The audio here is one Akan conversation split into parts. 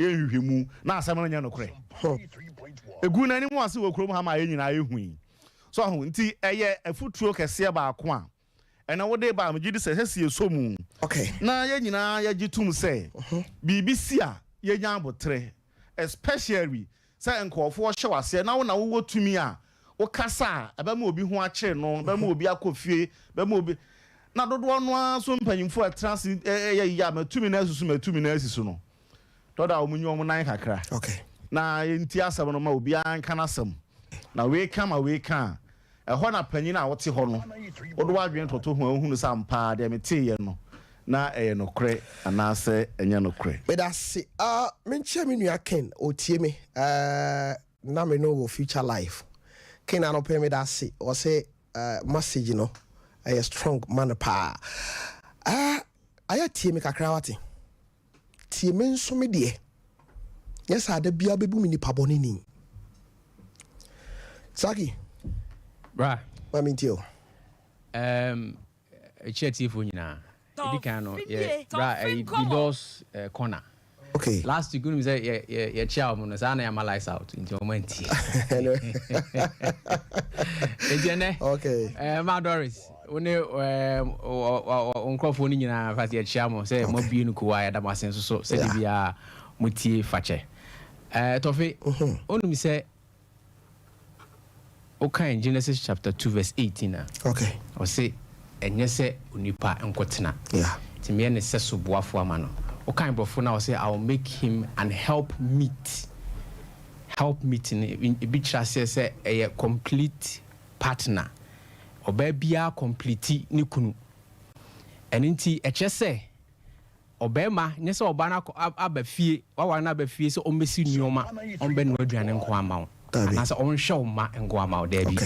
Yɛ nhwehwɛmu na asɛm no nyɛ nokorɛ. Egu n'anim ase wɔ kurom ha ma yɛn nyinaa yɛhu yi. So ahu nti ɛyɛ afutuo kɛseɛ baako a ɛna wode ba a megye di sɛ sɛ si yɛsɔ mu na yɛn nyinaa yɛgye tom sɛ biribi si a, yɛnya abotrɛ, especially sɛ nkurɔfoɔ hyɛ waseɛ na wo na wowɔ tumi a wokasa a ɛbɛma obi ho akyere no, ɛbɛma obi akɔ fie, ɛbɛma obi na dodoɔ no ara so mpanyinfoɔ a ɛtena ase ɛyɛ yie a matumi na asusu matumi na asi so no tɔda a wɔn nyi wɔn nan kakra na yɛnti asɛm no ma obiara nka n'asɛm na wei ka ma wei ka a, ɛhɔ na panyin a wote hɔ no wode w'adwene toto ho a, wohunu sɛ ampa deɛ meteeɛ no na ɛyɛ nokorɛ anaasɛ ɛnyɛ nokorɛ. Meda ase. Menkyia me nua Ken, ɔtie me. Na me no wɔ Future Life. Ken, anɔpɛ meda ase. Ɔsɛ message no ɛyɛ strong ma no paa. Ayɛ tie me kakra, wate. Tie me nso me deɛ. Nyɛ sɛ ada biara bɛbu me nipa bɔne ni. Saki. Bra. Ma mentie o. Ɛkyia tiefoɔ nyinaa. Ɛdi kan no, yɛ bra ɛyi Didors Corner. Last week wonim sɛ yɛkyia wɔn no saa na yɛama lights out nti wɔn antie. Nti ɛnɛ ma Doris, wo ne wo nkurɔfoɔ no nyinaa fa yɛkyia mo sɛ moabue no kuwa, yɛda mo ase nso so sɛdeɛ biara motie fakyɛ. Tɔfe, wonim sɛ wokan Genesis chapter 2 verse 18 a, ɔse ɛnyɛ sɛ onipa nkɔtena, nti meyɛ ne sɛ soboafo ama no. Wokan borɔfo no a, ɔse, "I will make him an help meet." Help meet no, ebi kyerɛ aseɛ sɛ ɛyɛ complete partner. Ɔbaa biara complete ne kunu. Ɛno nti ɛkyerɛ sɛ ɔbarima nyɛ sɛ ɔbaa no aba fie, waware no aba fie sɛ ɔmmɛsi nneɔma, ɔmbɛnoa aduane nko ama wo anaasɛ ɔnhwɛ wo mma nko ama wo. Daabi,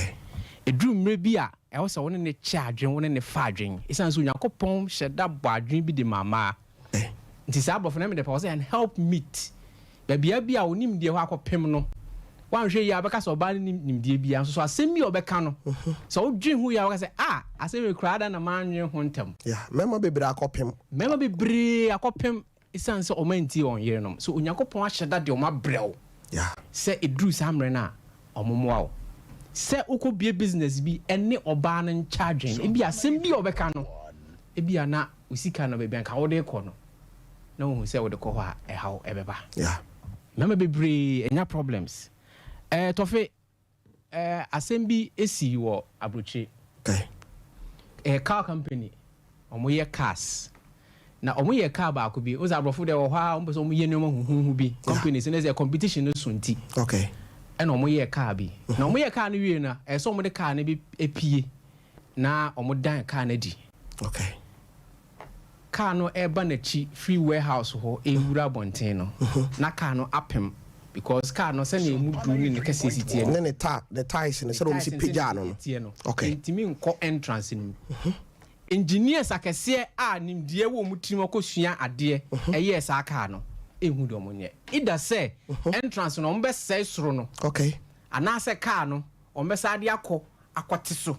ɛduru mmerɛ bi a ɛwɔ sɛ wo ne ne kyɛ adwen, wo ne ne fa adwen, ɛsiane sɛ Onyankopɔn hyɛ da bɔ adwen bi de ma mmaa. Nti saa aborɔfo no mede pa wɔ sɛ an help meet. Baabia bi a onim deɛ hɔ akɔpem no, wanhwɛ yie a, wobɛka sɛ ɔbaa no nim nimdeɛ biara nso so asɛm bi a ɔbɛka no, sɛ wodwen ho yie a, wobɛka sɛ, "Ah, asɛm yi koraa da na mannwen ho ntɛm." Yeah, mmarima bebree akɔpem. Mmarima bebree akɔpem ɛsiane sɛ ɔma ntie wɔn yerenom. So Onyankopɔn ahyɛ da de ɔma brɛ wo sɛ ɛduru saa mmerɛ no a, ɔmo mmoa wo. Sɛ wokɔbie business bi, ɛne ɔbaa no nkyɛ adwen. Ebi asɛm bi a ɔbɛka no, ebi a na wo sika no baabi anka wode kɔ no na wohu sɛ wode kɔ hɔ a, ɛhaw ɛbɛba. Mmarima bebree anya problems. Tɔfe, asɛm bi esi wɔ aburokyire. Car company, ɔmo yɛ cars na ɔmo yɛ car baako bi o sɛ aborɔfo deɛ wɔ hɔ a, ɔmo pɛ sɛ ɔmo yɛ nneɛma huhuhu bi. Companies ne sɛ competition no so nti ɛna ɔmo yɛ car bi na ɔmo yɛ car no wie no, ɛsɛ ɔmo de car no bi epie na ɔmo dan car no adi. Car no ɛreba n'akyi firi warehouse hɔ ewura abɔnten no, na car no apem because car no, sɛnea emu duru ne ne kɛseɛ si teɛ no, ne ne tyres no, sɛdeɛ wɔn si pagya no. Teɛ no, ntumi nkɔ entrance no mu. Engineers akɛseɛ a nimdeɛ wɔ wɔn tirim akɔsua adeɛ ɛyɛɛ saa car no, ehu deɛ wɔn nyɛ, either sɛ entrance no wɔn bɛsɛe soro no anaasɛ car no wɔn bɛsa de akɔ akɔte so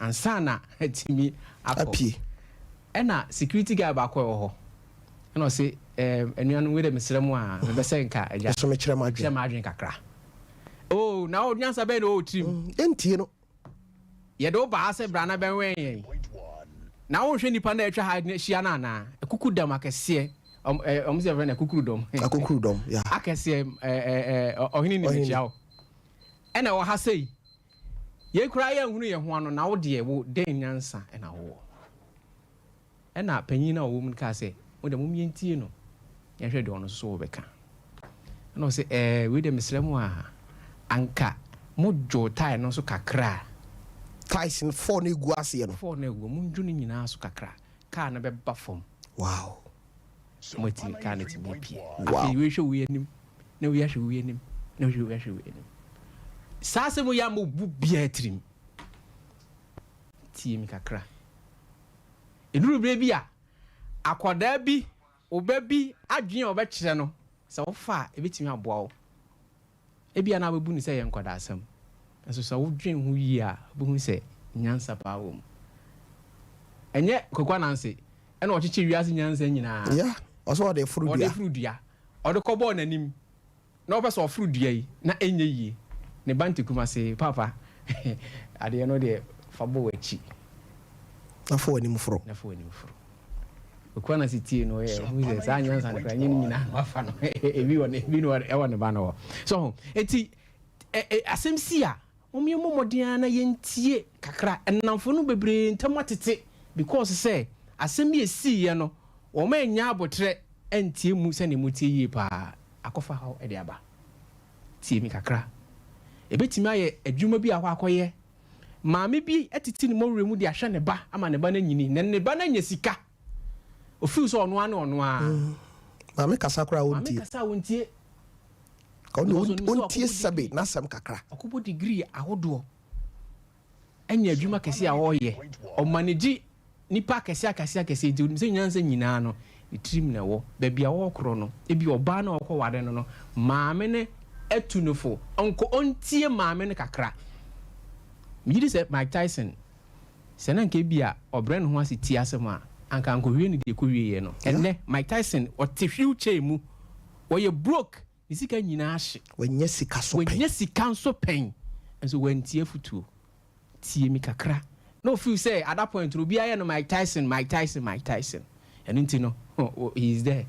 ansa na atumi akɔ. Apie. Ɛna security guy baako a ɛwɔ hɔ ɛna ɔse, "Anuanom, wei dɛ mesrɛ mu a, mebɛ sɛ nka agya ɛso mekyerɛ mo adwene." Kyerɛ m adwene kakra o. Na o nyansa bɛyɛ na ɔwɔ tirim. Ɛntie no. Yɛde wo baa sɛ bra na bɛwɛn yɛn na wonhwɛ nipa na atwa ha ahyia no anaa akuku dam akɛseɛ, ɔmo sɛ yɛfrɛ no akukuru dɔm. Akukuru dɔm, yeah. Akɛseɛ ɛ ɛ ɔhene nim akyia wo ɛna ɛwɔ ha sei, yɛn koraa yɛnhunu yɛn ho ano na wo deɛ, wo dɛn nyansa ɛna wowɔ? Ɛna panyin no a ɔwɔ mu no kaa sɛ, "Mo deɛ, mom yɛntie no, yɛnhwɛ deɛ ɔno nso so wɔbɛka." Ɛna ɔsɛ, "Wei deɛ mesrɛ mo a, anka modwo tyre no nso kakra a." Tyres no four no egu aseɛ no. Four no egu, mondwo no nyinaa so kakra, kaa no bɛba fam. Moatumi kaa no tumi apue. Afei wei hwɛ wei anim na wei ahwɛ wei anim na wei ahwɛ wei anim. Saa asɛm yi ama obu biara tirim. Tie mi kakra. Ɛduru berɛ bi a, akwadaa bi, ɔba bi adwene a ɔbɛkyerɛ no, sɛ wofa a, ɛbɛtumi aboa wo. Ebia na wobɛbu no sɛ ɛyɛ nkwadaa-asɛm, nso sɛ wodwen ho yie a, wobɛhu sɛ nyansa paa wɔ mu. Ɛnyɛ Kwaku Ananse ɛna ɔkyekyere wiase nyansa nyinaa. Yeah, ɔsɛ ɔde foro dua. Ɔde foro dua. Ɔde kɔbɔɔ n'anim na ɔpɛ sɛ ɔforo dua yi na ɛnyɛ yie. Ne ba nte Kumase, Paapa, adeɛ no deɛ fa bɔ w'akyi. Na fa w'anim foro. Na fa w'anim foro. Okuo Ananse tie no, ɔyɛ ɔhu sɛ saa nyansa no koraa ɛnyɛ ne nyinaa na wafa no. Ebi wɔ ne, ebi no ɛwɔ ne ba no hɔ. So ho, eti ɛ, ɛ, asɛm si a, mom yɛmmɔ mmɔden ara na yɛntie kakra. Nnamfo no bebree ntam atete because sɛ asɛm bi esiiɛ no, wɔn annya aboterɛ antie mu sɛdeɛ motie yie paa. Akɔfa haw de aba. Tie me kakra. Ebetumi ayɛ adwuma bi a wakɔyɛ. Maame bi atiti ne mmɔwerɛ mu de ahwɛ ne ba ama ne ba no anyini, na ne ba no anya sika. Ofeel sɛ ɔno ara ne ɔno ara. Maame kasa koraa Maame ɔntie. kasa a ɔntie. Ka ɔno Because onim sɛ ɔntie wakɔbɔ sɛbe degree. n'asɛm kakra. Wakɔbɔ degree ahodoɔ. Anya adwuma kɛse a ɔreyɛ. Ɔmanegye nnipa akɛse akɛse akɛse nti onim sɛ nyansa nyinaa no ne tirim na ɛwɔ. Baabi a ɔrekorɔ no, ebia ɔbaa no a ɔrekɔware no no, maame no atu no fo. Ɔnkɔ ɔntie maame no kakra. Megye di sɛ Mike Tyson, sɛ na anka ebia ɔbrɛ ne ho ase tie asɛm a, anka ankɔwie no deɛ ɛkɔwieeɛ no. Ɛnnɛ, Mike Tyson, ɔte wheelchair mu, ɔyɛ broke, ne sika nyinaa ahye. Wanya sika so pɛn. Wanya sika nso pɛn, nso wantie afotuo. Tie me kakra. Na ɔfeel sɛ at that point no obiara yɛ no Mike Tyson, Mike Tyson, Mike Tyson. Ɛno nti no, he is there.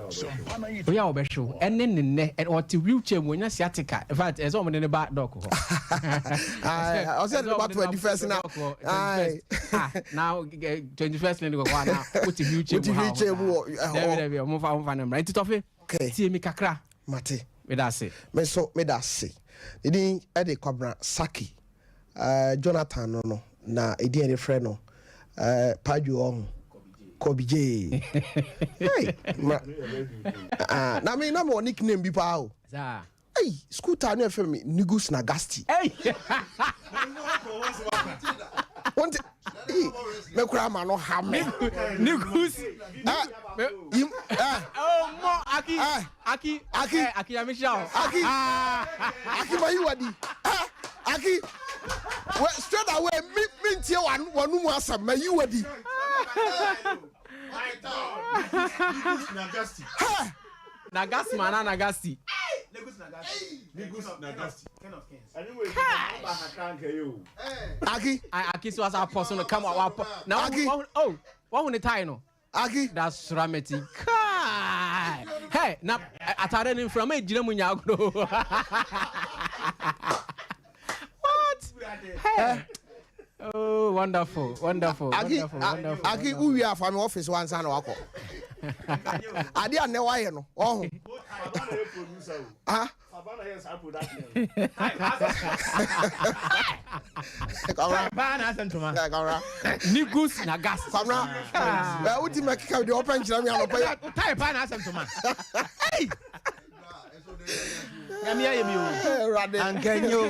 Woyɛ a wɔbɛhwe wo. Ɛne ne nnɛ, ɔte wheelchair mu, wanya sciatica. In fact, ɛsɛ sɛ wɔde no ba doc hɔ. Ɔsɛ de no ba 21st na. Ah, na 21st ne de kɔkɔ ana wote wheelchair mu ha. Wote wheelchair mu wɔ ɛhɔ. Dabi dabi, wɔmfa wɔmfa no mmra. Nti Tɔfe, tie me kakra. Mate. Meda ase. Me nso meda ase. Ne din de Kwabena Saki. Jonathan no no na edin a yɛde frɛ no Padwo ɔho. Kobe J. Hey, ma, ah, na me na me wɔ nickname bi paa o. Saa. Hey, school time no yɛfrɛ me Nigus Nagasti. Hey. Wonte Hey, me koraa ma no ha me. Nigus. Eh, yim, eh. Oh, mo Aki. Eh. Aki. Aki. Eh, Aki ya mehyira wo. Aki. Ah. Aki ma yi wadi. Eh, Aki. We, straight away me me ntie wanu wanu mu asɛm ma yi wadi. Hey. Nagasti ma na Nagasti. Aki. Aki so asa apɔ so no kama wapɔ. Na Aki. oh, wahu ne tie no. Aki. Da srameti. Kai. Hey, na atare ne mframa egyina mu nya agro. What? Hey. Oh, wonderful, wonderful, Aki, wonderful, wonderful. Aki, wowie afa me office wansa na wakɔ. Ade a nnɛ wayɛ no, ɔho. Ah. Kwamra. Paa na asɛm toma. Kwamra. Nigus Nagas. Kwamra. Ɛ wuti mɛ keka deɛ ɔpɛ nkyerɛ mi anɔpɛ yi. Tae paa na asɛm toma. Hey! Nyame ayɛ mi o. Awurade. Ankanyo.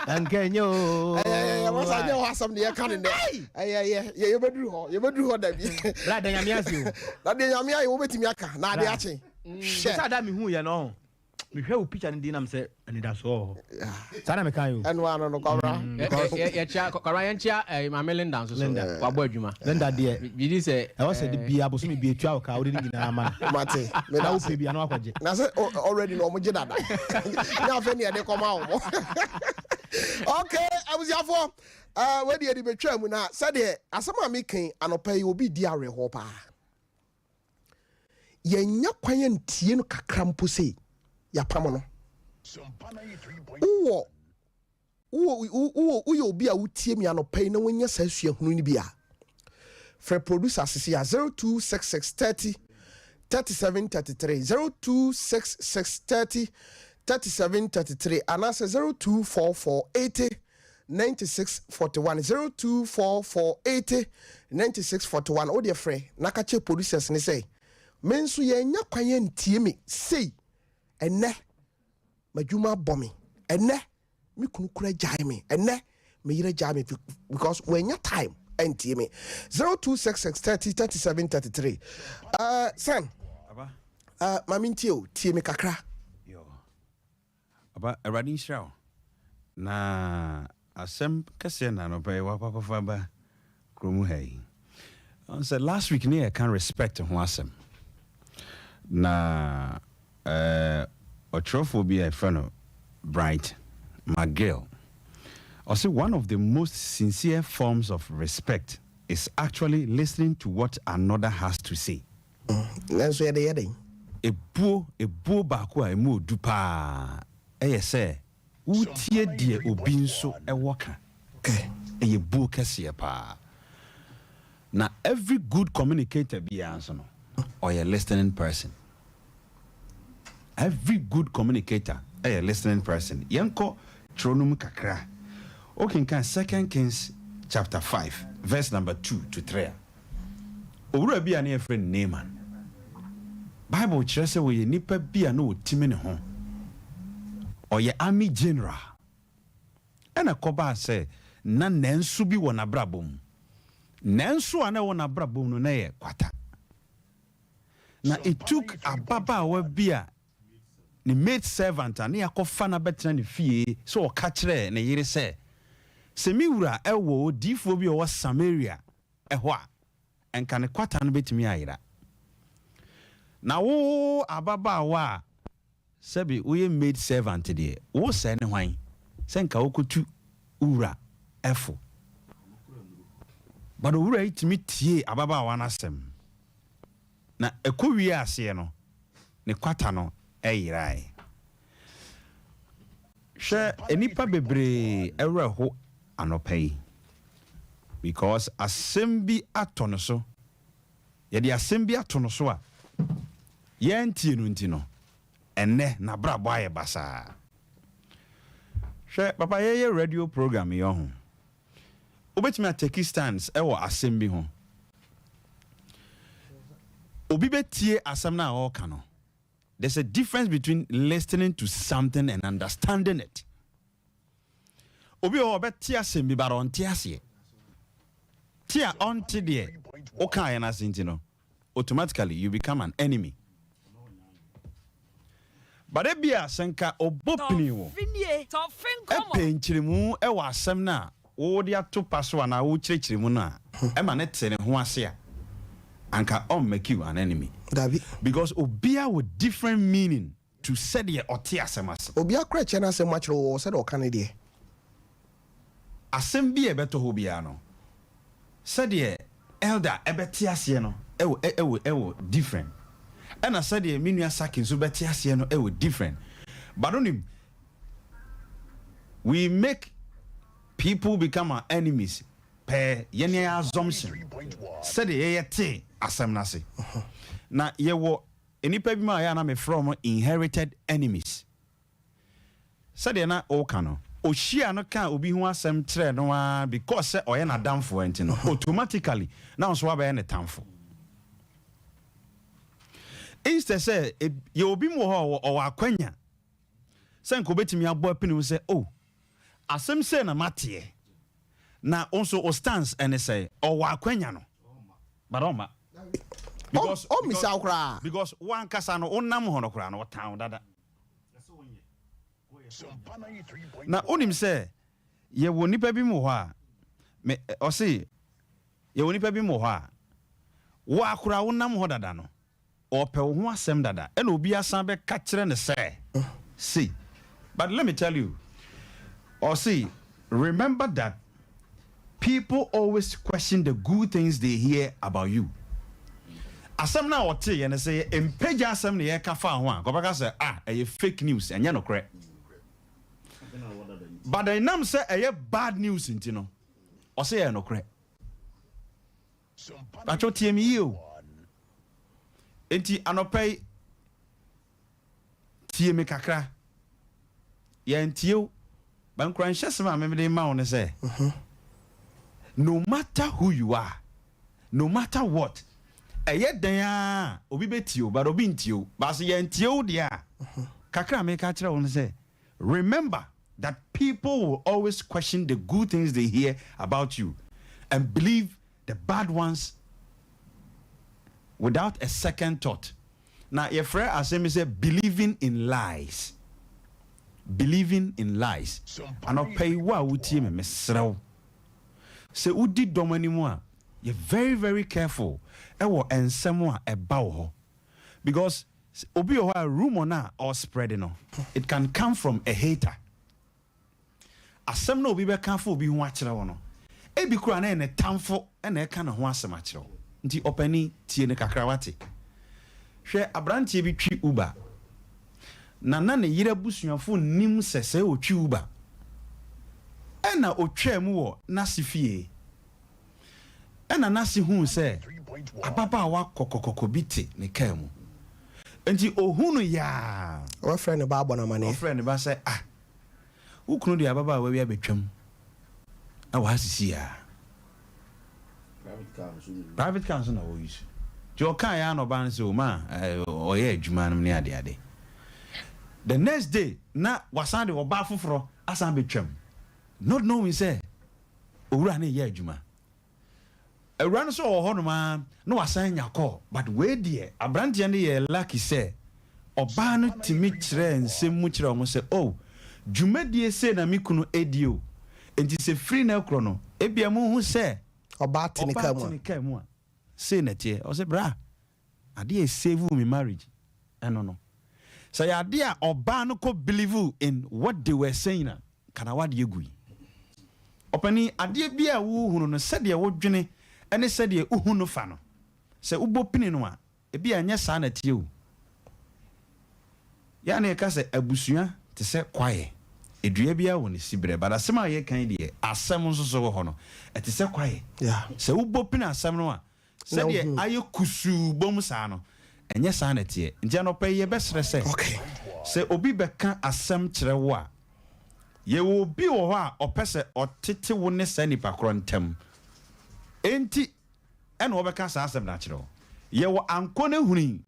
Ankanyo. Ɛyɛ wasa nyɛ hɔ asɛm deɛ yɛka ne nɛ. Ɛyɛ yɛ yɛ yɛbɛduru hɔ yɛbɛduru hɔ dabi. Bra da nyame ase o. Na deɛ nyame ayɛ wobɛtumi aka na ade akye. Hwɛ. Sɛ ada mehu yɛ no. Mehwɛ wo picture no din nam sɛ anidasoɔ wɔ hɔ. Saa na meka yi o. Ɛno ano no Kwabra. Yɛkyia Kwabra yɛnkyia Maame Linda nso so. Wabɔ adwuma. Linda deɛ. Bidi sɛ. Ɛwɔ sɛ de bia bosome bi etua wo ka wode ne nyinaa ma no. Mate. Na wopɛ bi ano akɔgye. Na sɛ already na ɔmo gye dada. Nyɛ afei ne yɛde kɔma wɔn. Okay, abusuafoɔ, wei deɛ de betwa mu na sɛdeɛ asɛm a meka yi anɔpa yi obi di awerɛhoɔ paa. Yɛnya kwan antie no kakra mpo sei, yɛapam no. Wowɔ wowɔ wowɔ woyɛ obi a wotie me anɔpa yi na woanya saa suahunu no bi a, frɛ producer sisi a 0266 30 37 33 0266 30 37 33 anaasɛ 0244 80 96 41 0244 80 96 41. Wodeɛ frɛ na ka kyerɛ producers ne sɛ me nso yɛnya kwan antie me sei, ɛnɛ m'adwuma abɔ me, ɛnɛ me kunu kura gyae me, ɛnɛ me yere gyae me because wɔanya time ɛntie me. 0266 30 37 33. San maame ntie o, tie me kakra. Aba, Awurade nhyira wo. Na asɛm kɛseɛ na anɔpa yi wakɔ akɔfa ba kurom ha yi. Ɔn sɛ last week ne yɛka respect ho asɛm. Na ɔtwerɛfoɔ bi a yɛfrɛ no Bright McGill, ɔse one of the most sincere forms of respect is actually listening to what another has to say. Nanso yɛde yɛ den? Ebuo, ebuo baako a emu odu paa ɛyɛ sɛ wotie deɛ obi nso ɛwɔ ka. Ɛyɛ buo kɛseɛ paa. Na every good communicator biara nso no, ɔyɛ listening person. Every good communicator ɛyɛ listening person. Yɛnkɔ twerɛ no mu kakra. Wokenkan Second Kings chapter 5 verse number 2 to 3 a, owura bi a ne yɛfrɛ no Naaman, Bible kyerɛ sɛ wɔyɛ nipa bi a na wɔtimi ne ho, ɔyɛ army general. Ɛna kɔbaa sɛ na nanso bi wɔ n'abrabɔ mu. Nanso a na ɛwɔ n'abrabɔ mu no na yɛ kwata. Na it took ababaawa bi a ne maid servant a ne yɛakɔfa no abɛtena ne fie sɛ ɔka kyerɛɛ ne yere sɛ, sɛ me wura ɛwɔ odiyifoɔ bi a ɔwɔ Samaria ɛhɔ a, ɛnka ne kwata no bɛtumi ayera. Na wo ababaawa a sɛbi woyɛ maid servant deɛ, wo sɛ ne hwan sɛ nka wokɔtu wura ɛfo? But owura yi tumi tie ababaawa no asɛm na ɛkɔ wie aseɛ no, ne kwata no ɛyerae. Hwɛ, nnipa bebree ɛwerɛ ho anɔpa yi because asɛm bi atɔ no so. Yɛde asɛm bi ato no so a yɛntie no nti no, ɛnnɛ n'abrabɔ ayɛ basaa. Hwɛ, papa, yɛyɛ radio program yi, ɔho wobɛtumi atake stands ɛwɔ asɛm bi ho. Obi bɛtie asɛm no a ɔreka no. There's a difference between listening to something and understanding it. Obi wɔ hɔ, ɔbɛte asɛm bi bara ɔnte aseɛ. Te a ɔnte deɛ wokaeɛ no ase nti no, automatically you become an enemy. But ebia sɛ nka ɔbɔ pini wo ɛpɛ nkyerɛmu ɛwɔ asɛm no a wode ato pa so anaa wokyerɛkyerɛ mu no a, ɛma ne te ne ho ase a, anka ɔmmake you an enemy. Dabi. Because obiara wɔ different meaning to sɛdeɛ ɔte asɛm ase. Obi akora kyɛ no asɛm akyerɛ wɔ sɛdeɛ ɔka ne deɛ. Asɛm bi a ɛbɛtɔ hɔ biara no, sɛdeɛ elder ɛbɛte aseɛ no ɛwɔ different, ɛna sɛdeɛ me nua Saki nso bɛte aseɛ no ɛwɔ different. But onim, we make people become our enemies pɛɛ yɛne yɛ assumption sɛdeɛ yɛyɛ te asɛm no ase. Na yɛwɔ nnipa bi mu a yɛ a na mefrɛ wɔn inherited enemies. Sɛdeɛ na ɔka no, ɔhyia no ka obi ho asɛm kyerɛ no ara because sɛ ɔyɛ n'adamfoɔ nti no, automatically na nso wabɛyɛ ne tamfo. Instead sɛ yɛ obi mu wɔ hɔ a ɔwɔ akwanya sɛ nka obɛtumi abɔ apini ho sɛ, "Oh, asɛm sɛ na mateɛ," na wo nso wo stance ɛne sɛ ɔwɔ akwanya no, but ɔma because ɔmmisa wo koraa. Because wankasa no wonam hɔ no koraa no, ɔtan wo dada. Na wonim sɛ yɛwɔ nipa bi mu wɔ hɔ a me ɔse yɛwɔ nipa bi mu wɔ hɔ a wo akora wonam hɔ dada no, ɔpɛ wo ho asɛm dada, ɛna obi asan bɛka kyerɛ ne sɛ see. But let me tell you, ɔse remember that people always question the good things they hear about you. Asɛm no a ɔteeɛ no, sɛ yɛ mpagya asɛm ne yɛka fa ho a, kɔbɛka sɛ, "Ah, ɛyɛ fake news, ɛnyɛ nokorɛ." But ɛnam sɛ ɛyɛ bad news nti no, ɔsɛ yɛ nokorɛ. Patwɛ, tie me yie o. Enti anɔpa yi, tie me kakra. Yɛntie o, ba nkuranhyɛ sɛm a memede ma wo ne sɛ, no matter who you are, no matter what, ɛyɛ dan a obi bɛtie o, but obi ntie o, baase yɛntie o deɛ a, kakra a meka kyerɛ wo no sɛ, remember that people will always question the good things they hear about you and believe the bad ones without a second thought. Na yɛfrɛ asɛm bi sɛ believing in lies. Believing in lies. Anɔpa yi, wo a wotie me, mesrɛ wo sɛ wodi dɔm anim a, yɛ very very careful ɛwɔ nsɛm a ɛba wɔ hɔ because Obi wɔ hɔ a rumour no a ɔrespread no, it can come from a hater. Asɛm no a obi bɛka afa obi ho akyerɛ wo no, ebi koraa na ɛyɛ ne tamfo na ɛreka ne ho asɛm akyerɛ wo. Nti ɔpanin, tie no kakra wate. Hwɛ, aberanteɛ bi twi Uber, na na ne yere abusuafo nnim sɛ sɛɛ ɔtwi Uber. Ɛna ɔtwaa mu wɔ n'ase fie. Ɛnna n'ase huu sɛ ababaawa kɔkɔkɔkɔ bi te ne kaa mu. Enti ohuu no yaa. Ɔbɛfrɛɛ ne ba abɔ no amanneɛ. Ɔfrɛɛ ne ba sɛ, Ah, wo kunu de ababaawa bi abɛtwam wɔ ha sisi ara. Private car nso na ɔuse. Nti ɔkaeɛ ara na ɔbaa no sɛ, Oh, ma ɔyɛ adwuma nom ne adeade. The next day, na wasan de ɔbaa foforɔ asan abɛtwam, not knowing sɛ Owura no reyɛ adwuma. Awura no nso wɔ hɔnom ara na wasan anya call but wei deɛ abranteɛ no yɛɛ lucky sɛ ɔbaa no tumi kyerɛɛ nsɛm mu kyerɛɛ wɔn sɛ oh dwumadie sei na me kunu redi o nti sɛ firi nnɛ rekorɔ no ebia mohu sɛ Ɔbaa te ne kaa mu a. Ɔbaa te ne kaa mu a sei na ɛteɛ. Ɔse bra Adeɛ a ɛsave me marriage ɛno no. Sɛ ɛyɛ adeɛ a ɔbaa no kɔ believe in what they were saying a, nka n'awadeɛ gui. Ɔpanin, adeɛ biara a wohunu no, sɛdeɛ wodwene ne sɛdeɛ wohu no fa no, sɛ wobɔ pini no a, ebia ɛnyɛ saa na ɛteɛ o. Yɛ a na yɛka sɛ abusua te sɛ kwaeɛ, dua biara wɔ ne siberɛ, but asɛm a yɛreka yi deɛ, asɛm nso so wɔ hɔ no, ɛte sɛ kwaeɛ. Sɛ wobɔ pini asɛm no a, Sɛdeɛ ayɛ kusuu bom saa no, ɛnyɛ saa na ɛteɛ. Nti anɔpa yi yɛbɛsrɛ sɛ, sɛ obi bɛka asɛm kyerɛ wo a, yɛwɔ obi wɔ hɔ a ɔpɛ sɛ ɔtete wo ne saa nipa korɔ ntam. Enti ɛna ɔbɛka saa asɛm no akyerɛ wo. Yɛwɔ ankɔnehuni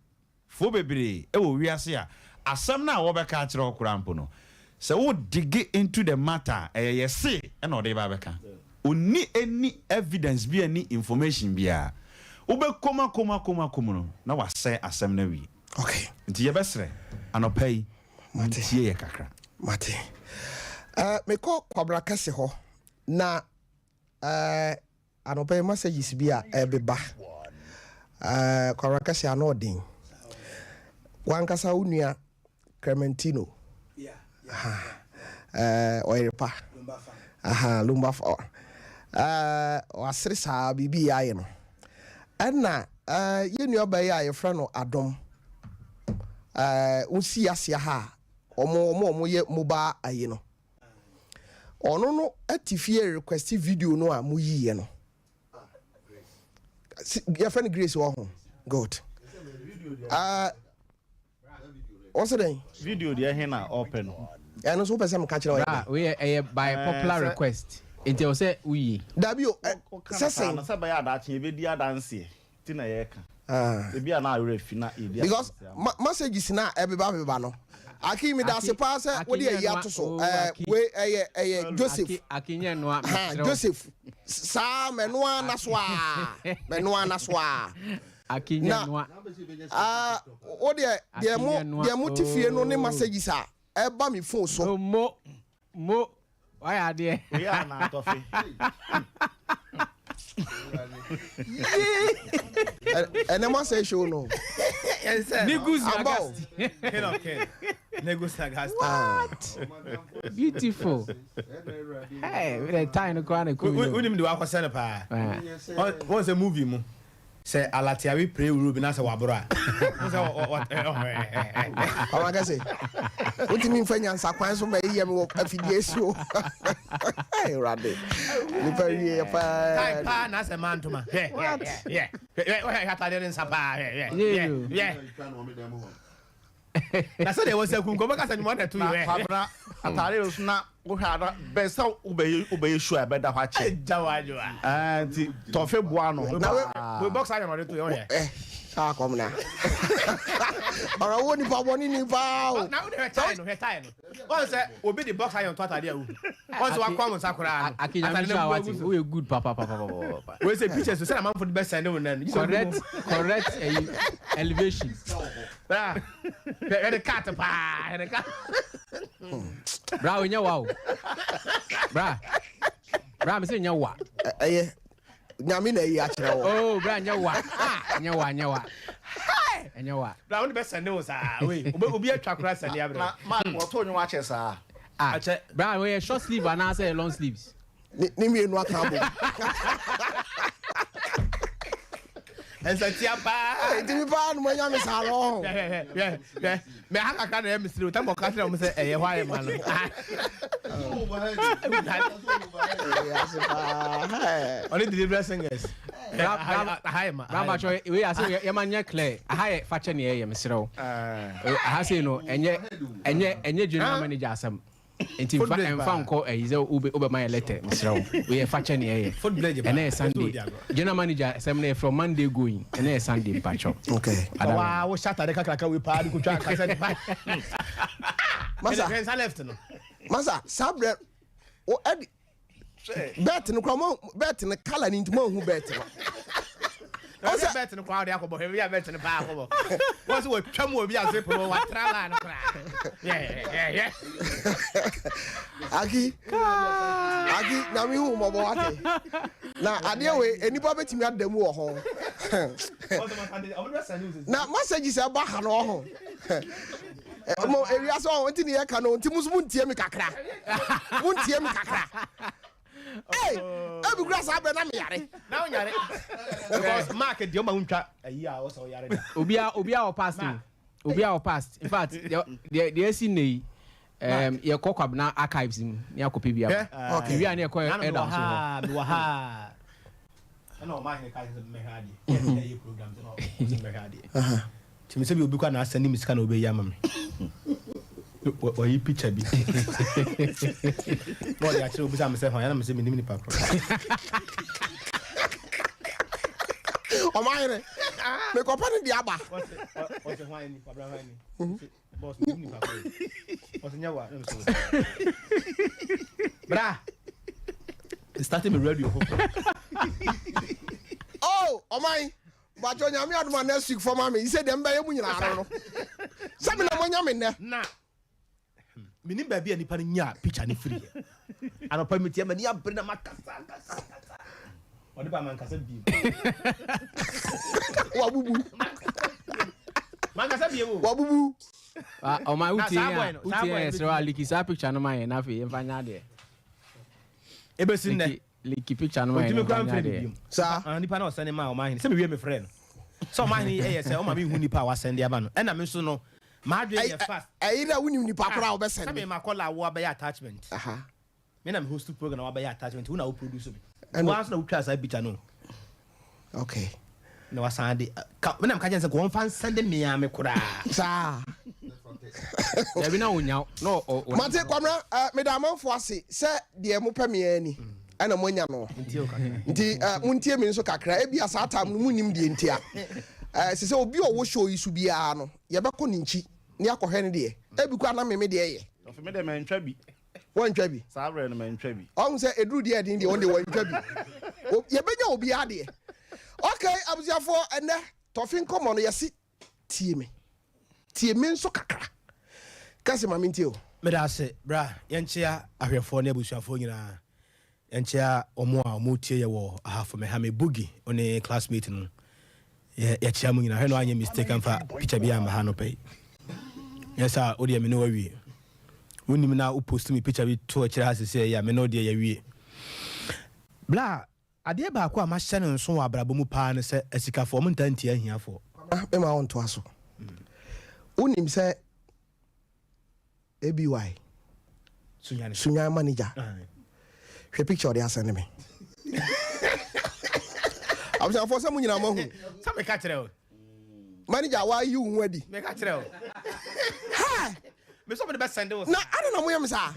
Foɔ bebree wɔ wiase a asɛm no a wɔbɛka akyerɛ wo koraa mpo no, sɛ wo dig into the matter a, ɛyɛ yɛse na ɔde reba abɛka. Ɔnni any evidence biara nni information biara. Wobɛkom akom akom akom no na wasɛe asɛm no awie. Okay. Nti yɛbɛsrɛ anɔpa yi montie yɛ kakra. Mate. Eh, mekɔ Kwabena Kɛse hɔ na eh, Anɔpa yi messages bi a ɛbeba. Eh, Kwabena Kɛse ano ɔden. Wankasa wo nua Clementino. Aha. Eh, ɔyere pa. Aha, Lumba fa. Eh, wasere saa biribi yɛ ayɛ no. Ɛna eh, yɛn nua baa yi a yɛfrɛ no Adom. Eh, wosi aseɛ ha a, wɔn wɔn a wɔyɛ mobile ayi no. Ɔno no te fie request video no a mo yiiɛ no. Yɛfrɛ no Grace wɔ ho. Good. Uh, wɔsɛ dɛn? Video deɛ he na ɔpɛ no. Ɛno nso wopɛ sɛ meka kyerɛ ɔyɛ dɛn? Wei ɛyɛ by popular request. Nti ɛwɔ sɛ woyi. Dabi o, sɛ sɛn? Sɛ bɛyɛ adaakye yɛbɛdi adanseɛ. Ti na yɛka. Ebi a na awerɛ fi na yɛdi Because ma messages na ɛbeba beba no. Aki me da ase paa sɛ wode ayi ato so. Eh, wei ɛyɛ ɛyɛ Joseph. Aki nyɛ noa. Ha Joseph. Saa mɛnoa na so a. Mɛnoa na so a. Aki nyɛ noa. Ah, wo deɛ deɛ mo deɛ mo te fie no ne messages a ɛba me phone so. Mo Mo, wayɛ adeɛ. Wei a na atɔfe. Ɛnɛ mo asɛ show no. Negus Amba o. Nagasti. King of king. Negus Nagasti. What? Beautiful. Hey, the time no koraa na kumi no. Wonim de wakɔsɛ no paa. Wɔn sɛ movie mu. Sɛ alatiawe pire wuro bi na sɛ waboro a, wohu sɛ ɔ ɔ ɔ ɛ. Papa kɛse, wotumi nfa nyansa kwan so ma eyɛ me wɔ afidie so. Awurade, nipa wie yɛ paa. Tae paa na asɛ maa ntoma. Hwɛ, hwɛ, hwɛ, hwɛ, hwɛ atadeɛ ne nsa paa, hwɛ, hwɛ, hwɛ, hwɛ. Na sɛdeɛ ɛwɔ sɛ kunkum bɛka sɛ nnwuma na ɛto yi. Kwabena ataare no so na wohwɛ a na bɛn sɛ wobɛyɛ wobɛyɛ show a ɛbɛda hɔ akyɛ. Gya wa adwoa. Ɛɛ nti tɔfe boa no ho paa. Wei box ayɛ na ɔde to yɛ ɔyɛ. Eh saa kɔm na. Ɔrɔ wo nipa bɔ ne ni paa o. Na wo de hwɛ tie no hwɛ tie no. Wɔn sɛ obi de box ayɛ ɔtɔ ataade a wo. Wɔn sɛ wakɔ wɔn nsa koraa no. Aki nyame nhyira wate woyɛ good papa papa papa. Wei sɛ pictures sɛ na amanfo de bɛ send wo nan. Correct correct ɛyi elevation. Bra hwɛ ne cat paa hwɛ ne cat. Bra onyɛ wa o. Bra bra mi sɛ nyɛ wa. Ɛyɛ nyame na ayi akyerɛ wo. Oh bra nyɛ wa ah nyɛ wa nyɛ wa. Hey. Ɛnyɛ wa. Bra wo de bɛ sɛnde wo saa wei obi atwa koraa sɛnde abrɛ. Na Mark wɔto nnwom akyɛ saa. Ah bra wei yɛ short sleeve anaasɛ yɛ long sleeves. Ne ne mmienu aka abom. Nsatia paa. Nti mi paa no mo anya me saa no ɔho. Hwɛ hwɛ hwɛ hwɛ mɛ ha kakra na ɛyɛ mesiri o tam ɔka kyerɛ wɔn sɛ ɛyɛ hɔ ayɛ ma no. Ɔne deliverance singers. Bra mpakyɛ wei ase yɛma nyɛ clear aha yɛ fakyɛ ne yɛyɛ mesrɛ wo aha sei no ɛnyɛ ɛnyɛ ɛnyɛ general manager asɛm nti nfa ɛnfa nkɔ ɛyi sɛ wobɛma yɛ letter mesrɛ wo wei yɛ fakyɛ ne yɛyɛ ɛnɛ yɛ Sunday general manager asɛm no yɛ from Monday going ɛnɛ yɛ Sunday mpakyɛ okay waa wo hyɛ atade kakraka wei paa de kotwa kasɛ masa nsa left no masa saa brɛ wo ɛde bet no kora mo bet no kala ni nti mo ahu bet no. Ɔsɛ bet no kora ɔde akɔbɔ hwɛ bi a bet no paa akɔbɔ. Wɔn sɛ wɔtwa mu obi ase pono watra line no kora. Yɛ yɛ. Aki aki nyame hu mɔbɔ wate na adeɛ wei nnipa bɛtumi ada mu wɔ ho na message sɛ ɛba ha no ɔho mo ewiase ɔho nti ne yɛka no nti mo nso montie me kakra montie me kakra Hey, ebi kura saa bɛ na me yare. Na wo nyare. Because Mark deɛ ɔma wo ntwa ayi a ɔsɛ ɔyare da. Obia obia wɔ past o. Obia wɔ past. In fact, deɛ deɛ esi nnɛ yi, um, yɛkɔ Kwabena archives mu ne akɔpɛ bi aba. Okay. Ewia ne yɛkɔ Elder nso hɔ. Mewɔ ha. Ɛna ɔma ahene ka sɛ mmɛhwɛ adeɛ. Yɛ yɛ program sɛ ɔsɛ mmɛhwɛ adeɛ. Nti me sɛ bi obi kɔ na asɛnde me sika na obeyi ama me. Wayi picture bi. Na ɔde akyerɛ obi sɛ me sɛ hwan na me sɛ menim nipa korɔ. Ɔmo ayere. Mekɔpɛ ne de aba. Ɔsɛ hwan ni? Kwabra hwan ni? Boss menim nipa korɔ. Ɔsɛ nyɛ wa na me sɛ. Bra. Starting me radio foforɔ. Oh, ɔman. Mpakyɛw Nyame adom a next week fɔ ma me sɛ deɛ mbɛyɛ mu nyinaa no no sɛ me na moanya me nnɛ. Na menim baabi a nipa no nyaa picture no firi yɛ. Anɔpa metia m'ani abere na makasa kasa kasa. Ɔde ba mankasa bio. Wabubu. Mankasa bio. Wabubu. Ɔma wotie a wotie a yɛsrɛ wa liki saa picture no ma yɛn na afei yɛmfa nyɛ adeɛ. Ebesi nnɛ. Liki picture no ma yɛn Ɔntumi na koraa yɛmfa nyɛ mfrɛ me adeɛ. biom. Saa. Ah, nipa na ɔsɛne maa ɔman hene. Sɛ mewie mefrɛ no. Sɛ ɔman hene yɛ sɛ ɔma mehu nipa a wasɛnde ama no. Ɛna me nso no, m'adwene yɛ fast. Ɛyi na wonim nipa koraa a Sɛ wobɛsɛnde. me ma kɔla a wo abɛyɛ attachment. Aha. Me na me host program na wabɛyɛ attachment. Wo na wo produce me. Ɛna- Wo ara nso na wotwaa saa picture no. Okay. Na wasan de ka me na meka kyerɛ no sɛ wɔmfa nsɛnde me ara me koraa. Saa. Dabi na onya na ɔ ɔ. Mate Kwamina, eh, meda amanfoɔ ase sɛ deɛ mopɛ me ara ni ɛna moanya no. Nti eh, montie me nso kakra. Ebia saa time no monnim deɛ nti a. Eh, sɛ sɛ obi a ɔwɔ show yi so biara no, yɛbɛkɔ ne nkyi ne akɔhwɛ ne deɛ. Ebi koraa na me me deɛ yɛ. Ɔfɛ me deɛ mantwa bi. Woantwa bi? Saa berɛ no mantwa bi. Ɔhu sɛ ɛduru deɛ ɛden deɛ, ɔno deɛ wantwa bi. Yɛbɛnya obiara deɛ. Okay, abusuafoɔ, ɛnnɛ tɔfe nkɔmmɔ no yɛse tie me. Tie me nso kakra. Kɛse ma mentie o. Meda ase bra. Yɛnkyea ahwɛfoɔ ne abusuafoɔ nyinaa. Yɛnkyea wɔn a wɔretie yɛ wɔ Ahafo Mehame Boogie wo ne classmate no. Yɛ yɛkyea mo nyinaa. Hwɛ na wanyɛ mistake amfa picture bi amma ha anɔpa yi. Nyɛ saa a wo deɛ me ne wo awie. Wonim na wo post me picture bi to akyire ha sesei yi a me ne wo deɛ yɛawie. Bra Adeɛ baako a mahyɛ no nso wɔ abrabɔ mu paa ne sɛ asikafoɔ wɔn ntaa ntia ahiafoɔ. Kwabena mema wo ntoa so. Wonim sɛ ABY Sunyani manager hwɛ picture ɔde asɛnde me. Abusuafoɔ sɛ mo nyinaa moahu. Sɛ meka kyerɛ wo. Manager wayi wo ho adi. Meka kyerɛ wo. Hɛ! Me sɛ ɔmo de bɛsɛnde wo. Na adɛn na moyɛ me saa?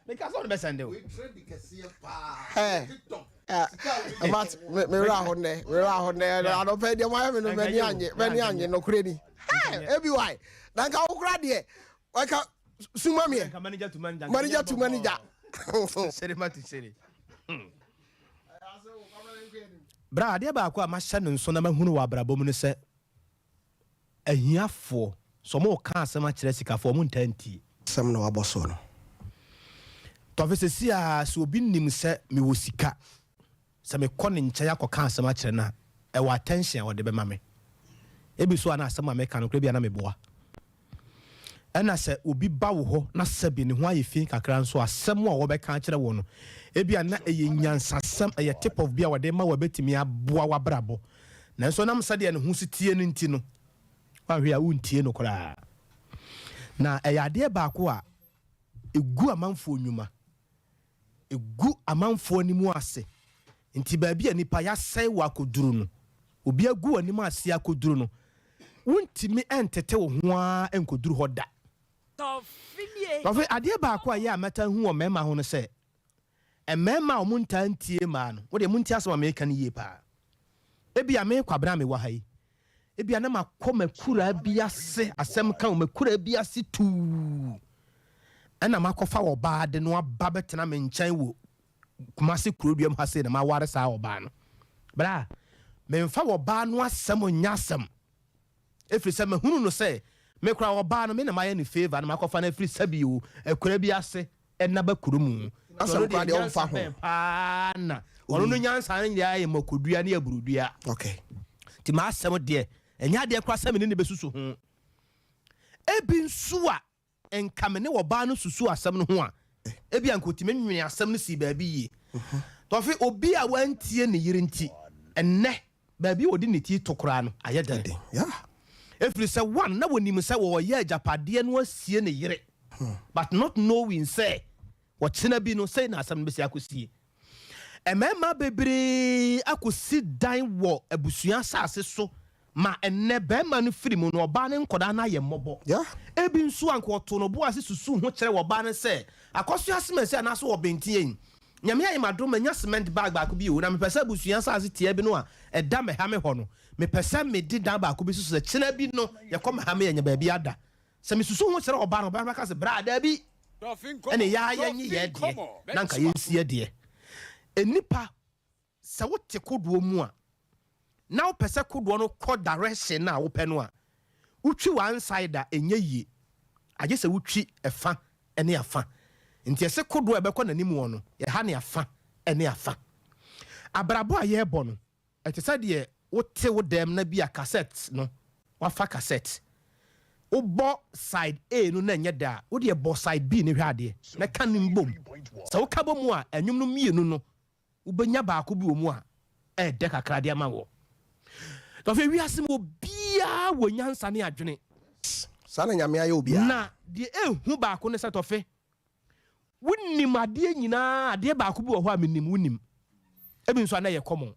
Meka sɛ ɔde bɛsɛnde wo. But me werɛ aho nnɛ, me werɛ aho nnɛ, anɔpa yi deɛ moayɛ me no m'ani anye, m'ani anye, nokorɛ ni. Hey, ABY, na nka wo koraa deɛ, ɛka suma meɛ. Manager to manager. Manager to manager. Sere ma to sere. Bra, adeɛ baako a mahyɛ no nso na mahunu wɔ abrabɔ mu ne sɛ, Ahiafoɔ, sɛ wɔreka asɛm akyerɛ asikafoɔ a, wɔntaa ntie. Asɛm na wabɔ soɔ no. Tɔfe, Seesei ara, sɛ obi nim sɛ mewɔ sika, sɛ mekɔ ne nkyɛn akɔka asɛm akyerɛ no a, ɛwɔ attention a ɔde bɛma me. Ebi so a na asɛm a meka no koraa ebia na meboa. Ɛna sɛ obi ba wo hɔ na sɛbe ne ho ayɛ fi kakra nso a, asɛm a wɔbɛka akyerɛ wo no, ebia na ɛyɛ nyansasɛm, ɛyɛ tip off bi a wɔde rema wo a ɛbɛtumi aboa w'abrabɔ. Nanso ɛnam sɛdeɛ ne ho si teɛ no nti no, woanhwɛ a wontie no koraa. Na ɛyɛ adeɛ baako a ɛgu amanfoɔ nnwuma. Ɛgu amanfoɔ anim ase. Nti baabi a nnipa yɛasɛe wo akɔduru no, obi agu w'anim ase akɔduru no, wontumi ntete wo ho ara nkɔduru hɔ da. Afei adeɛ baako a ɛyɛ a mɛtaa hu wɔ mmarima ho no sɛ, mmarima a wɔntaa ntie mmaa no, mo deɛ montie asɛm a mereka no yie paa. Ebia me Kwabena a mewɔ ha yi, Ebia na makɔ m'akuraa bi ase, asɛm ka o, m'akuraa bi ase tuu. Ɛna makɔfa ɔbaa de no aba bɛtena me nkyɛn wɔ Kumasi kuroduam ha sei na maware saa ɔbaa no. Bra, memfa ɔbaa no asɛm nyɛ asɛm. Ɛfiri sɛ mahunu no sɛ me koraa ɔbaa no me na mayɛ no favour na makɔfa no afiri sɛbi o, akuraa bi ase. Ɛna ba kuro mu. Asɛm koraa deɛ ɔmfa ho. Nyansa bɛn paa na ɔno no nyansa no nyinaa yɛ mɔkodua ne aburudua. Okay. Nti m'asɛm deɛ ɛnyɛ adeɛ koraa sɛ me ne no bɛsusu ho. Ebi nso a nka me ne ɔbaa no susu asɛm no ho a, ebi a nka ɔtumi nwene asɛm no sii baabi yie. Tɔfe, obi a wantie ne yere nti, ɛnnɛ Baabi a ɔde ne ti to koraa no, ayɛ den. Ɛfiri sɛ one, na wɔnim sɛ wɔreyɛ agyapadeɛ no asie ne yere, but not knowing sɛ ɔkyena bi no, sei na asɛm no bɛsi akɔsie. Mmarima bebree akɔsi dan wɔ abusua asase so ma ɛnnɛ barima no firi mu no, ɔbaa ne nkwadaa no ayɛ mmɔbɔ. Ebi nso anka ɔtoo no bo ase susuu ho kyerɛɛ ɔbaa no sɛ, Akɔsoa asemasi anaasɛ ɔbɛnti yɛn. Nyame ayɛ m'adom manya cement bag baako bi o, na mepɛ sɛ abusua asase tiaa bi no a ɛda Mehame hɔ no, mepɛ sɛ mede dan baako bi si so sɛ kyena bi no yɛkɔ Mehame yɛanya baabi ada. Sɛ mesusu ho kyerɛ ɔbaa no, ɔbaa no bɛka sɛ, Bra, daabi, ɛne yɛ ara yɛnye yɛn deɛ na anka yɛnsi yɛn deɛ. Nnipa, sɛ wote kodoɔ mu a, na wopɛ sɛ kodoɔ no kɔ direction no a wopɛ no a, wotwi one side a, ɛnyɛ yie. Agye sɛ wotwi ɛfa ne afa. Nti ɛse kodoɔ a ɛbɛkɔ n'anim wɔ no, ɛha ne afa ne afa. Abrabɔ a yɛrebɔ no, ɛte sɛ deɛ wote wo dɛm na bi a cassette no, wafa cassette. Wobɔ side A no na ɛnyɛ dɛ a, wo deɛ bɔ side B no hwɛ adeɛ na ka no mbom. Sɛ woka bɔ mu a, ɛnwom no mmienu no, wobɛnya baako bi wɔ mu a ɛɛdɛ kakra de ama wɔ. Afei wiase mu obiara wɔ nyansa ne adwene. Saa na Nyame ayɛ obiara. Na deɛ ɛhu baako ne sɛ Tɔfe, wonim adeɛ nyinaa, adeɛ baako bi wɔ hɔ a menim, wonim. Ebi nso a na ɛyɛ common.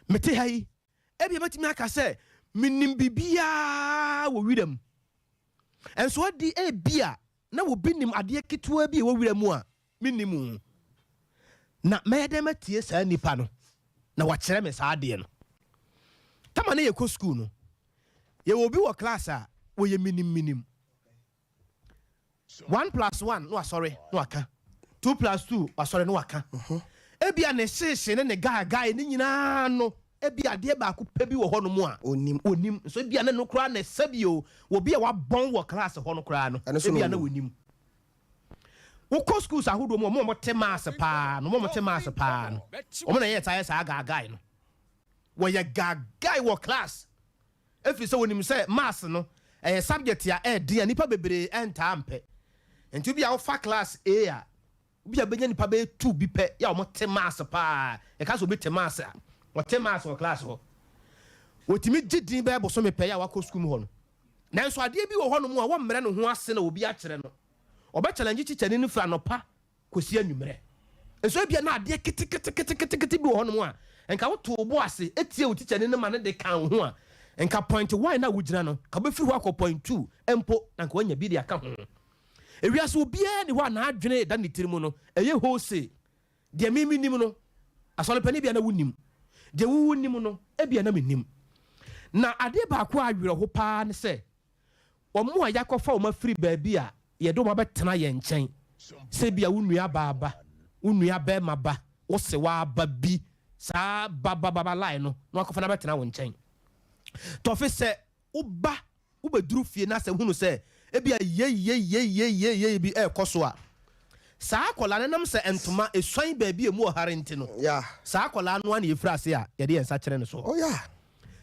Mete ha yi, ebia mɛtumi aka sɛ menim biribiara wɔ wiram. Nso adi ebia na obi nim adeɛ ketewa bi a ɛwɔ wira mu a menni mu. Na mɛyɛ dɛn matie saa nipa no na wakyerɛ me saa adeɛ no? Tama na yɛkɔ sukuu no, yɛwɔ obi wɔ class a wɔyɛ minim minim. One plus one na wasɔre na waka. 2 plus 2 wasɔre na waka. Ebia ne hyeehye ne ne gaagae ne nyinaa no, ebia adeɛ baako pɛ bi wɔ hɔnom a Onim. onim. Nso ebia ne no koraa na ɛsɛ bi o, obi a wabɔn wɔ class hɔ no koraa no, Ɛno nso na ebia na onim. onim. Wokɔ schools ahodoɔ mu a, wɔn a wɔte maths paa no, wɔn a wɔte maths paa no, wɔn na yɛ taa yɛ saa gaagae no. Wɔyɛ gaagae wɔ class. Ɛfiri sɛ wɔnim sɛ maths no, ɛyɛ subject a ɛyɛ den a nnipa bebree ntaa mpɛ. Nti bi a wofa class A a, obi a bɛnya nipa bɛyɛ two bi pɛ yɛ a wɔte maths paa. Yɛka sɛ obi te maths a, wɔte maths wɔ class hɔ. Wɔtumi gye din bɛyɛ bosome pɛ yɛ a wakɔ sukuu mu hɔ no. Nanso adeɛ bi wɔ hɔnom a wɔmmrɛ ne ho ase na obi akyerɛ no. Ɔbɛ challenge tikyani no firi anɔpa kɔsi anwummerɛ. Nso ebia na adeɛ keteketeketekete bi wɔ hɔnom a nka woto wo bo ase etie wo tikyani no ma ne de ka wo ho a, nka point one na wogyina no, ka wobɛfiri hɔ akɔ point two mpo na nka woanya bi de aka ho. Ewiase obiara ni hɔ a n'adwene da ne tiri mu no ɛyɛ wholesale. Deɛ me menim no, asɔrepanin bia na wonim. Deɛ wo wonim no, ebia na menim. Na adeɛ baako a awerɛho paa ne sɛ, wɔn a yɛakɔfa wɔn afiri baabi a yɛde wɔn abɛtena yɛn nkyɛn, sɛ ebia wo nua baa ba, wo nua bɛrima ba, wo sewaa ba bi, saa ba ba ba ba line no, na wakɔfa no abɛtena wo nkyɛn. Tɔfe sɛ woba wobɛduru fie na sɛ hunu sɛ ebia yei yei yei yei yei bi ɛrekɔ so a, saa akwadaa no nam sɛ ntoma esuan baabi a emu ɔhare nti no, saa akwadaa no ara na yɛfiri ase a yɛde yɛn nsa kyerɛ no so. Oh yeah.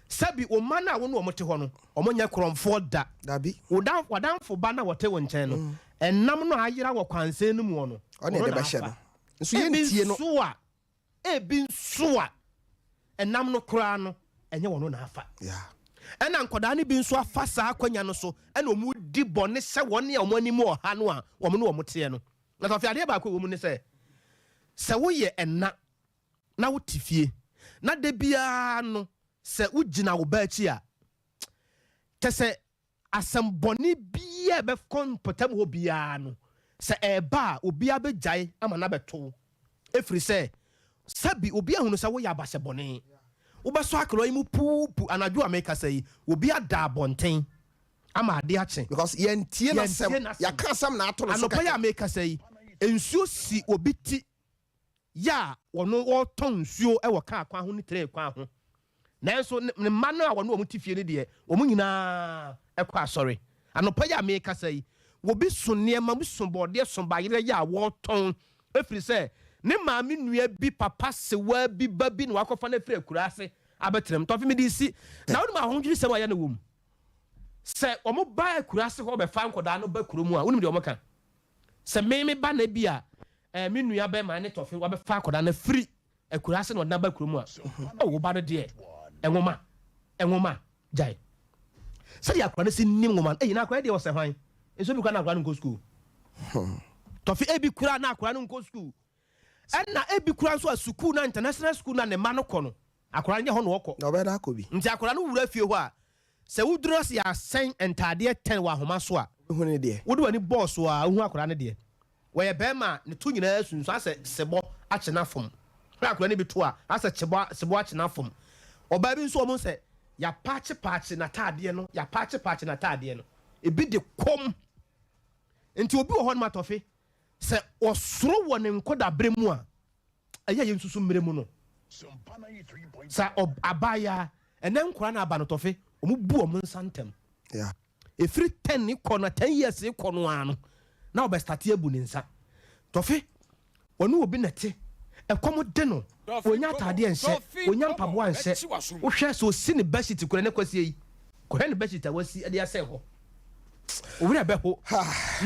Sɛbi wo mma no a wo ne wɔn te hɔ no, wɔnyɛ korɔmfoɔ da. Dabi. Wo dan, w'adamfo ba no a ɔte wo nkyɛn no, ɛnam no a ayera wɔ kwansɛn no muɔ no, Ɔne ɔno ɛde na bɛhyɛ no. afa. Nso Ebi yɛntie no. nso a, ebi nso a, ɛnam no koraa no, ɛnyɛ wɔn na afa. Yeah. Ɛna nkwadaa no bi nso afa saa akwanya no so ɛna wɔn di bɔne sɛ wɔn a wɔn anim wɔ ha no a wɔn ne wɔn teɛ no. Na Tɔfe, adeɛ baako a ɛwɔ mu ne sɛ, sɛ woyɛ ɛna na wote fie na da biara no sɛ wogyina wo ba akyi a, kyɛ sɛ asɛm bɔne biara a ɛbɛkɔ mpɔtam hɔ biara no, sɛ ɛreba a, obiara bɛgyae ama no abɛto wo. Ɛfiri sɛ, sɛbi obi ahunu sɛ woyɛ abahyɛbɔne. Wobɛsɔ akwadaa yi mu puupu anadwo a merekasa yi, obi ada abɔnten ama ade akye. Because yɛntie Yɛntie n'asɛm. n'asɛm. Yɛaka asɛm na ato no so Anɔpa yi kɛkɛ. a merekasa yi, nsuo si obi ti yɛ a wɔno wɔtɔn nsuo wɔ kaa kwan ho ne train kwan ho. Nanso ne ne mma no a wɔne wɔn te fie no deɛ, wɔn nyinaa kɔ asɔre. Anɔpa yi a merekasa yi, obi so nneɛma, obi so bɔɔdeɛ, so bayerɛ yɛ a wɔretɔn, ɛfiri sɛ ne maame nua bi papa sewaa bi ba bi na wakɔfa no afiri akuraa ase abɛtena mu. Tɔfe mede resi, na wonim ahodwirisɛm a ɛyɛ no wɔ mu? Sɛ wɔba akuraa ase hɔ bɛfa nkwadaa no ba kurom a, wonim deɛ wɔka? Sɛ me me ba na bi a eh, me nua bɛrima ne tɔfe wabɛfa akwadaa no afiri akuraase na ɔde no aba kurom a, oh, wo ba no deɛ, nwoma, nwoma, gyae. Sɛdeɛ akwadaa no si nim nwoma no, eyi na akwadaa deɛ ɔsɛ hwan? Nso ebi koraa na akwadaa no nkɔ sukuu. Tɔfe ebi koraa na akwadaa no nkɔ sukuu. Ɛna ebi koraa nso a sukuu na international school na ne mma no kɔ no, akwadaa no nyɛ hɔ na ɔkɔ. Na ɔbɛyɛ dɛ akɔ bi. Nti akwadaa no wura fie hɔ a, Sɛ woduru na sɛ yɛasɛn ntaadeɛ tɛn wɔ ahoma so a, Wohu ne deɛ. wode w'ani bɔɔ so ara, wohu akwadaa no deɛ. Wɔyɛ barima a, ne to nyinaa asunsuan asɛ sebɔ akye no afom. Hwɛ akwadaa no bi to a, asɛ kyebɔ sebɔ akye no afom. Ɔbaa bi nso wɔn sɛ yɛapaakyepaakye n'ataadeɛ no, yɛapaakyepaakye n'ataadeɛ no. Ebi de kɔm. Nti obi wɔ hɔ nom atɔfe, sɛ ɔsoro wɔ ne nkɔdaberɛ mu a, ɛyɛ a yɛnsusu mmerɛ mu no sɛ abaayaa ɛnɛ nkora no aba no tɔfe wɔn bu wɔn nsa ntɛm ɛfiri 10 ne kɔ na 10 years kɔ no ara no na ɔbɛstate abu ne nsa tɔfe ɔne obi na ɛte ɛkɔm de no ɔnya ataadeɛ nhyɛ ɔnya mpaboa nhyɛ wohwɛ sɛ ɔsi ne bedsheet kora ne kwasie yi kɔhwɛ ne bedsheet a wasi de asɛn hɔ Wo werɛ bɛho.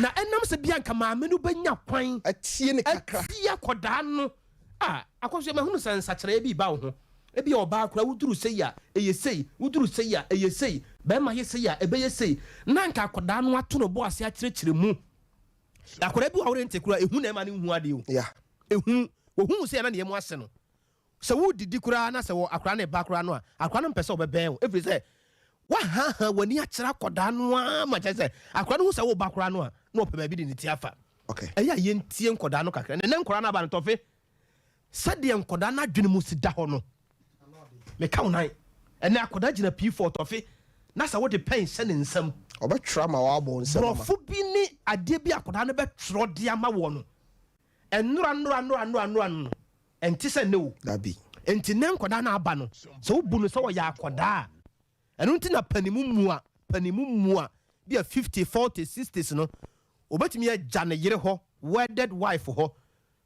Na ɛnam sɛ bia nka maame no bɛnya kwan atie ne kakra. Atie akɔdaa no a, akɔso mahunu sɛ nsakyeraeɛ bi reba wo ho. Ebia ɔbaa koraa woduru sei a, ɛyɛ sei, woduru sei a, ɛyɛ sei, barima yɛ sei a, ɛbɛyɛ sei. Na nka akɔdaa no ato ne bo ase akyerɛkyerɛ mu. Akɔdaa bi wɔ hɔ a worente koraa, ehu na ɛma no nhu adeɛ o. Yeah. Ehu. Wɔhu sɛ na ne yam ase no. Sɛ woredidi koraa na sɛ wɔ akwadaa no reba koraa no a, akwadaa no mpɛ sɛ ɔbɛbɛn wo ɛfiri sɛ woahaahaa w'ani akyerɛ akwadaa no ara ma kyerɛ sɛ akwadaa no hu sɛ woreba koraa no a, na ɔpɛ baabi de ne ti afa. Okay. Ɛyɛ a yɛntie nkwadaa no kakra. Na ɛnɛ nkwadaa no aba no tɔfe sɛdeɛ nkwadaa no adwene mu si da hɔ no, meka wo nan. Ɛnɛ akwadaa gyina P4 tɔfe na sɛ wode pɛn hyɛ ne nsam. Ɔbɛtwerɛ ama wabɔ wo nsam ama. Borɔfo bi ne adeɛ bi akwadaa no bɛtwerɛ de ama wɔ no. Ɛnora nnora nnora nnora nnora no. Ɛnte sɛ nnɛ o. Dabi. Enti nnɛ nkwadaa no a aba no, sɛ wobu no sɛ ɔyɛ akwadaa a, ɛno nti na panin mua, panin mua, bi a 50, 40, 60s no, obetumi agya ne yere hɔ, wedded wife hɔ,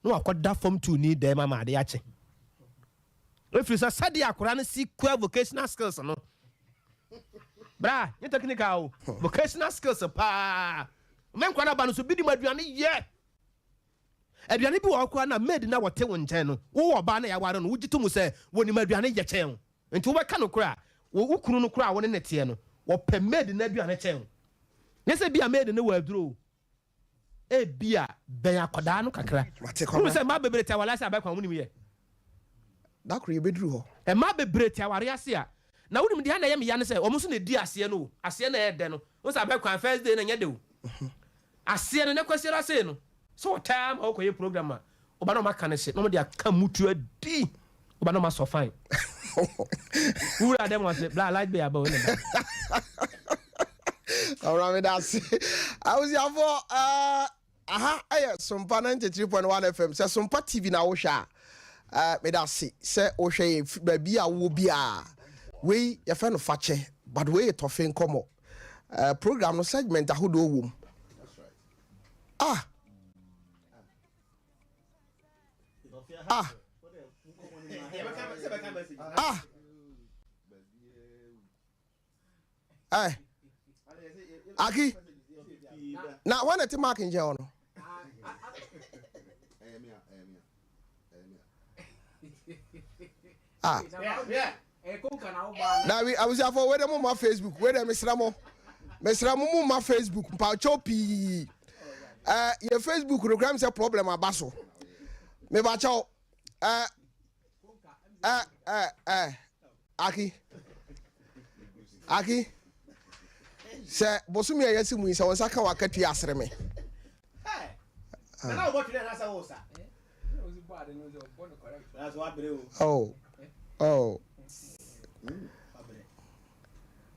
na wakɔda fam tuuni dan mu ama ade akye. Ɛfiri sɛ sɛdeɛ akwadaa no si kura vocational skills no, bra, nyɛ technical o, vocational skills paa. Nnɛ nkwadaa no aba no so, bi nim aduane yɛ. Aduane bi wɔ hɔ koraa no a maid no a ɔte wo nkyɛn no, wo ɔbaa no a yɛaware no, wogye to mu sɛ wɔnim aduane yɛ kyɛn wo. Nti wobɛka no koraa a, wo kunu no koraa a wo ne no teɛ no, ɔpɛ maid no aduane kyɛn wo. Nyɛ sɛ ebia maid no wɔ aduro o, ebia bɛn akwadaa no kakra. Mate Wohu kwabena. sɛ mmaa bebree te aware ase a bɛkwan, wonim yɛ? Da koro yɛbɛduru hɔ. Mmaa bebree te aware ase a, na wonim deɛ na ɛyɛ me ya ne sɛ, wɔn nso na ɛdi aseɛ no o, aseɛ no a ɛyɛ dɛ no. Wohu sɛ abɛkwan first day no ɛnyɛ dɛ o. Aseɛ no, nɛ Kwasiada sei no, sɛ wɔtaa ma wɔkɔyɛ program a, woba na wɔaka no hye na wɔde aka mutu adi, woba na wɔasɔ fine. Wo wura dɛm ɔse, bla light bill aba o, ne ba. Ɔwura meda ase. Abusuafoɔ, eh, aha ɛyɛ Sompa 93.1 FM. Sɛ Sompa TV na wohwɛ a, eh, meda ase sɛ wohwɛ yɛn baabi a wowɔ biara. Wei yɛfrɛ no fakyɛ, but wei yɛ tɔfe nkɔmmɔ. Eh, program no segment ahodoɔ wom. Ah. Ah. Ah. Eh. Aki. Na wɔn na ti mark nkyɛn hɔ no. Ah. Dabi abusuafo wei de mo ma Facebook wei de mesrɛ mo mesrɛ mo mo ma Facebook mpakyɛw pii ɛɛ eh, yɛ Facebook no kura mi sɛ problem aba so mebakyɛw ɛɛ eh, ɛɛ eh, ɛɛ ɛɛ aki aki sɛ bosomi a yɛsi mu yi sɛ wɔn nsa ka wɔn akatua asere me. Oh, oh.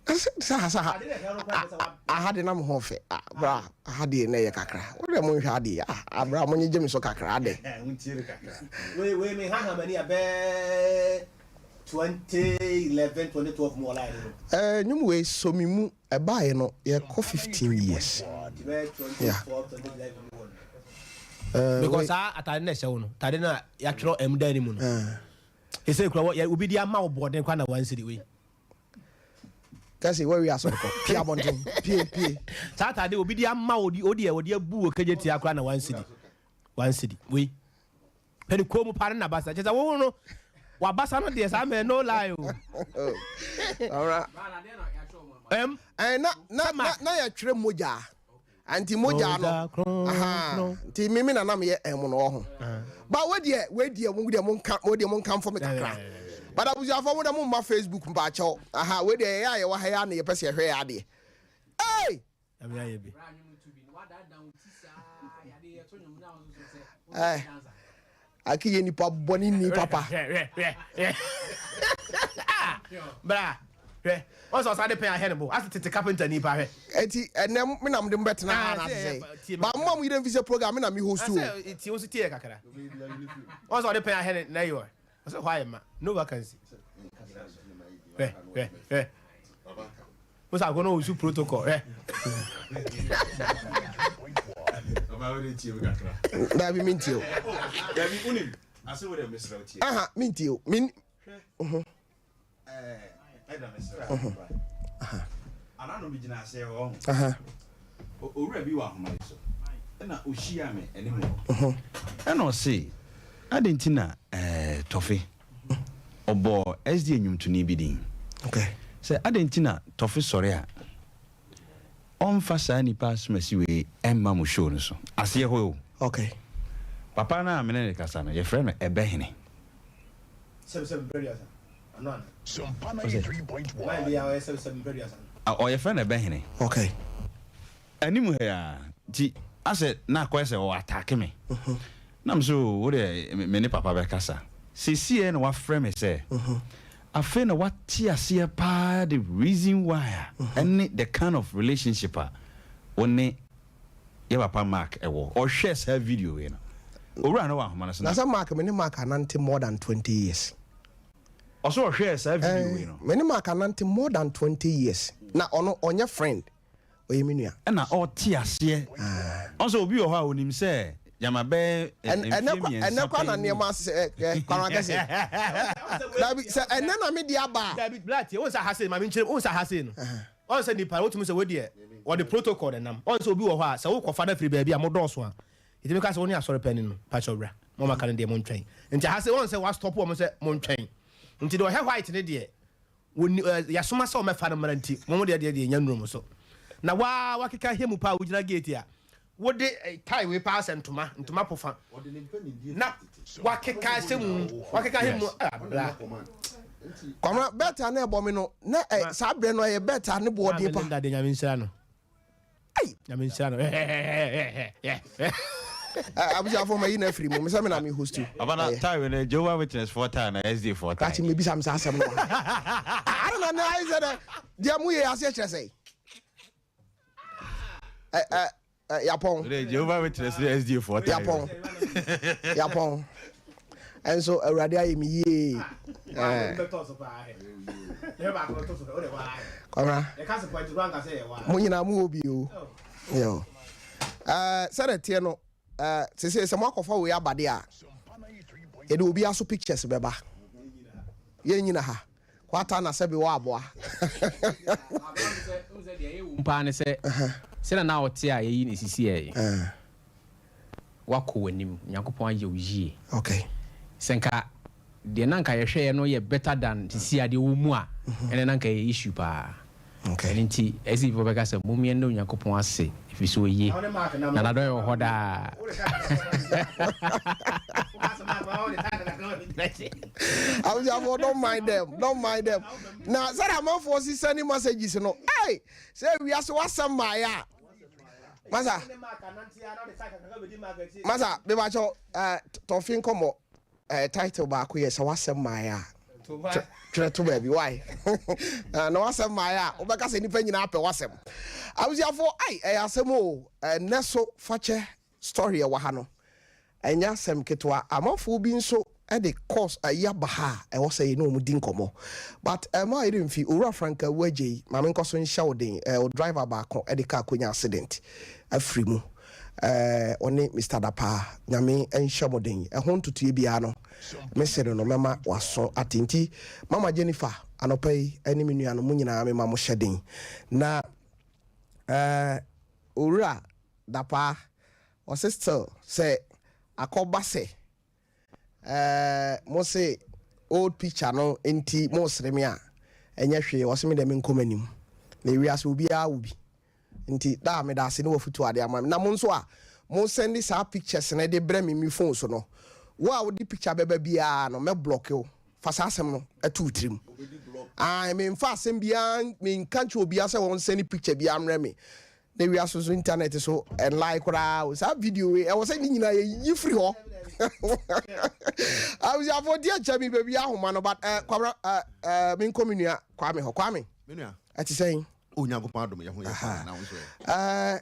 Sɛ ha sɛ ha aha de na mo ho fɛ ah, bra aha deɛ na ɛyɛ kakra wo deɛ mo nhwɛ adeɛ ah, ah bra mo nyegye me so kakra adɛ. Wei wei me ha ha mani abɛɛ 2011 2012 mu ɔlaa no. Ɛɛ nnwom wei sɔ me mu ɛbaeɛ no yɛkɔ 15 years. Yeah. Uh, because saa atade na ɛhyɛ wo no atade na yɛatwerɛ ɛm da anim no ɛsɛ kura wɔ obi de ama wo bɔɔden kwa na wansiri wei kɛse wawi asɔre kɔ pie abɔnten pie pie saa atade obi de ama wo odi ɛ wɔde abu wɔ kagye tia kora na wansiri wansiri wei Pɛ ne kɔn mu paa ne n'abasa. Kyerɛ sɛ wo no w'abasa no deɛ saa mɛ no lie o. Ɛm. Ɛn na na na na yɛtwerɛ mogya. Nti mogya no. Aha. Nti mimi na nam yɛ ɛm no ɔho. Ba wo deɛ wo deɛ mo deɛ mo nka mo deɛ mo nka mfo me kakra. But abusuafo mo deɛ mo mma Facebook mpaakyɛw. Aha wo deɛ yɛyɛ a yɛwɔ ha yɛ a na yɛpɛ sɛ yɛhwɛ yɛ adeɛ. Hey! Nyame ayɛ bi. Eh, Aki yɛ nipa bɔne ni papa. Bra, hwɛ. Wɔn sɛ ɔsan de pɛn ahɛ ne bo. Ase tete carpenter ni pa hwɛ. Eti ɛnɛ me na mo de mo bɛtena ha na ase sɛ. Ba mo a mo yere mfi sɛ program me na me host o. Ase ti wo so tie kakra. Wɔn sɛ ɔde pɛn ahɛ ne na yi wɔ. Ɔsɛ hɔ ayɛ ma. No vacancy. Hwɛ, hwɛ, hwɛ. Musa akɔ na ɔsu protocol hwɛ. Dabi mi ntie o. Dabi unim ase wo de mesrɛ wo tie. Aha mi ntie o. Mi. Ɛda mesrɛ wo. Ana no megyina ase hɔ. Aha. Owura bi wɔ ahoma yi so. Ɛna ohyia me anim hɔ. Ɛna ɔse adɛn nti na ɛɛ tɔfe. Ɔbɔɔ SDA nnwomtoni bi din sɛ adɛn nti na Tɔfe sɔre a ɔmfa saa nipa asomasi wei mma mo show no so. Aseɛ hɔ o. Okay. Papa no a me ne no kasa no, yɛfrɛ no Ɛbɛhene. Ɔyɛfrɛ no Ɛbɛhene. Okay. Anim ha yi ara nti asɛ na akɔyɛ sɛ ɔ attack me na me sɛ oo wo deɛ me ne papa bɛkasa. Seesei na wafrɛ me sɛ afei na wate aseɛ paa the reason why a ɛne the kind of relationship a wo ne yɛ papa Mark wɔ. Ɔhwɛɛ saa video wei no, owura no wɔ ahoma no so na. Na sɛ Mark, me ne Mark anante more than 20 years. Ɔsɛ ɔhwɛɛ saa video wei no. Me ne Mark anante more than 20 years na ɔno ɔnyɛ friend. ɔyɛ me nua. Ɛna ɔte aseɛ. Ɔn sɛ obi wɔ hɔ a onim sɛ gyama bɛyɛ mfie mmiɛnsa ɛnɛ kwa na nneɛma asesɛ ɛ kwan akɛse. Dabi sɛ ɛnɛ na me de aba a. Dabi bla tie wɔn sɛ ha sei maame nkyerɛ wɔn sɛ ha sei no wɔn sɛ nipa wotumi sɛ wɔdeɛ wɔde protocol na nam wɔn sɛ obi wɔ hɔ a sɛ wokɔfa no afiri baabi a mo dɔɔso a yɛtumi ka sɛ wɔne asɔre panin no pakyɛ wura mo maka no deɛ mo ntwɛn nti ha sei wɔn sɛ wɔastɔpo wɔn sɛ mo ntwɛn nti deɛ ɔhɛ white ne deɛ Wɔnni ɛ, yɛasoma sɛ wɔmmɛfa no mmra nti, mo deɛ deɛ deɛ nya nnuru mo so. Na wo ara woakeka ahia mu paa, wogyina gate a, wode ɛ, tie wei paa sɛ ntoma, ntoma pofa, na woakeka ahyɛ mu, woakeka ahia mu, ah, bra. Kwamina, bet a na ɛbɔ me no, na ɛ, saa berɛ no ɛyɛ bet a ne boɔ den Maame pa. Linda deɛ Nyame nhyira no. Ai! Nyame nhyira no. Abusuafo ma yi na afiri mu. Mesɛ me na me host o. Aba na Ɛyɛ. tie wei no Jehovah Witness foɔ tie na SD foɔ tie. Krakye mebisa me saa asɛm no wɔ ha. Ara na na ayɛ sɛ dɛ deɛ mo yɛ aseɛ kyerɛ sɛ. Ɛ ɛ ɛ yapɔn. Wei deɛ Jehovah Witness ne SD foɔ tie. Yapɔn. Yapɔn. Ɛnso Awurade ayɛ me yie. Kwamina, mo nyinaa mo wɔ bi o. Yo. Sɛdeɛ teɛ no, sese sɛ moakɔfa wei aba deɛ a, yɛde obi aso pictures bɛba. Yɛn nyina ha. Kwata na sɛbi wɔ aboa. Paa ne sɛ sɛdeɛ na ɔte a yɛyi ne sisi ɛ wakɔ w'anim, Nyankopɔn ayɛ wo yie. Sɛ nka deɛ na nka yɛhwɛɛ no yɛ better than sisi adeɛ wɔ mu a, ɛnɛ na nka yɛ issue paa. Ɛno nti ɛsɛ bi bɛka sɛ mommyɛ ne Onyankopɔn ase, ɛfiri sɛ ɔye na nadɔ yɛ wɔ hɔ daa. Abusuafoɔ, don't mind them, don't mind them. Na sɛdeɛ amanfoɔ si sending messages no, hey, sɛ wiase wasɛm maayɛ a, masa masa, mebakyɛw, tɔfe nkɔmmɔ title baako yɛ sɛ wasɛm maayɛ a, twerɛ to baabi why na wasɛm maayɛ a, wobɛka sɛ nnipa nyinaa pɛ wasɛm. Abusuafoɔ, ai, ɛyɛ asɛm o. Ɛnɛ so fakyɛ story ɛwɔ ha no, ɛnyɛ asɛm ketewa. Amanfoɔ bi nso ɛde course ayi aba ha a ɛwɔ sɛ yɛne wɔn di nkɔmmɔ, but ɛma ayere mfi Owura Frank Awu Agye yi, maame nkɔ so nhyɛ wo den. O driver baako ɛde kaa konya accident afiri mu, ɔne Mr Dapaa, Nyame nhyɛ mo den. Ɛho ntotoe biara no, mesere no mɛma waso ate. Nti Mama Jennifer, anɔpa yi ɛne me nua no mo nyinaa, mema mo hyɛ den. Na Owura Dapaa ɔse still sɛ akɔba sɛ mo se old picture no nti mo sere me a, ɛnyɛ hwee. Ɔse me deɛ menkɔ m'anim na ewiase obiara wo bi. Nti daa meda ase ne wafutu ade ama me. Na mo nso a mo send saa pictures no de brɛ me mi phone so no, wo a wode picture bɛba biara no, mɛ block wo. Fa saa asɛm no ɛto wo tirim. Ah, memfa asɛm biara, menka nkyerɛ obiara sɛ wɔn send picture biara mmerɛ me. Na wiase so internet so ɛnlae koraa o. Saa video wei ɛwɔ sɛ ne nyinaa yɛyi firi hɔ. Abusuafoɔ, di akyɛ mi baabi ahoma no, but Kwabra, menkɔ me nua Kwame hɔ. Kwame, ɛte sɛn? Onyankopɔn adom, yɛ ho yɛ paa. Na wo nso ɛ?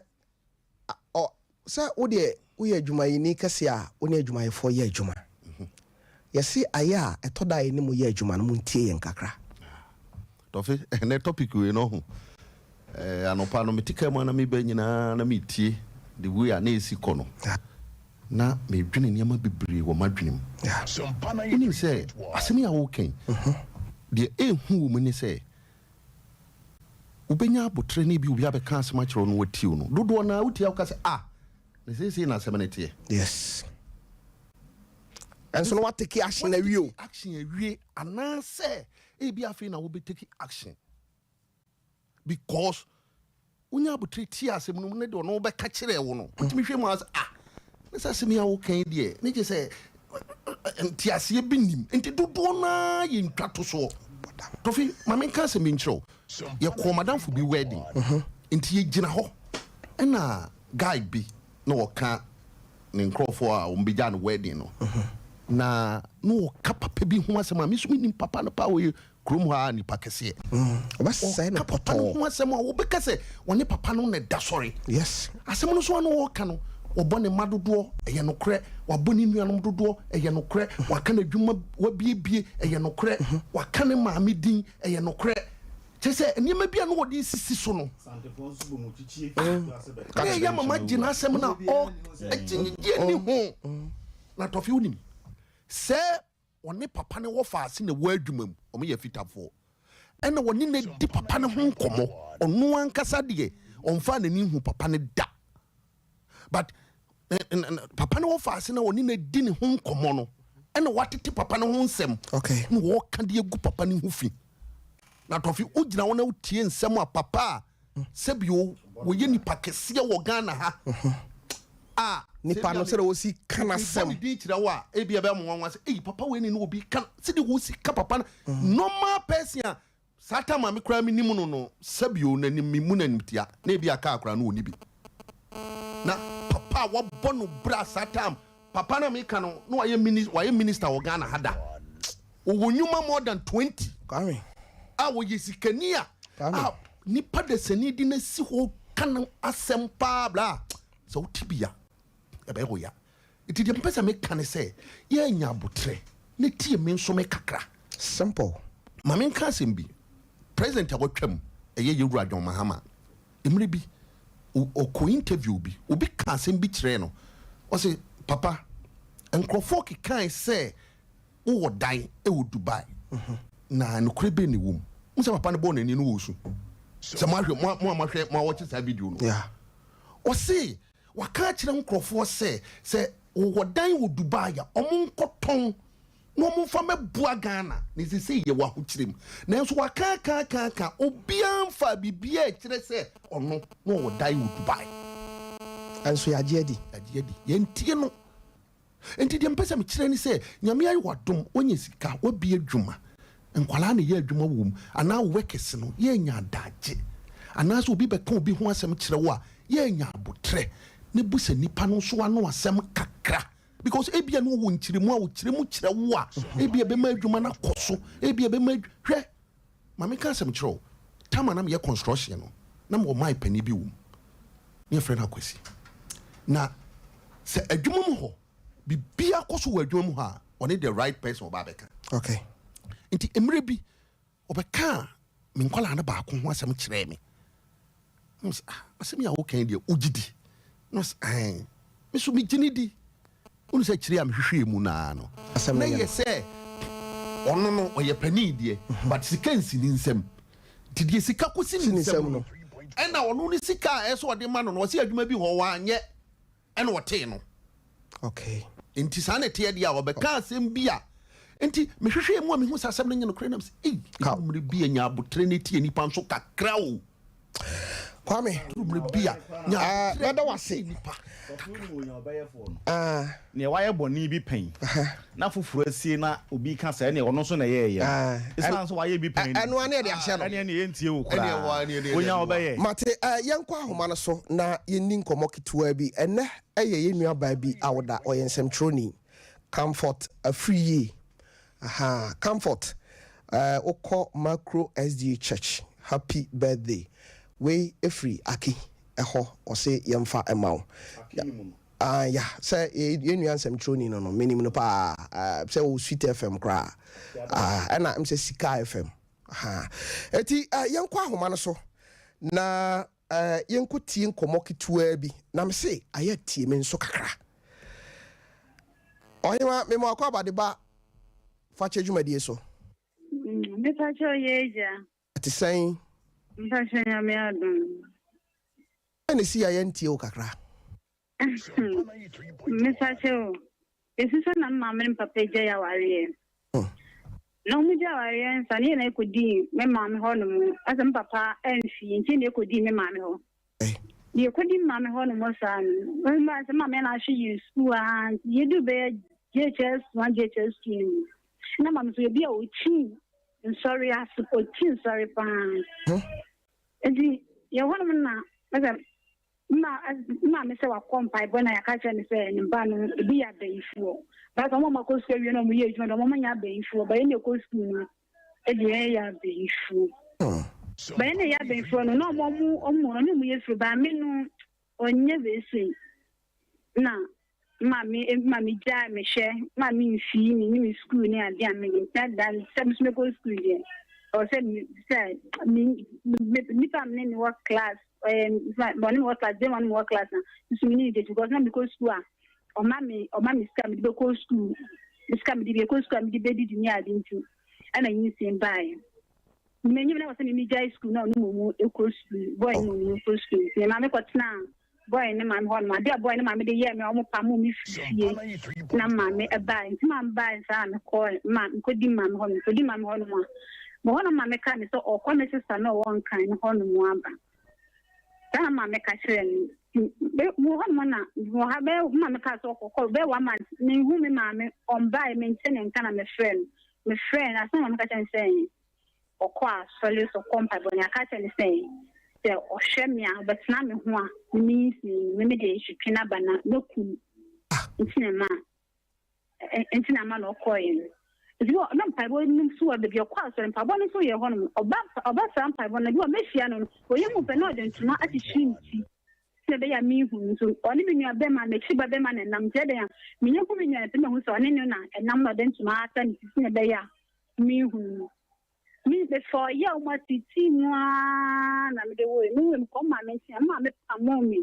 Ɔ sɛ wo deɛ woyɛ adwumayɛni kɛse a, wo ne adwumayɛfoɔ yɛ adwuma. Yɛse ayɛ a ɛtɔ da a yɛne mo yɛ adwuma no, montie yɛn kakra. Tɔfe, ɛnɛ topic wei no ho, anɔpa no mete kaa mu a na meba nyinaa na metie the way a na ɛsi kɔ no, na medwene nneɛma bebree wɔ m'adwene mu. Wonim sɛ asɛm yi a wokan deɛ, ɛhu wɔ mu ne sɛ wobɛnya abotrɛ ne bi obi abɛka asɛm akyerɛ wo no, watie wo no dodoɔ naa wotie a, woka sɛ, "Ah, na seesei na asɛm no teɛ." Yes, ɛnso no wa take action awie o. Action awie anaasɛ ebi afei na wobɛ take action, because wonya abotire tie asɛm no mu ne deɛ ɔno wobɛka kyerɛ wo no, wotumi hwɛ mu a sɛ, ah, ne sɛ asɛm yi a woka yi deɛ, ne gye sɛ nteaseɛ bi nim. Nti dodoɔ naa yɛ ntwa to soɔ. Tɔfi, ma menka asɛm bi nkyerɛ wo. Yɛkɔɔ madamfo bi wedding, nti yɛgyina hɔ ɛna guy bi na wɔka ne nkurɔfoɔ a wɔn bɛgya no wedding no na wɔka papa bi ho asɛm a me nso menim papa no paa. Wɔyɛ kurom hɔ a nipa kɛseɛ. Ɔbɛsɛe no. Ɔka papa no pɔtɔɔ ho asɛm a wɔbɛka sɛ wɔne papa no na da sɔre. Asɛm no so a na wɔka no, wɔbɔ ne mma dodoɔ, ɛyɛ nokorɛ. Wabɔ ne nuanom dodoɔ, ɛyɛ nokorɛ. Waka n'adwuma wabiebie, ɛyɛ nokorɛ. Waka ne maame din, ɛyɛ nokorɛ. Kyerɛ sɛ nneɛma bi a na wɔde sisi so no na ɛyɛ mama gye n'asɛm no a ɔakyinnyegyeɛ ni ho. Na Tɔfe, wonim sɛ ɔne papa no wɔ faase na ɛwɔ adwuma mu, ɔmo yɛ fitafoɔ, ɛna wɔne no di papa no ho nkɔmmɔ. Ɔno ankasa deɛ, ɔmfa n'ani hu papa no da, but papa no wɔ faase na wɔne no di ne ho nkɔmmɔ no, ɛna watete papa no ho nsɛm na wɔka de agu papa no ho fi. Na Tɔfe, wogyina hɔ na wotie nsɛm a papa a sɛbio wɔyɛ nipa kɛseɛ wɔ Ghana ha a nipa no sɛdeɛ wɔsi ka n'asɛm n'asɛm ne din kyerɛ wo a, ebi ɛbɛyɛ mo nwanwa sɛ eyi papa wei ne ne obi ka sɛdeɛ wɔsi ka papa no. Normal person a saa time a me koraa me nim no, sɛbio n'anim me mu n'anim tia na ebi aka akora no wɔ ni bi na papa a wabɔ no bra saa time papa na meka no na wayɛ wayɛ minister wɔ Ghana ha da, wɔwɔ nnwuma more than 20 Kwame a wɔyɛ sikani a Kwame. A nipa dasani de no si hɔ ka no asɛm paa bra sɛ wote bi a, ɛbɛyɛ wo ya. Nti deɛ mpɛ sɛ meka ne sɛ yɛanya abotrɛ ne tie me nso me kakra. Simple. Ma menka asɛm bi. President a watwam, ɛyɛ yɛwura John Mahama, mmerɛ bi ɔkɔ interview bi, obi ka asɛm bi kyerɛɛ no. Ɔse, "Papa, nkurɔfoɔ kekae sɛ wowɔ dan ɛwɔ Dubai." Na nokorɛ bɛn na ɛwɔ mu? Wohu sɛ papa no bɔɔ n'ani no wɔ osu. Sɛ moahwɛ, mo a mo a moahwɛ, mo a wɔkye saa video no. Yeah. Ɔse waka akyerɛ nkorɔfoɔ sɛ, sɛ wɔwɔ dan wɔ Dubai a, wɔn nkɔtɔn na wɔn mfa mmɛboa Ghana. Na seesei yɛwɔ ahokyerɛ mu. Nanso waka aka aka aka, obiara mfaa biribiara a ɛkyerɛ sɛ ɔno na ɔwɔ dan wɔ Dubai. Nso yɛagye adi. Yɛagye adi. Yɛntie no. Enti deɛ mepɛ sɛ mekyerɛ ne sɛ, Nyame ayɛ wo adom, woanya sika, woabue adwuma, nkwadaa na ɛyɛ adwuma wɔ mu, anaa wo workers no, yɛanya adagye, anaasɛ obi bɛka obi ho asɛm kyerɛ wo a, yɛanya aboterɛ, na busa nipa no nso ano asɛm kakra, because ebia na ɔwɔ nkyerɛmu a ɔkyerɛ mu kyerɛ wo a, ebia ɛbɛma adwuma no akɔ so, ebia ɛbɛma, hwɛ, Ma menka asɛm nkyerɛ wo, time a na meyɛ construction no, na mewɔ mine panin bi wɔ mu, na yɛfrɛ no Akwasi. Na sɛ adwuma mu hɔ, biribiara kɔ so wɔ adwuma mu hɔ a, ɔne the right person ɔba abɛka. Okay. Nti mmerɛ bi, ɔbɛkaa me nkwadaa no baako ho asɛm kyerɛɛ me. Na ɔsɛ, ah, asɛm yi a woka yi deɛ, wogye di? Na ɔsɛ, ɛn, me nso megye ne di. Wonu sɛ akyire a mehwehwɛɛ mu no ara no, Asɛm na no nyɛ ɛyɛ no. sɛ ɔno no ɔyɛ panin deɛ, but sika nsi ne nsam. Nti deɛ sika kɔsi Si ne ne nsam nsam no, no. ɛna ɔno ne sika a ɛsɛ sɛ ɔde ma no no, ɔse adwuma bi hɔ wanyɛ, ɛna ɔtee no. Okay. Nti saa na ɛteɛ deɛ a, ɔbɛka asɛm bi a, nti mehwehwɛɛ mu a mehu sɛ asɛm no nyɛ nokorɛ, na mesɛ, ei, Ka. ɛduru mmerɛ bi a nya aboterɛ na tie nnipa nso kakra o. Kwame. Ah, mɛda wo ase. Ah. Nea wayɛ bɔne bi pɛn na foforɔ asie na obi ka sɛ ɛneɛ ɔno nso na ɛyɛɛyɛ no, Ah. ɛsiane sɛ wayɛ bi pɛn Ɛno ara ne yɛde ahyɛ no. ɛneɛ neɛ yɛntie wo koraa. Wonya wobɛyɛ. Mate, eh, yɛnkɔ ahoma no so na yɛnni nkɔmmɔ ketewa bi. Ɛnnɛ yɛ yɛn nuabaa bi awoda, ɔyɛ nsɛmtwerɛni, Comfort Afriyie. Ahaa Comfort eh wokɔ Macro SDA church happy birthday wei ɛfiri Aki ɛhɔ ɔse yɛmfa mma wo Ah ya sɛ yɛn nua nsɛmtwerɛni no no menim no paa eh, sɛ ɔwɔ Sweet FM koraa ah, ɛna m sɛ Sika FM ahaa eti eh, yɛnkɔ ahoma no so na eh, yɛnkɔ tie nkɔmmɔ ketewaa bi na mese ayɛ tie me nso kakra. Ɔhema, mema wakɔ aba de ba fakyɛ dwumadie so. Mepakyɛw yɛ agya. Ɛte sɛn? Mpakyɛw Nyame adom. Dɛn na ɛsii a yɛntie wo kakra? Mepakyɛw, ɛsi sɛ na me maame ne me papa agyae awareɛ. Na wɔn gyae awareɛ nsa no yɛn na ɛkɔdii me maame hɔ nom. Asɛ me papa amfie nti na ɛkɔdii me maame hɔ. Deɛ ɛkɔdi maame hɔ nom saa no, mmaa sɛ maame na ahwɛ yɛn sukuu ara nti yɛdu bɛyɛ JHS 1 JHS 2 no mu. Na maame nso ebi a ɔkyi nsɔre ase, ɔkyi nsɔre paa. Nti yɛ hɔ nom na sɛ maame sɛ wakɔ mpaebɔ na yɛaka kyerɛ no sɛ ne ba no ebi yɛ abayifoɔ. Baasa wɔn a wɔakɔ sukuu awie na wɔyɛ adwuma deɛ wɔn nyɛ abayifoɔ, bɛyɛ na ɛkɔ sukuu no. Ɛdeɛ yɛyɛ abayifoɔ. Bɛyɛ na ɛyɛ abayifoɔ no na ɔmo ɔmo ɔmo ɔne ɔmo yɛ firi baa me no ɔnyɛ wei na maame maame gyaa me hwɛ maame nfii me ne me sukuu ne adeɛ a me na da sɛ me so mekɔ sukuu deɛ ɔwɔ sɛ me sɛ me me nipa me ne ne wɔ class ɛɛ ɔne me wɔ class bɛrima ne me wɔ class na nso me ne ne date because na mekɔ sukuu a ɔma me ɔma me sika mede bɛkɔ sukuu me sika mede bɛkɔ sukuu a mede bɛdidi ne ade nti ɛna nyinsɛn baeɛ menyim na wɔ sɛ memegyae sukuu na ɔno mmom ɛkɔ sukuu bɔe no mmom kɔ sukuu nti me maame kɔtenaa bɔe ne maame hɔ nom ade a bɔe ne maame de yɛɛ me a ɔmo pamoo me firi fie na maame ɛbaeɛ nti maame baeɛ saa na mekɔɔ ma mekɔdi maame hɔ nom mekɔdi maame hɔ nom a mewɔ hɔ nom maame kaa me sɛ ɔkɔ me sista na ɔwɔ Nkran no hɔ nom aba. Saa na maame ka kyerɛɛ me. Mewɔ hɔnom na mewɔ ha bɛyɛ me maame kaa sɛ ɔkɔ bɛyɛ one month menhu me maame ɔmbaeɛ mente ne nka na mefrɛ no mefrɛ no asɛm a maame ka kyerɛ me sɛ ɔkɔ asɔre sɛ ɔkɔ mpaebɔ ne aka kyerɛ me sɛ sɛ ɔhwɛ me a ɔbɛtena me ho a me menyinsɛn me me de twetwe n'aba na mɛku no nti na ɛma nti na ama na ɔkɔeɛ no. Nti wɔ na mpaebɔ no nso wɔ baabi ɔkɔ asɔre mpaebɔ no nso yɛ hɔ nom. Ɔba ɔba saa mpaebɔ no bi wɔ mɛhyia no no ɔyɛ mu pɛ na ɔde ntoma akyekyere ne ti sɛ ɛbɛyɛ a menhu no. Nso ɔne me nua bɛma m'akyi ba bɛma na ɛnam nti ɛdɛn a menya hu me nua no pɛ mahu sɛ ɔne no na ɛnam na ɔde ntoma ata ne ti sɛ ɛbɛyɛ a menhu no. Me mefaa ɔyaw mu ateetee mu ara na mede woe. Mewoe mekɔɔ maame nkyɛn a me maame pamoo me.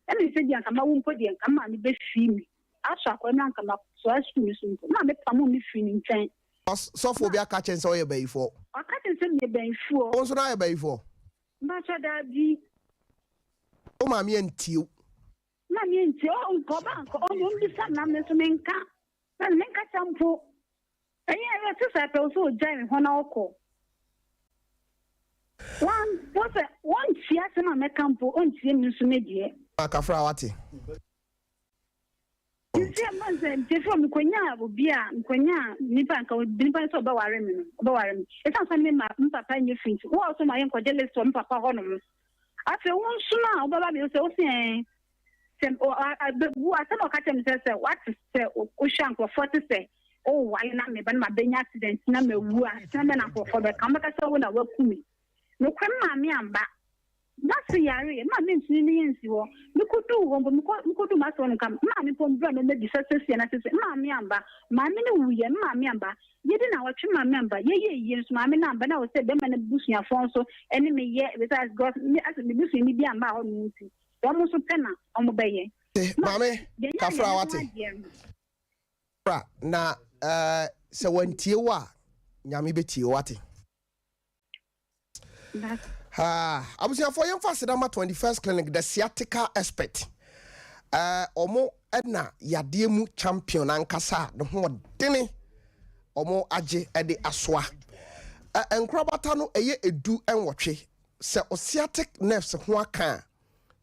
Na menim sɛ ebia anka mawu mpo deɛ, anka me maame bɛfiri me. Asɔ akwadaa no anka matoa sukuu no so mpo. Me maame pamoo me firii ne nkyɛn. Sɔfoɔ bi aka kyɛn sɛ ɔyɛ bayifoɔ. Ɔka kyɛn sɛ meyɛ bayifoɔ. Wo nso na ayɛ bayifoɔ? Mpakyɛ daabi. Wo maame antie wo? Maame antie o, nka ɔba nka ɔno ɔmbisa na me nso menka. Na menkasa mpo. Ɛyɛ ɛyɛ sisa pɛ sɛ ɔgyae me hɔ na ɔkɔ. Wɔn wɔsɛ wɔntie asɛm a mɛka mpo, ɔntie me nso me deɛ. Akafra wate. Nti ɛma sɛ nti fo mekonyaa obi a mekonyaa nipa nka nipa sɛ ɔbɛware me no ɔbɛware me ɛsiane sɛ me ma me papa nyɛ fi nti wo a ɔsɛ ma yɛnkɔgye list wɔ me papa hɔ nom afei wo nso no a wobɛba bio sɛ wo sɛ ɛn sɛ bu asɛm a ɔka kyerɛ me sɛ sɛ wate sɛ wohwɛ a nkurɔfoɔ te sɛ wowale na meba na mabɛnya accident na mawu a sɛ bɛ na nkurɔfoɔ bɛka wɔbɛka sɛ wo na waku me. Nokorɛ me maame amba. M'ase yareeɛ, me maame ntumi ne yɛn nsi hɔ. Mekoduu hɔ mpo, mekɔ mekoduu m'ase hɔ no nka me maame mpo mbra na ɔmmɛbisa sɛsi anaa sɛsi. Me maame amba. Maame no wuiɛ, me maame amba. Yɛdi nnawɔtwe, me maame amba. Yɛyɛɛ yie nso, maame no amba. Na ɛwɔ sɛ bɛrima no abusuafoɔ nso ne me yɛ besides because me asɛ me busuani bi amma hɔ nom nti, wɔn nso pɛ na wɔbɛyɛ. Te, Ma maame, yɛnyɛ kafra yɛn ho wate. adeɛ no. Bra, na eh, sɛ wantie wo a, Nyame bɛtie wo, wate. Ah, abusuafoɔ yɛmfa aseda ma 21st Clinic, the sciatica expert. Eh, ɔmo na yadeɛ mu champion ankasa a ne ho ɔdene ɔmo agye de asoa. Eh, nkorabata no ɛyɛ 18. Sɛ o sciatic nerves ho aka a,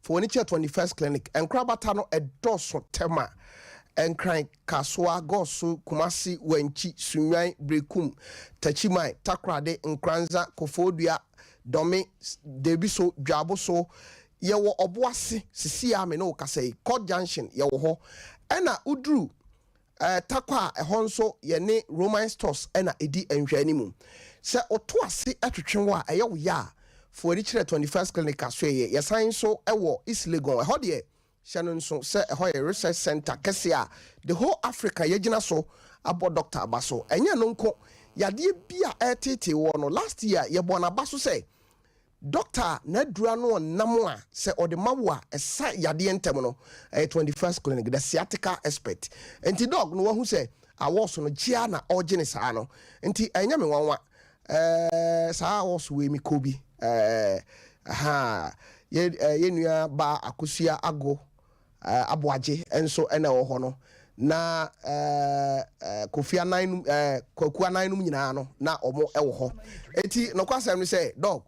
Fa w'ani kyerɛ 21st Clinic. Nkorabata no ɛdɔɔso Tema, Nkran, Kasoa, Goso, Kumasi, Wankyi, Sunnwan, Berekum, Takyiman, Takorade, Nkoranza, Kofoɔdua, Dɔme, Debiso, Dwaboso. Yɛwɔ Ɔboase sisi a me ne wo kasa yi. Court Junction yɛwɔ hɔ. Ɛna woduru Tarkwa a ɛhɔ nso yɛne Roman Stores na ɛdi nhwɛanimu. Sɛ woto ase twetwe wo a ɛyɛ wo ya a, fa w'ani kyerɛ 21st Clinic asoɛeɛ. Yɛsan nso wɔ East Legon. Ɛhɔ deɛ, hyɛ no nso sɛ ɛhɔ yɛ research centre kɛseɛ a the whole Africa yɛagyina so abɔ dɔkta aba so. Ɛnyɛ ɛno nko, yadeɛ bi a ɛreteetee woɔ no, last year yɛbɔɔ no aba so sɛ Dɔkta a n'aduru ano ɔnam a sɛ ɔde ma wo a ɛsa yadeɛ ntɛm no, ɛyɛ 21st Clinic, the sciatica expert. Nti dɔg no wahu sɛ awɔɔso no gye ara na ɔregye no saa no, nti ɛnyɛ me nwanwa. Ɛɛ saa awɔɔso wei mekɔ bi. Ɛɛ ahaa yɛ ɛɛ yɛn nua baa Akosua Ago ɛɛ Aboagye nso ɛna ɛwɔ hɔ no. Na ɛɛ ɛɛ Kofi Anan nom ɛɛ Kwaku Anan nom nyinaa no na wɔn ɛwɔ hɔ. Eti nokwasɛm ne sɛ dɔg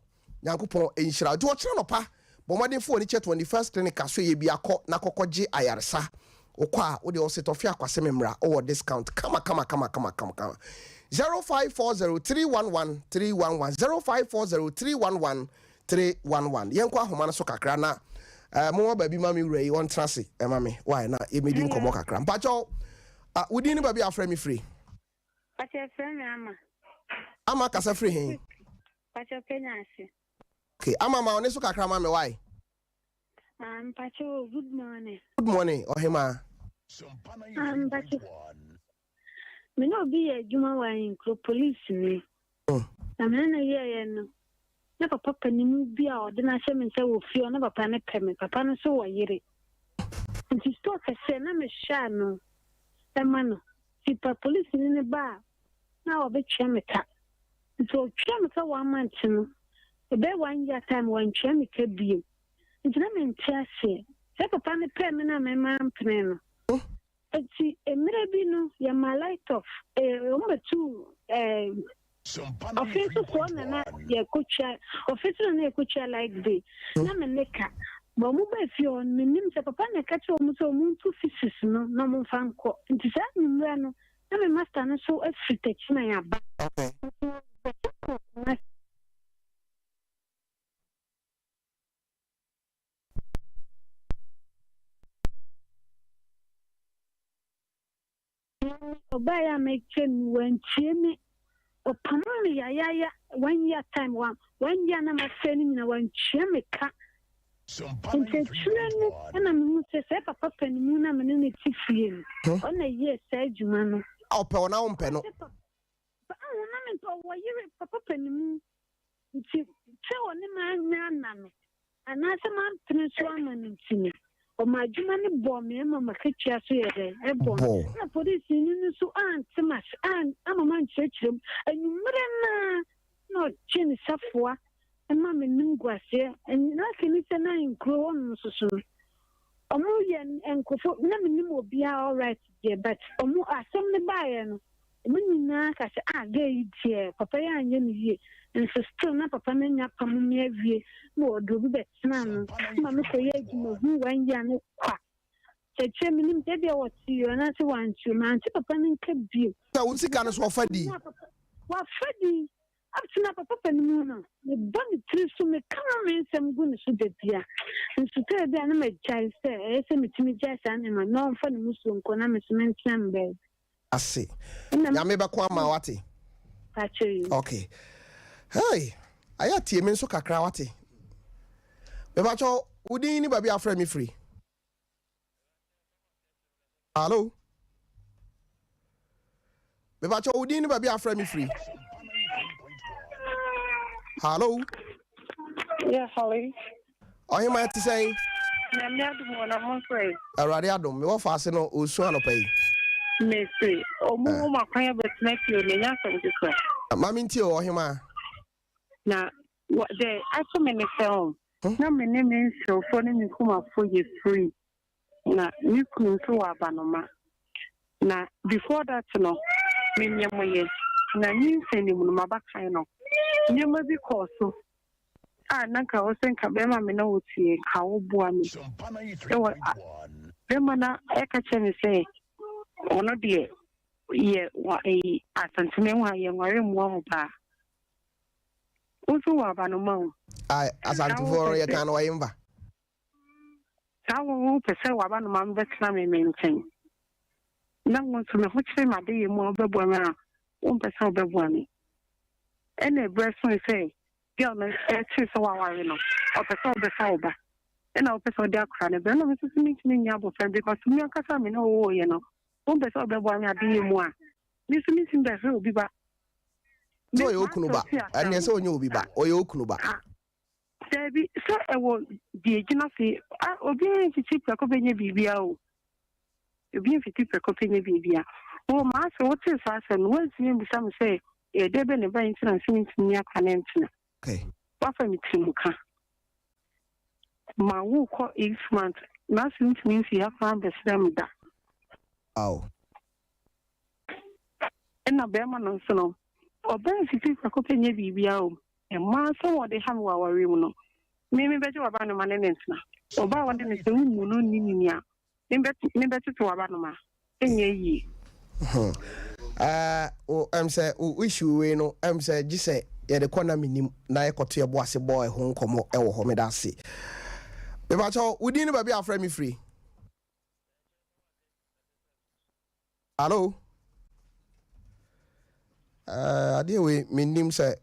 Nyankopɔn nhyira wo. Nti ɔkyena nɔpa bɔ mmɔden fa w'ani kyɛ 21st Clinic asoɛeɛ bi akɔ na kɔkɔ gye ayaresa. Wokɔ a wodeɛ ɔse Tɔfe Akwase me mmra wowɔ discount kama kama kama kama kama kama. 0540 311 311 0540 311 311 Yɛnkɔ ahoma no so kakra na eh, momma baabi ma me wura yi ɔntena ase ɛma me why na yɛmmɛdi nkɔmmɔ kakra. Mpakyɛw, ah, wo din ne baabi a afrɛ me firi? Pakyɛ frɛ me Ama. Ama kasa firi he? Pakyɛ Kenya ase. Okay, Ama ma ɔne so kakra ma me why? Ah, mpakyɛ o, good morning. Good morning, ɔhemaa. Ah, mpakyɛ. Me ne obi yɛ adwuma wɔ ahenkuro, police ni. Na me ne no yɛeɛ no, na papa panin bi a ɔde no ahyɛ me nsa wɔ fie hɔ, na papa no pɛ me. Papa no nso wɔ yere. Nti store kɛseɛ na mehwɛ ano ma no. Nti pa polisini no ba a, na ɔbɛtua me ka. Nti ɔtua me ka one month no, ɛbɛyɛ one year time wantua me ka bio. Nti na mente aseɛ. Sɛ papa no pɛɛ me na me mampene no. Enti mmerɛ bi no yɛmaa light off, eh, wɔn bɛtuu eh, ɔfe nso soɔ na na yɛkɔtwa, ɔfe so na na yɛkɔtwa light bill, na me ne ka. Ba wɔn baa fie hɔ no, mennim sɛ papa na ɛka kyerɛ wɔn sɛ wɔn ntu physics no na wɔn mfa nkɔ. Nti saa anwummerɛ no, na me master no nso afiri Techiman aba. Nti wɔbɛkyɛ kɔɔ Kumasi. Ɔbaeɛ a mekyɛ no wantie me. Ɔpamoo me yayaaya one year time one one year na masɛe no nyina wantua me ka. Nti akyire no na mehu sɛ sɛ papa panimu no a me ne no te fie no ɔna yɛɛ saa adwuma no. Ɔpɛ wo na wompɛ no. Ahu na mempɛ ɔwɔ yere papa panimu. Nti sɛ ɔne me anyɛ anna no, anaasɛ mampene so ama no nti no, Ɔma adwuma no bɔɔ me ma m'akatua so yɛ dɛn? Ɛbɔɔ me. Bɔɔ. Ɛna polisini no nso ante m'ase, an, amma mankyerɛkyerɛ mu. Anwummerɛ no ara na ɔtwe ne safoa ma me animguaseɛ. Lucky ne sɛ na nkuro hɔnom nso so no, wɔyɛ nkurɔfoɔ, na mennim obiara alright deɛ, but wɔn asɛm no baeɛ no, Ɔmo nyinaa ka sɛ ah girl yi deɛ papa yi anyɛ no yie nso still na papa no anya apamo me awie na ɔde obi bɛtenaa no ma me kɔ yɛ adwuma hu one year no kwa kyɛkyɛ menim sɛ ebia wɔte o anaasɛ wante o mante papa no nka bio. Sɛ wo sika no so ɔfa di. Wafa di up to now papa panin no mebɔ ne tiri so meka no me nsɛm gu ne so da bia nso tɛɛ bi a na magyae sɛ ɛyɛ sɛ metumi gyae saa nneɛma na ɔmfa ne musuo nkɔ na me so mentena me baabi. Ase. Nyame bɛko ama wate. Ok. Hey, ayɛ tie me nso kakra wate. Mepakyɛw, wo din ne baabi afrɛ me firi. Hello. Mepakyɛw, wo din ne baabi afrɛ me firi. Hello. Yeah, hello. Ɔhemaa te sɛn? Nyame adom o, na mo nso ɛ? Awurade adom, mewɔ faase no ɔresu anɔpa yi. Mese, ɔmo wɔ mo akwan abɛtena fie o, na ɛnyɛ asɛm ketewa. Ma mentie o, ɔhemaa. Na wɔ dɛ ato me ne sɛ o, na me ne me nserewfoɔ ne me nkumafoɔ yɛ free, na me kunu nso wɔ abanoma. Na before that no, me nyɛmoyɛ, na nyinsɛn no mu no, m'abakan no, nneɛma bi kɔɔ so a na nka ɛwɔ sɛ nka bɛrima me na wotie nka woboa me ɛwɔ bɛrima na ɛka kyerɛ me sɛ ɔno deɛ yɛ wa ɛyi asantene ho a yɛ nware mmoa ho paa wo nso wɔ abanoma o. Asantefoɔ no yɛ kan no wɔyɛ mfa. Saa wo wopɛ sɛ w'abanoma no bɛtena me me nkyɛn na wo nso me ho kyere m'adeyɛ mu a wobɛboa me a wompɛ sɛ wobɛboa me ɛna ɛberɛ soe sɛ girl no ɛtee sɛ waware no ɔpɛ sɛ ɔbɛfa wo ba ɛna wopɛ sɛ ɔde akora no brɛ na me nso so mentumi nyɛ abɔfra no because me ankasa me ne wo woeɛ no wompɛ sɛ wobɛboa me adeyɛ mu a me nso mentumi bɛhwɛ obi ba. Sɛ ɔyɛ okunu ba ɛneɛ sɛ ɔnyɛ obi ba ɔyɛ okunu ba. Dabi, sɛ ɛwɔ deɛ egyina so yi, a obiara mfiti prɛko pɛ nyɛ biribiara o. Obiara mfiti prɛko pɛ nyɛ biribiara. Wo maa sɛ wotee saa asɛm no, woantumi ammisa me sɛ ɛyɛ dɛn bɛn na ɛbae nti na mese mentumi ne akora no ntena. Woafa me tirim ka. Ma wokɔ 8 months, na ase wontumi mfii ha koraa mbɛsrɛ me da. Ɛna bɛrima no nso no, ɔbaa mfiti prɛko pɛ nyɛ biribiara o. Mmaa sɛ wɔde ha me wɔ awareɛ mu no, me mebɛgye w'abanoma ne ne ntena. Ɔbaa a wɔne no sɛ wommu no nni ne ni a, mebɛtete w'abanoma. Ɛnyɛ yie. Ɛm sɛ wo issue wei no, ɛm sɛ gye sɛ yɛde kɔ na menim na yɛkɔto yɛbo ase bɔ ɛho nkɔmmɔ ɛwɔ hɔ. Meda ase. Mepakyɛw, wo din ne baabi a afrɛ me firi? Hello. Adeɛ wei menim sɛ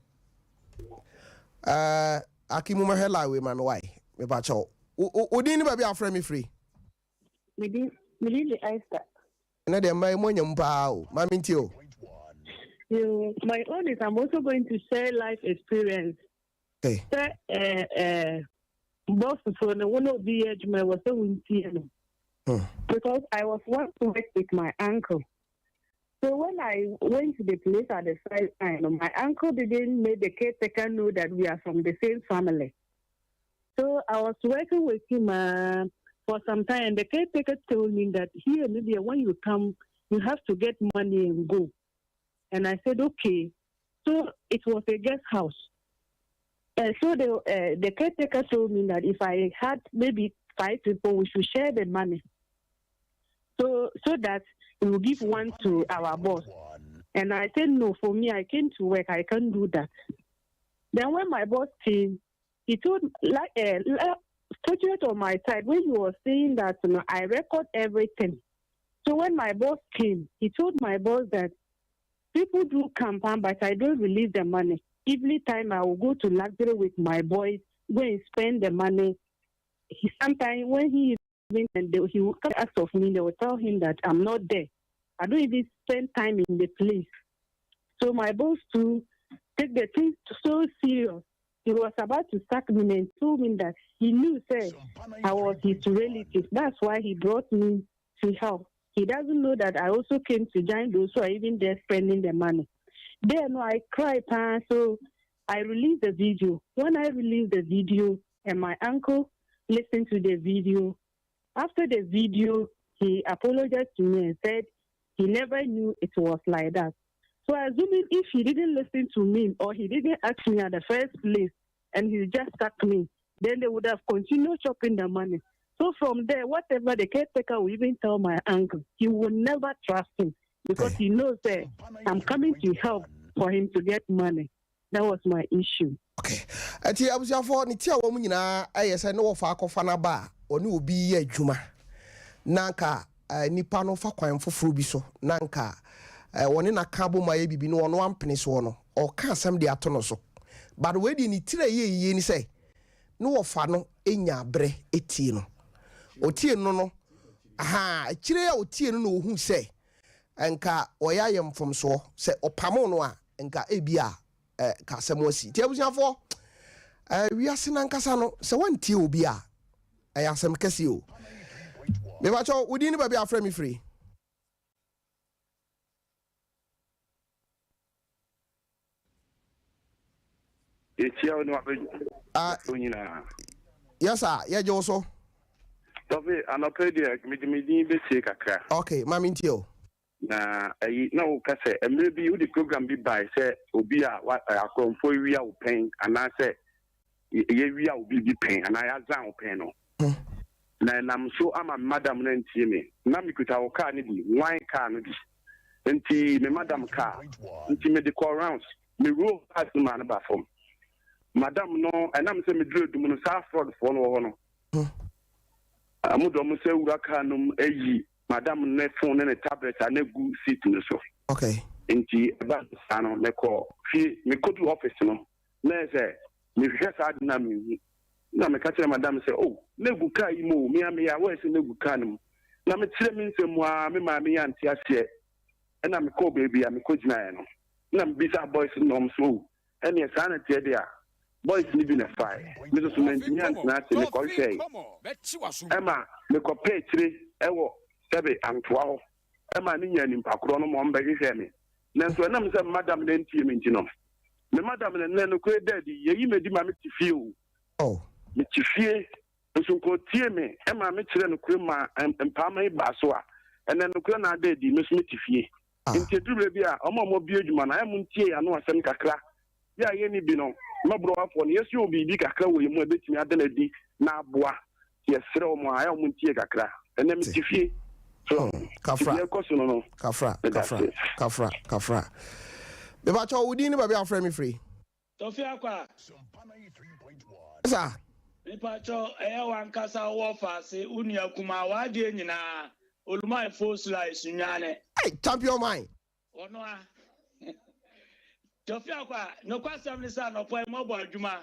aki mu mɛhwɛ line wei ma me wae. Mepakyɛw, wo din ne baabi a afrɛ me firi? Mede de Esther. Ɛnɛ deɛ mma mu anya mu paa o, ma mentie o. You, my own is I'm also going to share life experience. Sɛ boss so no, wo na obi yɛ adwuma ɛwɔ sɛ wontie no. Because I was once work with my uncle. So when I went to the place at the first time, my uncle didn't make the caretaker know that we are from the same family. So I was working with him for some time, and the caretaker told me that here, maybe when you come, you have to get money and go. And I said, okay. So it was a guest house. So the caretaker told me that if I had maybe five people, we should share the money. So that we will give one to our boss. And I said, no, for me, I came to work. I can't do that. Then when my boss came, he told, like, fortunate on my side, when you were saying that, I record everything. So when my boss came, he told my boss that people do campaign, but I don't release the money. Every time I will go to luxury with my boys, go and spend the money. He sometimes when he is and they, he will come ask of me, they will tell him that I'm not there. I don't even spend time in the place. So my boss to take the things so serious. He was about to sack me and told me that he knew sɛ I was his relative. That's why he brought me to help. He doesn't know that I also came to join those who are even there spending the money. There, no, I cried, pa, so I released the video. When I released the video and my uncle listened to the video, after the video, he apologized to me and said he never knew it was like that. So assuming if he didn't listen to me or he didn't ask me at the first place and he just sacked me, then they would have continued chopping the money. So from there, whatever the caretaker will even tell my uncle, he will never trust him because he knows that I'm coming to help for him to get money. That was my issue. Okay. Ɛti abusuafoɔ ne ti a wɔn nyinaa ɛyɛ sɛ ne wɔfa akɔfa n'aba a ɔne obi yɛ adwuma na nka eh, nipa no fa kwan foforɔ bi so na nka eh, wɔne n'aka bɔ mu ayɛ biribi no ɔno ampene soɔ no ɔka asɛm de ato no so but wei deɛ ne tiri a ɛyɛ yie ni sɛ ne wɔfa no nya berɛ tie no ɔtie no no aha akyire a ɔtie no na ɔhu sɛ nka ɔyɛ ayɛ mfomsoɔ sɛ ɔpamo no a nka ebi a eh, ka asɛm asi nti abusuafoɔ eh, wiase no ankasa no sɛ woantie obi a ɛyɛ asɛm kɛseɛ o mepakyɛ wo din ne baabi a afrɛ me firi. Yɛkyia wo ne wabɛdwafoɔ nyinaa. Yes sir, yɛgye wo so. Tɔfe, anɔpa yi deɛ mede me din bɛsie kakra. Ok, ma mentie o. Na ayi, na woka sɛ mmerɛ bi wode program bi bae sɛ obi a wa akorɔmfoɔ awia wo pɛn anaasɛ yɛawia wo biribi pɛn anaa yɛazan wo pɛn no. Na ɛnam so ama me madam no antie me. Na mekuta wo kaa no bi, wan kaa no bi. Nti me madam kaa, nti mede kɔɔ rounds. Me roll cars no maa no ba fam. Madam no, ɛnam sɛ meduru adum no, saa fraud foɔ no wɔ hɔ no. Wɔn de wɔn nsa awura kaa no mu ayi madam no ne phone ne ne tablet a na egu seat no so. Okay. Nti ɛba saa no, mekɔ fie, mekɔdu office no, na ɛyɛ sɛ mehwehwɛ saa ade no a menhu. Na meka kyerɛ madam sɛ, oh, na egu kaa yi mu o, me a meyɛ aware sɛ na egu kaa no mu. Na mekyerɛ me nsɛm mu ara, me maame yi ante aseɛ. Ɛna mekɔɔ baabi a mekɔgyinaeɛ no, na mebisaa boys no na wɔn nso, oh, ɛneɛ saa na ɛteɛ deɛ a, boys no bi na ɛfaeɛ. Me nso so mantumi antena ase, mekɔhwɛe. Ɛma mekɔpɛɛ akyire wɔ sɛbe Antoa hɔ ɛma ne nyaa nimpa korɔ no ma wɔbɛhwehwɛɛ me. Nanso ɛnam sɛ madam no antie me nti no, me madam no nnɛ nokorɛ da adi, yɛyi me adi ma mete fie o. Mete fie Nso nka ɔtiee me maa me kyerɛɛ nokorɛ maa mpaama yi baa so a, ɛnɛ nokorɛ no ada adi, me nso mete fie. Nti ɛduru berɛ bi a, wɔn a wɔabue adwuma no, ayɛ montie yɛn ano asɛm kakra. Yɛ a yɛnni bi no, mmɔborɔwafoɔ no, yɛsua wɔ biribi kakra wɔ yɛn mu a ɛbɛtumi ada no adi na aboa. Nti yɛsrɛ wɔn a, ayɛ a wɔntie kakra. Ɛnɛ mete fie. So, nti Kafra. deɛ ɛkɔ so no no, Kafra, meda kafra, ase. kafra, kafra. Mepakyɛw, wo din ne baabi a wofrɛ me firi? Tɔfi Akwa. Sa. Mepakyɛw ɛyɛ wankasa wowɔ faase wo nua kumaa w'adeɛ nyinaa Olumai Fosula Esunwane. Hey, champion man. Ɔno a. Tɔfi Akwa, nokwasɛm ne sɛ anɔpa yi moabɔ adwuma.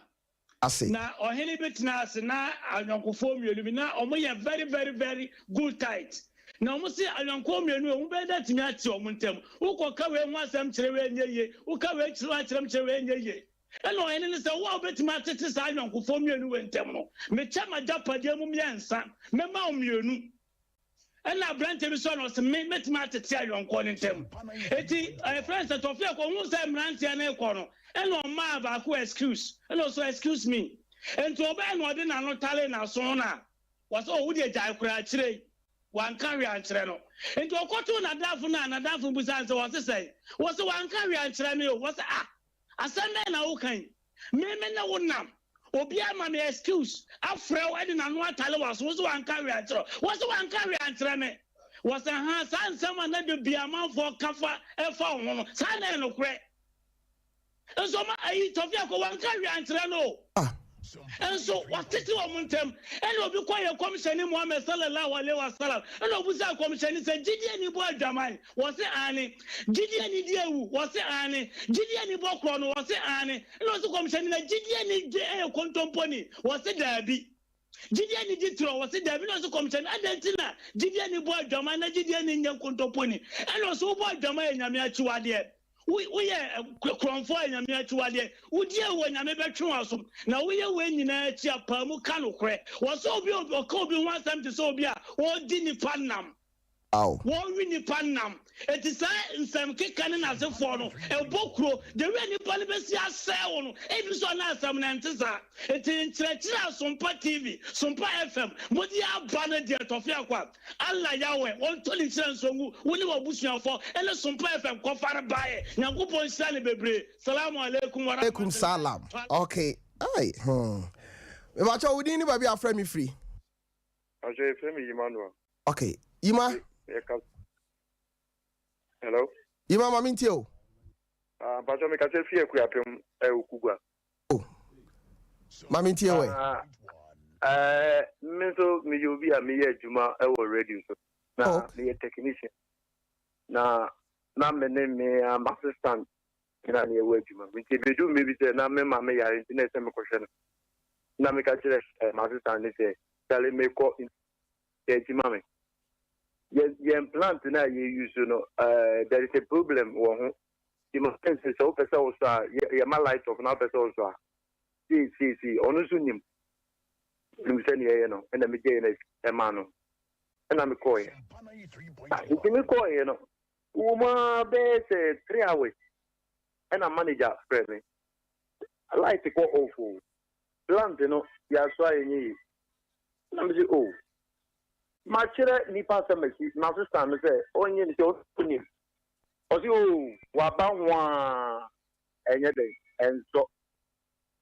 Ase. Na ɔhene bi tenaa ase na ayɔnkofoɔ mmienu bi na wɔn yɛ very very very good tight na wɔn se ayɔnkoɔ mmienu yi wɔn bɛyɛ dɛ atumi ate wɔn ntam wokɔ ka wei ho asɛm kyerɛ wei ɛnyɛ yie woka wei kyerɛ akyerɛm kyerɛ wei ɛnyɛ yie ɛna ɔhene no sɛ wo a wobɛtumi atete saa ayɔnkofoɔ mmienu wei ntam no mekyɛ m'agyapadeɛ mu mmiɛnsa mɛma wo mmienu. Ɛna aberanteɛ bi sɔre na ɔse me mɛtumi atete ayɔnkoɔ no ntam. Eti ɛfrɛ no sɛ Tɔfeɛ kɔ ohuu sɛ mmeranteɛ no rekɔ no ɛna ɔmaa baako excuse ɛna ɔse excuse me. Enti ɔbɛɛ na ɔde n'ano taree n'aso na ɔse oh wodeɛ gyae koraa akyire yi wanka hwee ankyerɛ no. Enti ɔkɔtoo n'adamfo no a n'adamfo no bisaa no sɛ ɔse sɛn? Ɔse wanka hwee ankyerɛ me o. Ɔse ah asɛm bɛn na woka yi? Me me ne wo nam. Obi ama me excuse afrɛ wo de n'ano atale w'aso wo se wanka hwee ankyerɛ wo. Wo se wanka hwee ankyerɛ me. Wɔ se ahaa saa nsɛm a na da biara amanfoɔ ka fa ɛfa wo ho no saa na ɛyɛ nokorɛ. Nso ma ayi Tɔfia kɔ wanka hwee ankyerɛ no o. Nso watete wɔn ntam. Ɛna obi kɔ yɛ kɔmhyɛni Muhammad sallallahu alaihi wasallam ɛna obusaa kɔmhyɛni sɛ gyidie ni bɔ adwaman? Wɔse aane. Gyidie ni di awu? Wɔse aane. Gyidie ni bɔ korɔ no? Wɔse aane. Ɛna ɔse kɔmhyɛni na gyidie ni gye ɛyɛ kontomponi? Wɔse daabi. Gyidie ni di torɔ? Wɔse daabi. Ɛna ɔse kɔmhyɛni adɛn nti na gyidie ni bɔ adwaman na gyidie ni nyɛ nkontomponi? Ɛna ɔse wobɔ adwaman yɛ Nyame akyiwadeɛ. Wo woyɛ korɔmfoɔ a Nyame akyiwadeɛ. Wodi awu a Nyame bɛtwe w'aso. Na woyɛ wei nyinaa akyi a, paa mu ka nokorɛ. Wɔ sɛ obi a ɔka obi ho asɛm te sɛ obi a ɔredi nnipa nam. Wɔwe nnipa nam. Enti saa nsɛm keka ne n'asefoɔ no, ɛbɔ kuro. The way nnipa no bɛsi asɛe wo no, ebi nso a na asɛm no ɛnte saa. Enti nkyerɛkyerɛ a Sompa TV, Sompa FM, mode aba no deɛ Tɔfe Akwa, Allah Yahweh, ɔntɔ ne nhyira nsuo ngu wo ne w'abusuafoɔ ɛne Sompa FM kɔfa no baeɛ. Nyankopɔn nhyira no bebree. Salamu alaikum wa Alaikum rahmatullahi salam. ta'ala. Okay. Ai, hmm. Mebakyɛ wo din ne baabi a afrɛ me firi. Mpakyɛ yɛfrɛ me Emmanuel. Ok Yima. Me ka Hello. Yima ma me ntie o. Ah mpakyɛ me kasa fi Akuapem eh Okugua. Oh. Ma me ntie wɛ. Ah eh me nso me yɛ obi a me yɛ adwuma ɛwɔ radio so. Na Oh. me yɛ technician. Na na me ne me um, assistant na ne yɛwɔ adwuma mu. Nti ebedu mmere bi sɛ na me maame yare nti na ɛsɛ mekɔhwɛ no. Na meka kyerɛ eh, m'asesa ne sɛ, Charlie mekɔ nti akyi ma me. Yɛ yɛn plant no a yɛ use no, eh, there is a problem wɔ ho. Nti ma sɛ sɛ wopɛ sɛ wosɔ a, yɛ yɛma light off na wopɛ sɛ wosɔ a, sei sei sei. Ɔno nso nim. Nim sɛnea ɛyɛ no, ɛna megyae no ɛma no. Ɛna mekɔeɛ. Ah, nti mekɔeɛ no, Wɔ mu ara bɛyɛ sɛ 3 hours ɛna manager frɛ me, light kɔ off o, plant no yɛasɔ a ɛnyɛ yie. Ɛna me sɛ oh, makyerɛ nipa asɛm asi m'assistant no sɛ ɔnyɛ ne sɛ ɔnim. Ɔse oh, waba ho a ɛnyɛ dɛn ɛnsɔ.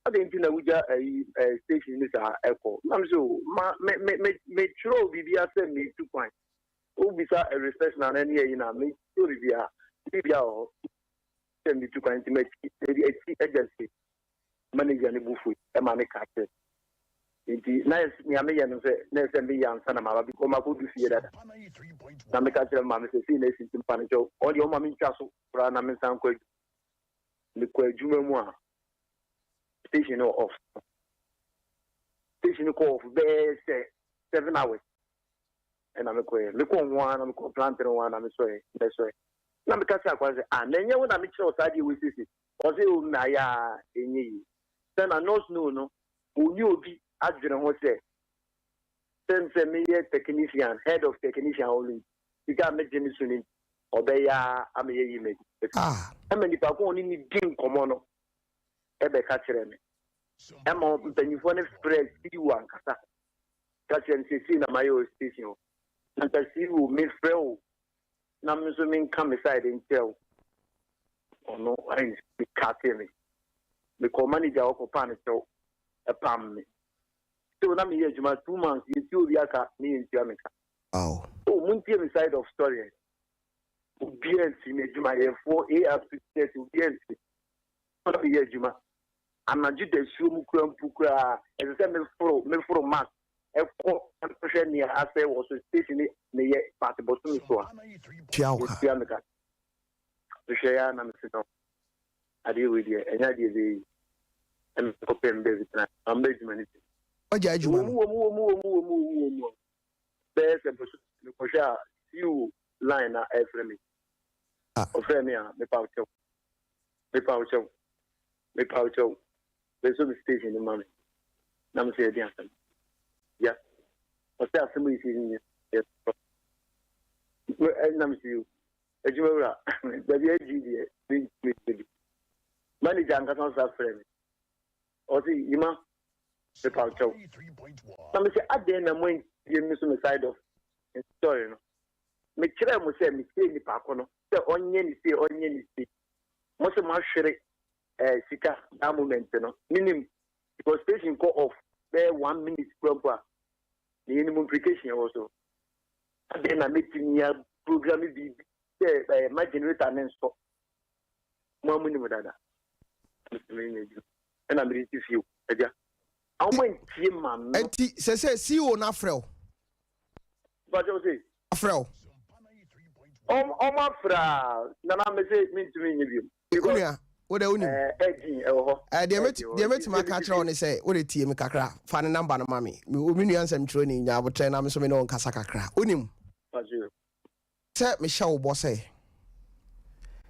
Adɛn nti na wogya ayi station no saa ɛkɔ? Ɛna me sɛ oh, ma me me me metwerɛ biribi asɛ metu kwan. Wobisa reception no ne ayi no a, me sɛ biribiara, biribiara wɔ hɔ sɛ metu kwan nti m'akyi, mede akyi agya sie. Manager no bo fui ma ne ka kyerɛ me. Nti na nea meyɛ no sɛ na ɛsɛ meyɛ ansa na maba because makɔdu fie dada. Na meka kyerɛ me maame sɛ sei na asi nti mpa no kyɛw. Ɔno deɛ ɔma mentwa so koraa na mensan nkɔ adwuma. Mekɔ adwuma mu a, station no wɔ off. Station no kɔ off bɛyɛ sɛ 7 hours ɛna mekɔɛ. Mekɔɔ ho ara na mekɔɔ plant no ho ara na mesɔɛ mɛsɔɛ na meka kyerɛ akwadaa sɛ, ah, na ɛnyɛ wo na mekyerɛ wo saa adeɛ wei sese? Ɔsɛ o, na ayɛ a ɛnyɛ yie. Sɛ na nurse no no ɔnni obi adwene ho sɛ sɛ meyɛ technician, head of technician hɔ no, sika a megye no so no nti ɔbɛyɛ a ama yɛyi me. Ɛma nipa ko a ɔne ne di nkɔmmɔ no ɛbɛka kyerɛ me, ɛma mpanyinfoɔ no frɛ CEO ankasa ka kyerɛ no sɛ sei na mayɛ wɔ station hɔ. Na nka CEO mefrɛ wo na me nso menka me side nkyerɛ wo. Ɔno ɛnkate me. Mekɔɔ manager hɔ kɔpaa no kyɛw, ɛpam me. Still na meyɛ adwuma 2 months, yɛntua obi aka ne yɛntua me ka. Oh, montie me side of story ɛ. Obiara nti me adwumayɛfoɔ A up to Z, obiara nti. Na meyɛ adwuma anadwo da suo mu kura mpo koraa, ɛsɛ sɛ meforo mast ɛkɔ ɛkɔhwɛ nea asɛe wɔ so station ne meyɛ but bosome so a Tua wo ka. Yɛtua me ka. Mehwɛ ya na mese no, adeɛ wei deɛ ɛnyɛ adeɛ bɛyɛ yi. Ɛna mekɔpɛ me baabi tena, mamba adwuma no bi. Wagya adwuma no? Wɔ mu, wɔ mu, wɔ mu, wɔ mu, wɔ mu, wɔ mu bɛyɛ sɛ boso mekɔhwɛ a, CEO line na ɛfrɛ me. Ɔfrɛ me a, mepa wo kyɛw, mepa wo kyɛw, mepa wo kyɛw, bɛsɔ me station no ma me. Na me sɛ yɛde asɛm ya, ɔsɛ asɛm yi sɛ nyɛ yɛ ɛna me sɛ yo, adwuma wura, baabi agyi deɛ mentumi bi. Manager ankasa nsa frɛ me, ɔse, "Yima, mepa wo kyɛw." Na me sɛ, adɛn na moantie me so me side of story no? Mekyerɛɛ mo sɛ metie nipa ko no sɛ ɔnyɛ ne sei, ɔnyɛ ne sei. Mo sɛ moahwere sika that moment no. Menim because station kɔ off bɛyɛ one minute kura mpo a, na yɛnim implication ɛwɔ so. Adɛn na mɛtumi a program biribi sɛ ma generator ne nsɔ? Mo a monim dada ɛna mede ti fie agya ɔmo ntie ma no. Nti sɛ CEO no afrɛ wo? Mpakyɛw sɛ afrɛ wo? Ɔmo afrɛ a, nana, mese mentumi nyɛ biom. Onua, wo dɛ wonim. Ɛdin ɛwɔ hɔ. Deɛ mɛtumi aka akyerɛ wo ne sɛ wode tie me kakra, fa ne number no ma me. Me nua nsɛmtwerɛni, nya abotrɛ na me nso me ne wo nkasa kakra. Wonim sɛ mehyɛ wo bɔ sɛ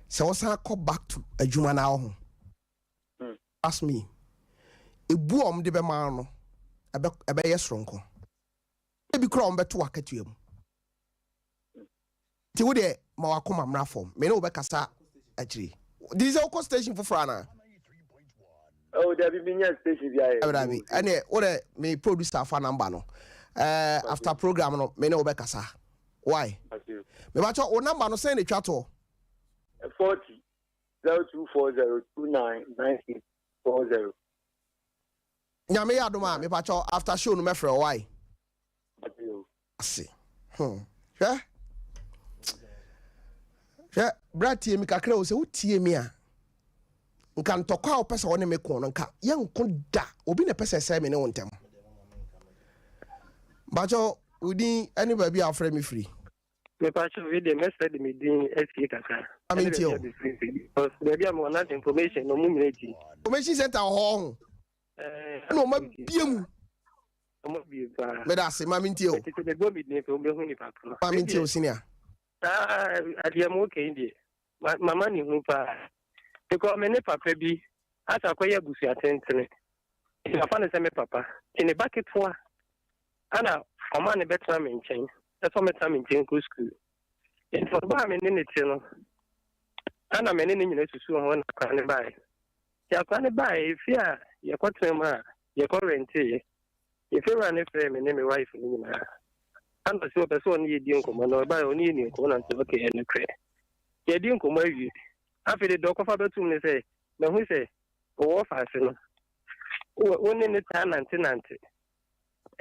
Sɛ wosan kɔ back to adwuma no ara ho. Trust me, ebu a wɔde bɛma wo no, ɛbɛ ɛbɛyɛ soronko. Ebi koraa wɔbɛto w'akatua mu. Nti wo deɛ ma w'akoma mmra fam. Me ne wo bɛkasa akyiri. Did you sɛ wokɔ station foforɔ anaa? Oh, dabi mi nya station bi ayɛ. Dabi dabi. Ɛneɛ wo dɛ me producer fa number no. Eh, after program no me ne wo bɛkasa. Why? Mebakyɛ wo number no sɛn na etwa toɔ? 40 0240 2996 40. Nyame yɛ adom a mepakyɛ after show no mɛfrɛ wo why? Ase. Hmm. Hwɛ. Hwɛ, bra tie mi kakra o, sɛ wotie mi a, nka ntɔkwa a wopɛ sɛ wɔne me ko no, nka yɛnko da. Obi na ɛpɛ sɛ ɛsɛe me ne wo ntɛm. Mpakyɛ wo din ne baabi a wofrɛ me firi. Mepakyɛ wei deɛ mɛsrɛ de me din asie kakra. Maame ntie o. Because baabi a mewɔ na information no ɔmo nyina ti. Information center wɔ hɔ ɔho. Ɛna ɔmo abie mu. Ɔmo abie paa. Meda ase maame ntie o. Ɛti sɛ mebɔ me din pɛ ɔmo bɛhu nipa ko. Maame ntie o senior. Saa adeɛ mo kɛn deɛ mama ne hu paa. Because me ne papa bi asa akɔyɛ abusua tentene. Nti mafa no sɛ me papa. Nti ne ba ketewa Ana ɔma no bɛtena me nkyɛn, sɛ ɔmmɛtena me nkyɛn nkɔ sukuu. Nti ɔbaa a me ne no te no, ana me ne no nyina susuu ho na akwadaa no baeɛ. Nti akwadaa no baeɛ, efie a yɛkɔtena mu a yɛkɔ rɛnteeɛ, efiewura no frɛɛ me ne me wife no nyinaa. Ana ɔse ɔpɛ sɛ ɔne yɛdi nkɔmmɔ, na ɔbaeɛ ɔne yɛni nkɔmmɔ na nti okay, ɛnokorɛ. Yɛadi nkɔmmɔ awie. Afei de deɛ ɔkɔfa bɛtom ne sɛ, mahu sɛ wowɔ faase no, wo ne no taa nantenante.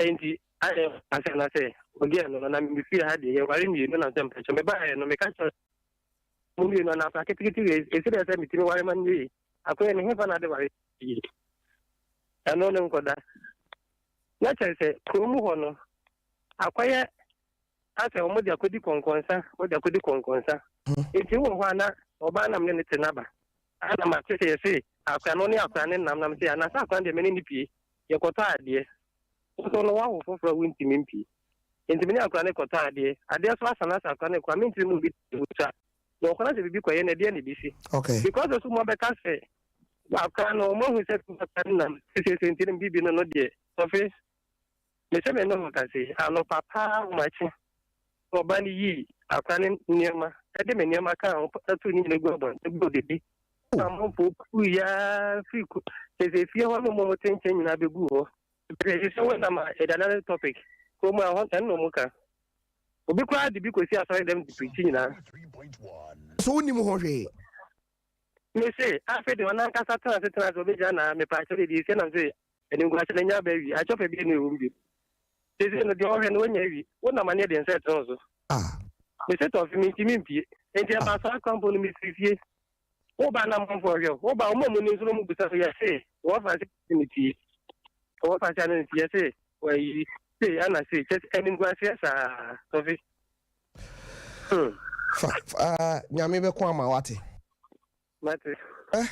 Enti ayɛ asɛ na sɛ ɔgɛɛ no no na mefiri ha deɛ yɛware mmienu na sɛ mpakyɛ mebaeɛ no meka kyerɛ mo mmienu anaa akora ketekete wei ɛsi dɛ sɛ metumi ware ma no yie akɔyɛ ne hefa na ade ware yie ɛno ne nkɔda na kyerɛ sɛ kurom hɔ no akɔyɛ asɛ wɔn de akɔdi kɔnkɔnsa wɔde akɔdi kɔnkɔnsa nti wɔ hɔ a na ɔbaa nam ne ne te n'aba ana ma te sɛ yɛse akora no ne akora ne nam nam sɛ anasɛ akora deɛ me ne ne pie Yɛkɔtɔ adeɛ. Wo nso no woawo foforɔ a wontumi mpie. Enti me ne akwadaa no kɔtɔ adeɛ. Adeɛ nso asa na sɛ akwadaa no rekɔ a mentumi mu bi twa. Na ɔkɔ na sɛ biribi kɔyɛ no ɛdeɛn na ɛbɛsi? Okay. Because nso moabɛka sɛ akwadaa no wɔahu sɛ akwadaa no nam sesese nti no biribi no no deɛ sɔfe me sɛ me ne ho kase anɔpa paa ahomakye na ɔba no yii akwadaa no nneɛma ɛde me nneɛma kaa ho ɛto ne nyina gu abɔnten bɔ dede Amanfoɔ puiɛ ara firi ku kyerɛ sɛ efie hɔ nom wɔn te nkyɛn nyinaa bɛguu hɔ. Ɛfiri sɛ wonam a ɛda another topic. Kurom a hɔ ɛno na wɔn ka. Obi koraa de bi kɔsi asɔre dɛm de pirikyi nyinaa. So wonim ho hwee? Me se afei de ɔno ankasa tena ase tena ase ɔbɛgyina na mepaakyɛw deɛ deɛ ɛsi nam se animguase no anya aba awie akyɛw pa bi ne ɛwɔ mu bio. Seesei no deɛ ɔhwɛ no wanya awie wonam aneɛ deɛ nsa ɛtene wo so. Me se tɔfe mentumi mpie enti ɛbaa saa kwan mpo no mefiri fie. Wo ba na amanfoɔ hwɛ wo. Wo ba, wɔn a wɔnim nso na wɔbisa so, yɛse, wɔfa se ne tie. Wɔfa se ne tie, yɛse, wɔayi sei ana sei. Kyɛ sɛ animguaseɛ saa, Tɔfe. Hmm. Fa, fa, uh, Nyame bɛko ama wate. Mate. Eh,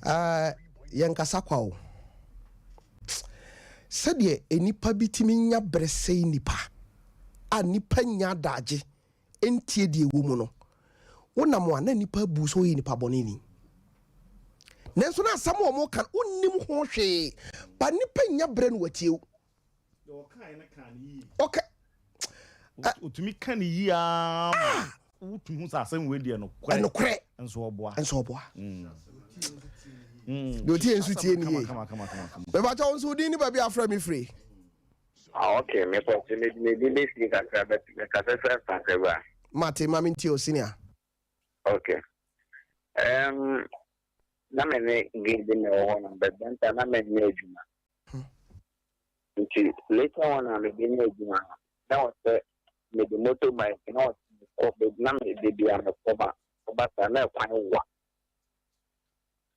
uh, yɛnkasa kwa o. Sɛdeɛ nnipa bi tumi nya berɛ sɛe nnipa a nnipa nya adagye ntie deɛ ɛwɔ mu no, wonam a na nnipa abu sɛ woyɛ nipa bɔne ni. Nanso na asɛm a wɔka no wonnim ho hwee, ba nnipa nnya berɛ no watie wo. Ɔka otumi ka ne yie ara ma ah! wotumi hu sɛ asɛm wei deɛ nokorɛ nokorɛ nso ɔboa nso ɔboa deɛ ɔtie nso tie ne yie mebakyɛ wo nso wodin ne baabi afrɛ me firi Ah ok me pɔ nti me me din bɛ fie kakra but me kasa firi Asankawura. Mate ma me ntie o senior. Ok um, na me ne gay bi na ɛwɔ hɔ nom but then time na me nyɛ adwuma nti later on a me bɛ nya adwuma no na wɔ sɛ me de motor bike na wɔ sɛ me kɔ baabi na me de bia me kɔ ba ɔba saa na ɛkwan wa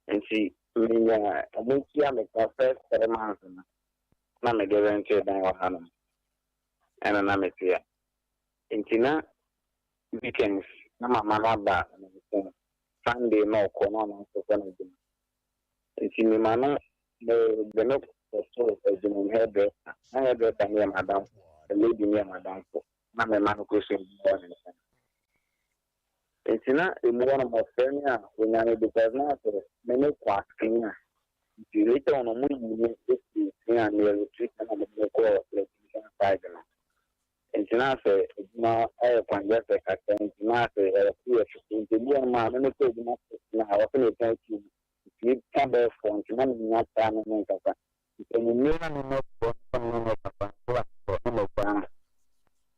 nti me nya ɔmo tua me ka first 3 months no na mede rɛntee dan wɔ hanom ɛna na mete a. Nti na weekends na mama no aba me nkyɛn, Sunday na ɔkɔ na ɔno nso kɔ n'adwuma. Nti mema no mede no kɔtoo adwuma mu hairdresser, na hairdresser no yɛ m'adamfo, the lady no yɛ m'adamfo, na mema no kɔsua adwuma wɔ ne nkyɛn. Nti na emu hɔ nom ɔfrɛ me a onya me because na asɛ me ne kɔ ascreen a nti later on ɔmo yii me firi screen a meyɛ electrician na mede me kɔɔ electrician side no nti na asɛ adwuma ayɛ congested kakra nti na asɛ ɛwɔ sɛ yɛ fiti nti ebi wɔ nom a me mekɔ adwuma six na ɛwɔ sɛ mepɔn two nti etwa bɛyɛ four nti na mennya saa me ne nkasa nti anwummere na me mɛfoɔ no sɛ me ne no kasa nso a na magyaa no.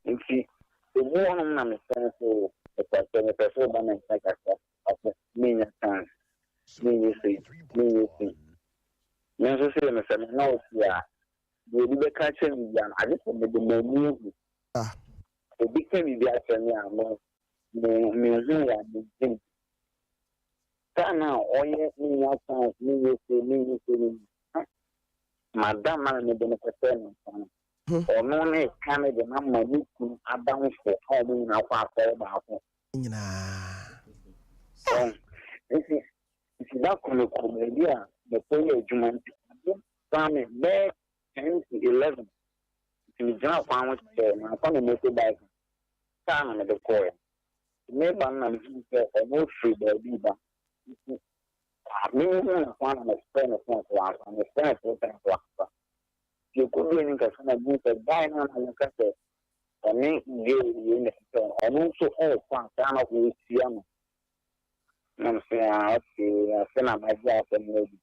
Nti emu hɔnom na mesrɛ no sɛ o mepakyɛw mepɛ sɛ woba me nkyɛn kakra, ɔse mennya chance, menyɛ sei, menyɛ sei. Me nso sei no sɛ me ne wo te a, deɛ obi bɛka akyerɛ me biara no agye sɛ mede m'ani ahu. Obi ka biribi akyerɛ me a me me menhu a mennye nni. Saa na ɔyɛ mennya chance, menyɛ sei, menyɛ sei, menyɛ sei. Madam a mede no kɔhyɛɛ ne nsa no, Ɔno ne ka no de no ama ne kunu adamfo a wɔn nyinaa kɔ asɔre baako. Nyinaa. Ɔn, nti, nti da koro mekɔɔ baabi a mekɔyɛ adwuma nti ade saa me bɛyɛ 10 to 11 nti megyina kwan ho kyɛɛ mamfa me motorbike no, kaa na mede kɔɔɛ. Nti meba no na mehuu sɛ ɔno firi baabi reba nti mehuu no kwan na mefrɛɛ no phone so wamfa, mefrɛɛ no three times wamfa. Nti ɛkɔduu anim kakra na mehuu sɛ guy no a na meka sɛ ɔne girl wei na ɛsɛ no, ɔno nso ɔrekɔ a saa na ɔrehyia no. Na mese ah okay, afei na magye asɛm no adi.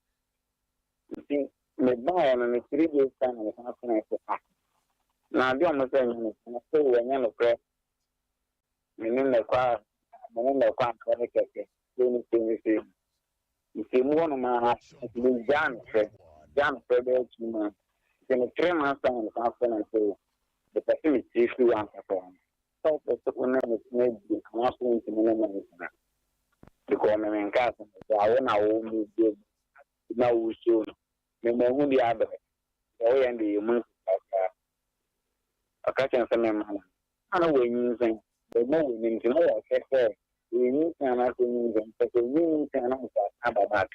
Nti mebaeɛ no ne 3 days time na mesan frɛɛ sɛ ah, na adeɛ a ɔmo sɛ ɛnyɛ nokorɛ no sɛ ɛnyɛ nokorɛ, me ne no kɔ a me ne no kɔ asɔre kɛkɛ, sei ne sei ne sei. Nti emu hɔnom ara nti megyaa no frɛ, gyaa no frɛ bɛyɛ 2 months. Nti ne 3 months time na mesan frɛ no sɛ mepɛ sɛ metie firi w'ankasa hɔ. Sɛ wopɛ sɛ wo ne me tena bio anaasɛ wontumi ne me ntena. Because me menkaa sɛ megyaa wo na wo me na wosuo no. Me mahu deɛ abrɛ. Deɛ woyɛ no deɛ yɛ mu nsusuaa koraa. Ɔka kyerɛ me sɛ memma no. Na na wanyinsɛn. Bɛma w'anim nti na wɔhwɛ sɛ ɛyɛ nyinsɛn anaasɛ ɛnyɛ nyinsɛn. Sɛ ɛnyɛ nyinsɛn na nka aba back.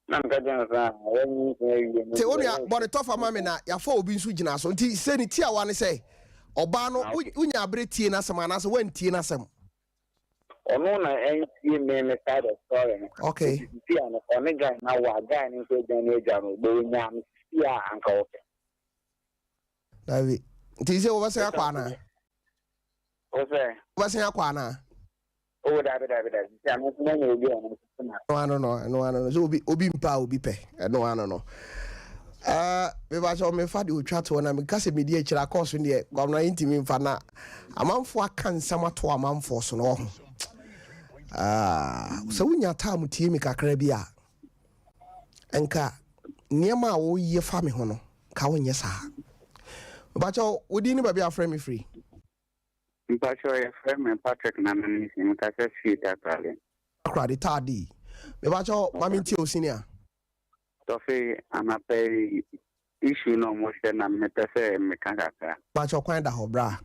Na meka kyerɛ no sɛ ah wanyinsɛn awie no Te wo deɛ nua bɔ ne tɔfa ma me na yɛafa obi nso gyina so. Nti sɛ ne tiawa ne sɛ ɔbaa no wonya abere tie n'asɛm anaasɛ woantie n'asɛm? Ɔno na ɛntie me side of story no. Okay. Nti sisi a no ɔne guy na wa guy no nso agya ne agya no bɛ onya no sisi a anka ɔpɛ. Dabi. Nti sɛ wobɛsan akɔ anaa? Wo sɛ? Wobɛsan akɔ anaa? Oh dabi dabi dabi. Sisi a me nso manya obi a ɔno nso na. Ɛno ano no, ɛno ano no. Sɛ obi mpa a obi pɛ. Ɛno ano no. Meba sɛ mefa de otwa toɔ na meka sɛ medi akyire akɔ so deɛ Kwamina yi ntumi mfa na amanfoɔ aka nsɛm ato amanfoɔ so no ɔho. Sɛ wonya time tie me kakra bi a nka nneɛma a woyɛ fa me ho no nka wonyɛ saa. Mepakyɛw, wo din ne baabi a wofrɛ me firi? Mpakyɛw yɛfrɛ me Patrick Nana Nisi, mekasa firi Takoradi. Takoradi, Taadi. Mepakyɛw, ma mentie wo senior. Tɔfe anapa yi issue na ɔmo hwɛ na mepɛ sɛ meka kakra. Mepakyɛw kwan da hɔ, bra.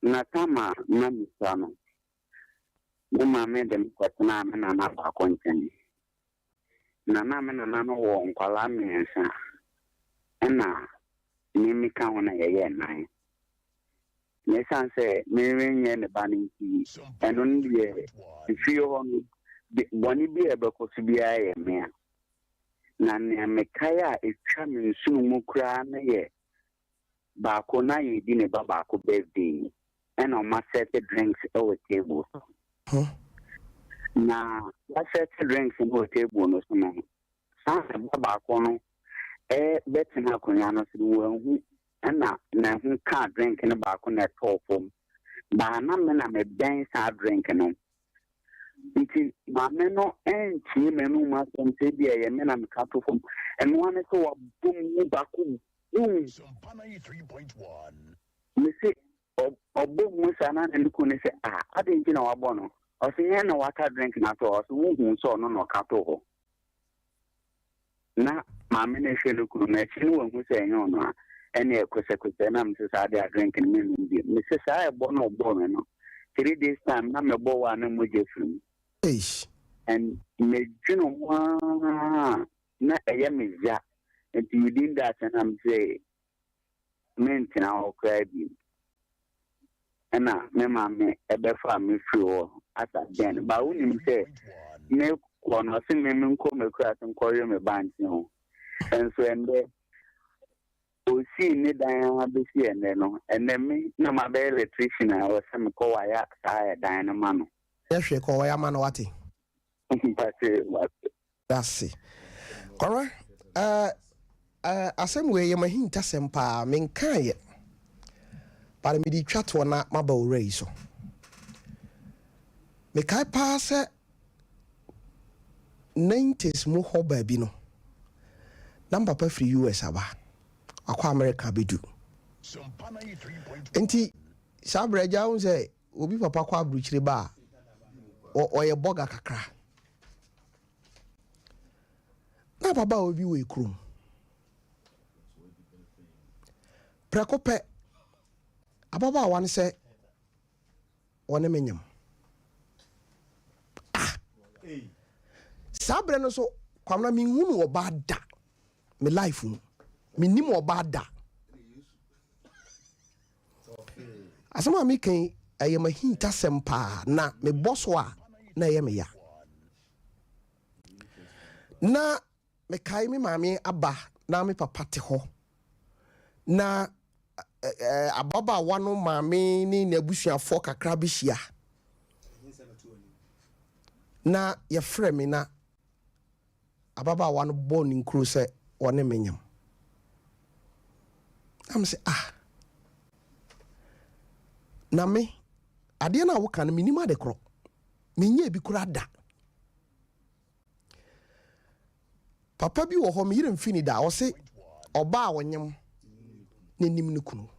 Na tama na mesua no, me maame de me kɔtenaa me nana baako nkyɛn. Na na me nana no wɔ nkwalaa mmiɛnsa ɛna me meka ho na yɛyɛ nnan. Na ɛsiane sɛ merenyɛ ne ba no nti, ɛno no deɛ fie hɔ no, bɔne bi a ɛbɛkɔ so biara yɛ mea. Na nea mekae a ɛtwa me nsono mu koraa no yɛ baako na yɛdi ne ba baako birthday ɛna ɔma set drinks ɛwɔ table so. Na waset drinks no wɔ table no so no, saa ne ba baako no bɛtena akonnwa no so no wanhu ɛna ne ho kaa drink no baako na ɛtɔɔ fam. Baa na me na mebɛn saa drink no. Nti maame no ɛntie m'anum asɛm sɛ bi ɛyɛ me na meka to fam. Ɛno ara ne sɛ wabɔ mu baako boom. Mese ɔbɔ mu saa na ne kunu ne sɛ ah adɛn nti na wabɔ no? Ɔse yɛn na waka drink no ato hɔ. Ɔse wohu sɛ ɔno na ɔka to hɔ. Na maame no hwɛ no kunu no akyi no wahu sɛ ɛnyɛ ɔno a ɛne ɛkosɛkosɛ na mese saa de a drink no mennom bio. Mese saa ɛbɔ no ɔbɔɔ me no 3 days time na mebɔ wɔ a na mogya firi mu. Eish. And medwene ho ara na ɛyɛ me ya. Nti within that na mese mentena hɔ koraa bio. Ɛna me maame ɛbɛfaa me firi hɔ asa then. But wonim sɛ me kɔ no ɔse me menkɔ m'akuraase nkɔwe me bankye ho. Nso ɛndɛ osii ne dan ara bɛsi ɛnnɛ no, ɛnnɛ me na mabɛyɛ electrician a ɛwɔ sɛ mekɔ waya saa ɛdan no ma no. Nyɛ hwee kɔ waya ma no wate. Mpate mate. Dase. Kwara eh eh asɛm wei yɛ mahintasɛm paa menkaeɛ but mede twa toɔ na maba owura yi so. Mekae paa sɛ 90s mu hɔ baabi no na me papa firi US aba, wakɔ America abɛdu. Nti saa berɛ agya wohu sɛ obi papa kɔ aburukyire ba a ɔyɛ bɔga kakra. Na ababaawa bi wɔ ekurom. Prɛko pɛ ababaawa no sɛ wɔne me nyem. Ah! Saa berɛ no so Kwamina menhunu ɔbaa da me life mu. Mennim ɔbaa da. Asɛm a meka yi ɛyɛ m'ahintasɛm paa na mebɔ so a na ɛyɛ me ya. Na mekae me maame aba na me papa te hɔ na ababaawa no maame ne n'abusuafoɔ kakra bɛhyia na yɛfrɛ me na ababaawa no bɔɔ ne nkuro sɛ ɔne me nyam. Na me sɛ ah, na me adeɛ no a woka no menim ade korɔ, menyɛɛ bi koraa da. Papa bi wɔ hɔ me yerɛ mfi ne da, ɔse ɔbaa a ɔnyem n'anim ne kunu.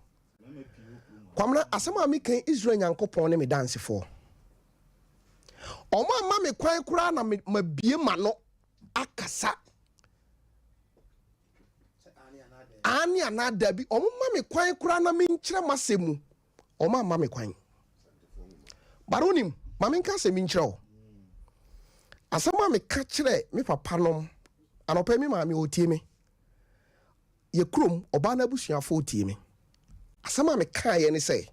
Kwamina, asɛm a meka yi Israel Nyankopɔn ne me dansefoɔ. Ɔmo amma me kwan koraa na mabie m'ano akasa. Aane anaa dabi, ɔmo ma me kwan koraa na menkyerɛ m'asɛm mu. Ɔmo amma me kwan. But wonim, ma menka asɛm bi nkyerɛ wo. Asɛm a meka kyerɛ me papa nom, anɔpa yi me maame ɔretie me. Yɛ kurom, ɔbaa no abusuafoɔ retie me. Asɛm a mekaeɛ ne sɛ,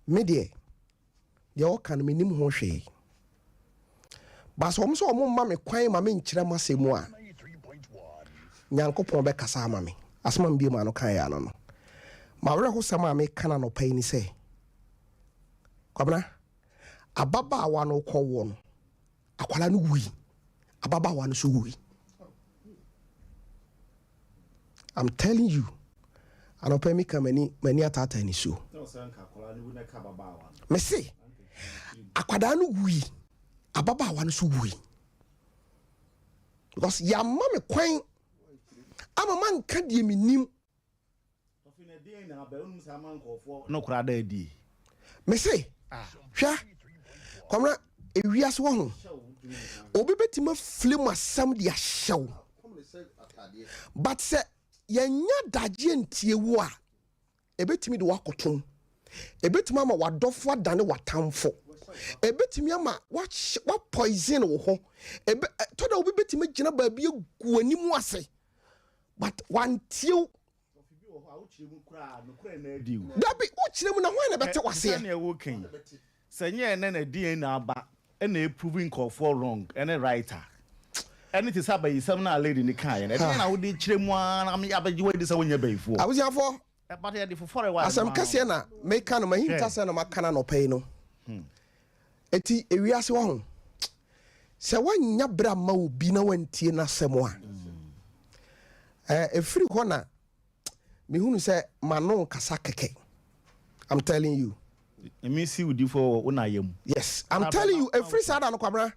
me deɛ, deɛ ɔka no mennim ho hwee. But sɛ wɔn sɛ wɔn mma me kwan ma menkyerɛ m'asɛm mu a, Nyankopɔn bɛkasa ama me. Asɛm a mebue m'ano kaeɛ ano no, m'awerɛhosɛm a meka no anɔpa yi ne sɛ, Kwabena, ababaawa no rekɔwoɔ no, akwadaa no wui, ababaawa no nso wui. I'm telling you, anɔpa yi meka m'ani m'ani ataataa nisuo. Mese akwadaa no wui, ababaawa no nso wui. Because yɛama me kwan ama manka deɛ menim. No koraa da adi. Mese, hwɛ, Kwamina, ewiase wɔ ho, obi bɛtumi afili mu asɛm de ahyɛ wo, but sɛ yɛnya adagyeɛ ntie wo a, ɛbɛtumi de woakɔtom, ɛbɛtumi ama w'adɔfo adane w'atamfo, ɛbɛtumi ama woapoison wo ho, ɛbɛ, tɔ da obi bɛtumi agyina baabi agu w'anim ase, but wantie wo. Dabi, wokyerɛ mu na hwan na ɛbɛte waseɛ? Sɛnea woka yi, sɛ nyɛ ɛnɛ na DNA aba na ɛprovi nkurɔfoɔ wrong ɛne right a, ɛne te sɛ abayisɛm no a lady no kaeɛ no, ɛdeɛn na wode kyerɛ mu ara na abɛgye wo adi sɛ wonyɛ bayifoɔ? Abusuafoɔ, But yɛde fofɔre wa asɛm kɛseɛ na meka no, m'ahintasɛm na maka no anɔpa yi no. Eti ewiase wɔ ho, sɛ woannya berɛ amma obi na woantie n'asɛm a, ɛfiri hɔ na mehunu sɛ m'ano nkasa kɛkɛ. I'm telling you. Emi si wo difo wɔ wo na yam. Yes, I'm telling you, ɛfiri saa da no Kwabena,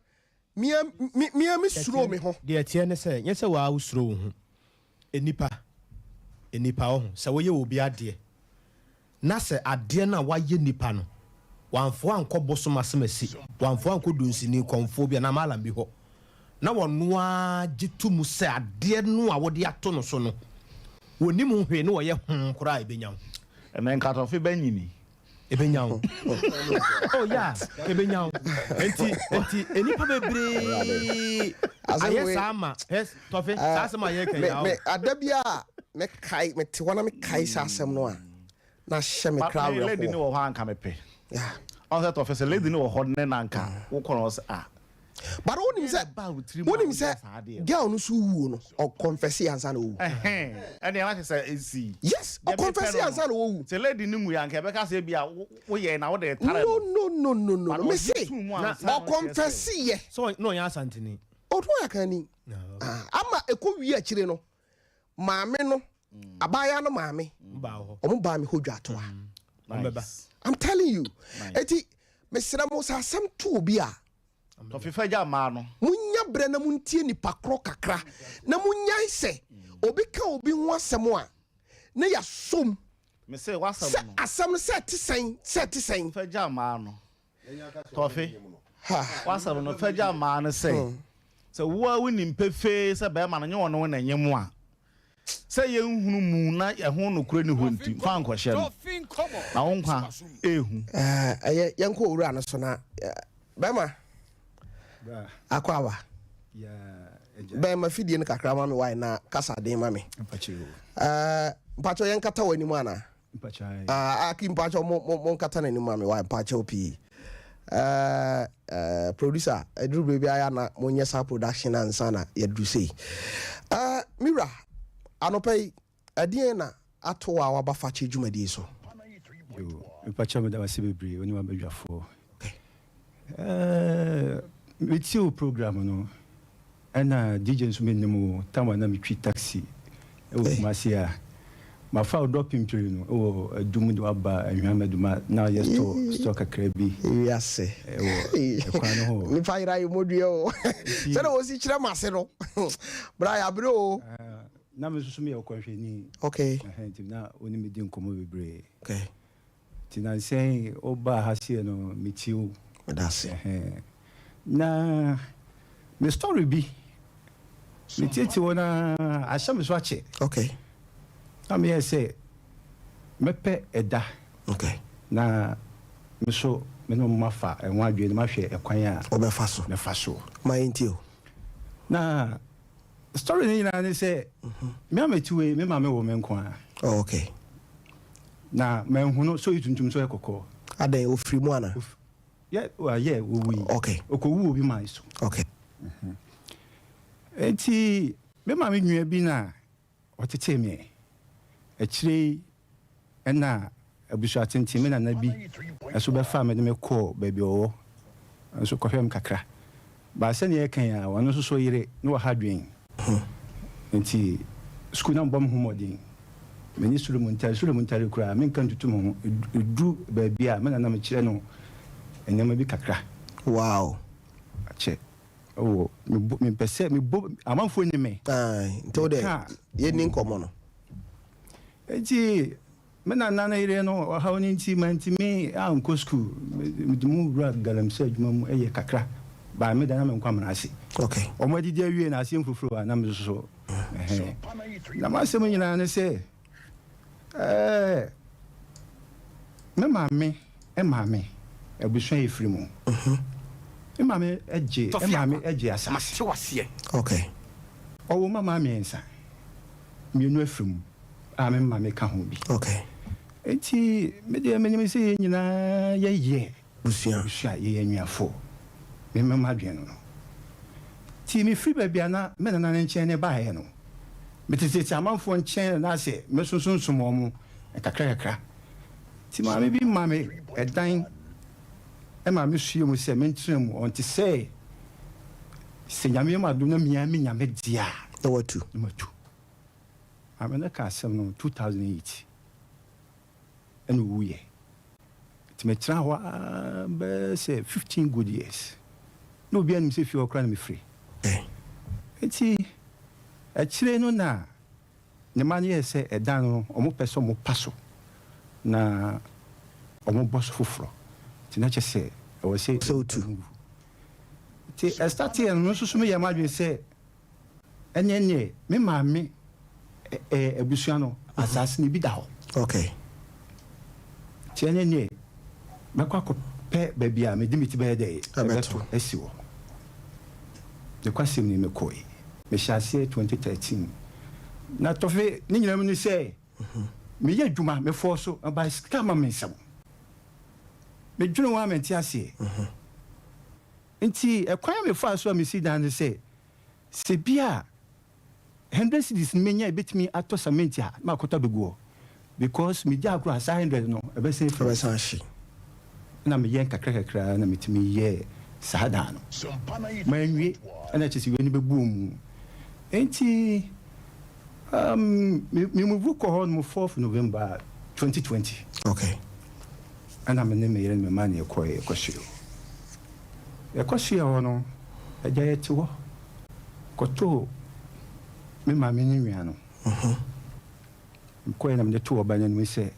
mea me mea me suro me ho. Deɛ ɛteɛ ne sɛ, nyɛ sɛ waa wosuro wo ho. Nnipa, nnipa, wohu, sɛ woyɛ obi adeɛ na sɛ adeɛ no a woayɛ nipa no, wamfa wo ankɔ bosom asemasi, wamfa wo ankɔ dunsini, kɔmfoɔ bi anaa mallam bi hɔ, na ɔno ara gye to mu sɛ adeɛ no a wode ato no so no, ɔnnim ho hwee na ɔyɛ hoo koraa a, ɛbɛnya wo. Ɛnɛ nkatɔfe bɛnyini. Ɛbɛnya wo. Oh yeah, ɛbɛnya wo. Enti, enti nnipa bebree ayɛ saa ma, hɛ, Tɔfe, saa asɛm a yɛreka yi, Me, me, ada bi a mekae, mete hɔ na mekae saa asɛm no a, na ahyɛ me kra But me lady awerɛhoɔ. no wɔ hɔ a anka mepɛ. Ɔn sɛ tɔfe sɛ lady no wɔ hɔ ne na anka wokɔ no ɔsɛ ah. But wonim sɛ wonim sɛ girl no so wuo no ɔconfɛse ansa na owu. Ɛhɛn ɛne ɛna kyɛ sɛ esi. Yes ɔconfɛse ansa na owu. Sɛ lady no nwui anka ɛbɛka sɛ ebi a woyɛ na wode tare no. No no no no no me se But ɔgye tuu mu ansa na ɔkyerɛ sɛ. ɔconfɛse yɛ. So na ɔnyɛ asanteni. Ɔno yɛ akanni. Ah, ama ɛkɔ wie akyire no maame no abaayewa no maame ɔmo baa me hɔ dwa atoa. I'm telling you. Eti mesrɛ mo sɛ asɛm to obi a. Tɔfifa gya mmaa no. Munya berɛ na muntie nipa korɔ kakra na munyae sɛ obi ka obi ho asɛm a na yɛasom Mese w'asɛm sɛ no. asɛm no sɛ ɛte sɛn sɛ ɛte sɛn. Fa gya mmaa no. Tɔfe. W'asɛm no fa gya mmaa no sɛ sɛ wo a wonim pefee sɛ bɛrima no nyɛ ɔne wo na ɛnyɛ mu a sɛ yɛnhunu mu na ɛho nokorɛ ni hɔ nti fa nkɔhyɛ no na wo nkwa ɛhu. Ɛyɛ yɛnkɔ owura no so na bɛrima akɔ aba bɛrima fidie no kakra ma me wae na kasa den ma me. Mpakyɛ yɛnkata wɔ anim anaa? Aki mpakyɛ mo mo nkata n'anim ma me wae mpakyɛ pii. Producer ɛduru baabi ayɛ na monyɛ saa production ansa na yɛduru sei. Mira anɔpa yi ɛdeɛn na ato a waba fakyɛ dwumadie so? Mpakyɛ meda wase bebree wo ne wabadwafoɔ. Metie wo program no ɛna DJ nso menim wo tam a na metwi taxi ɛwɔ Kumase a mafa wo dɔ pimpiri no ɛwɔ adum de waba Anhwea na yɛ store store kakra bi wiase ɛwɔ ɛkwan no ho. Nipa yera yɛ modua o sɛde wɔsi kyerɛ m ase no bra yɛaberɛ o. Na me nso so meyɛ ɔkwanhwɛni. Nti na wo ne me di nkɔmmɔ bebree. Nti nansɛn wobaa ha seɛ no metie wo. Medase. Na me story bi metietie wɔ na ahyɛ me so akyɛ. Na meyɛ sɛ mɛpɛ ɛda. Na me so me ne mo afa ɛho adwene na mahwɛ ɛkwan a wobɛfa so. Mɛfa so. Ma yɛntie o. Na story no nyinaa ne sɛ me a mete wei me maame wɔ me nko a. Oh, okay. Na manhu no so yɛ tuntum so yɛ kɔkɔɔ. Adɛn ofiri mu ana? Yɛ yɛ owu yi. Okay. Okɔwu obi man so. Okay. Eti me maame nua bi na ɔtetee me. Akyire yi ɛna abusua tenten me nana bi ɛso bɛfa me de me kɔɔ baabi ɔwɔ nso kɔhwɛ me kakra. Ba sɛnea yɛka yi a ɔno nso so yere na wɔha dwen. Nti sukuu na mbɔ me ho mmɔden. M'ani soro mu ntare soro mu ntare koraa menka ntutu me ho ɛduru baabi a me nana mekyerɛ no nneɛma bi kakra. Wow. Akyɛ ɛwɔ mepɛ sɛ mebɔ amanfoɔ ni me. Nti wo dɛ yɛnni nkɔmmɔ no. Nti me nana no yere no ɔhaw no nti mantumi ankɔ sukuu mede mu wura galamsey adwuma mu ɛyɛ kakra baa me da na menkɔ amena ase. Okay. Ɔmo adidi awie na aseɛ mfoforo a na me soso na m'asɛm nyinaa ne sɛ me maame maame abusua yɛ firi mu me maame gye maame gye asase. Okay. Ɔwɔ mama mmiɛnsa mmienu afiri mu a me maame ka ho bi. Okay. Nti me deɛ menim sɛ yɛn nyinaa yɛyɛ busua busua yɛyɛ anuafoɔ me mɛma adwene no no nti mefiri baabi a na me nana ne nkyɛn ne baeɛ no metetete amanfoɔ nkyɛn na sɛ mesonsonsom wɔn mo kakra kakra nti maame bi ma me ɛdan ɛma me sue mu sɛ mentena mu ɔnte sɛ sɛ Nyame ma adom na mia me nyame deɛ a na watu na matu. Maame no ka asɛm no 2008 ɛna owuyɛ nti metena hɔ a bɛyɛ sɛ 15 good years na obi anim sɛ fie hɔ koraa na mefiri. Nti akyire no na ne ma no yɛ sɛ ɛdan no ɔmo pɛ sɛ ɔmo pa so na ɔmo bɔ so foforɔ nti na kyɛ sɛ ɛwɔ sɛ sɛ otu. Nti ɛstarteɛ no nso so meyɛ m'adwene sɛ ɛneɛ neɛ me maame abusua no asase no bi da hɔ. Okay. Nti ɛneɛ neɛ mɛkɔ akɔpɛ baabi a mede me ti bɛyɛ dɛ ɛbɛto asi hɔ. Nokwasɛm ni mekɔe mehyɛ aseɛ 2013 na tɔfe ne nyinaa mu ne sɛ. Meyɛ adwuma, mefɔɔ so, but sika ma me nsam. Medwene ho a mente aseɛ. Nti ɛkwan a mefaa so a mesi dan ne sɛ, sɛ bi a hundred cedis no menya ɛbɛtumi atɔ cement a na makɔtɔ abɛgu hɔ because megya agorɔ a saa hundred no ɛbɛsan afiri. Ɛbɛsan ahye. Ɛna meyɛ nkakra kakra na metumi yɛɛ saa dan no. Manwie ɛna kyerɛ sɛ wei no bɛbuo mu. Nti um, me, me move kɔ hɔ nom 4th November 2020. Okay. Ɛna me ne me yere ne me mma na yɛkɔɛ yɛkɔsoɛ hɔ. Yɛkɔsoɛ hɔ no, agya yɛte hɔ kɔtoo me maame ne nua no. Mekɔɛ na mede too ɔba no anim sɛ,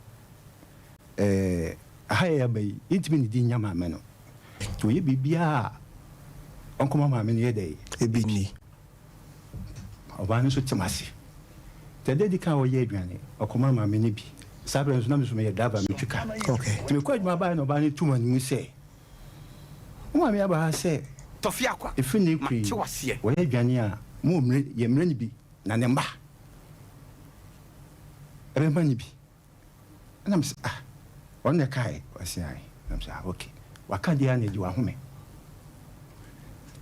ɛɛ, aha yɛ aba yi, yɛntumi nnidi nnya maame no. Nti ɔyɛ biribiara a ɔnkɔma maame no yɛ dɛ? Ebi nni. Ɔbaa no nso te m'ase. Nti ɛda edi kan a ɔyɛɛ aduane, ɔkɔmaa maame no bi. Saa berɛ no nso, na me nso meyɛ driver, metwi car. Nti mekɔɔ adwuma baeɛ na ɔbaa no tu m'anim sɛ, Wo maame aba ha sɛ ɛfiri nnɛ rekɔ yi, wɔyɛ aduane a, mo mmrɛ, yɛmmrɛ no bi, na ne mma bɛma no bi. Ɛna mese ah ɔno na ɛkaeɛ? Ɔse ae. Ɛna mese ah ok waka deɛ a na agye wahome.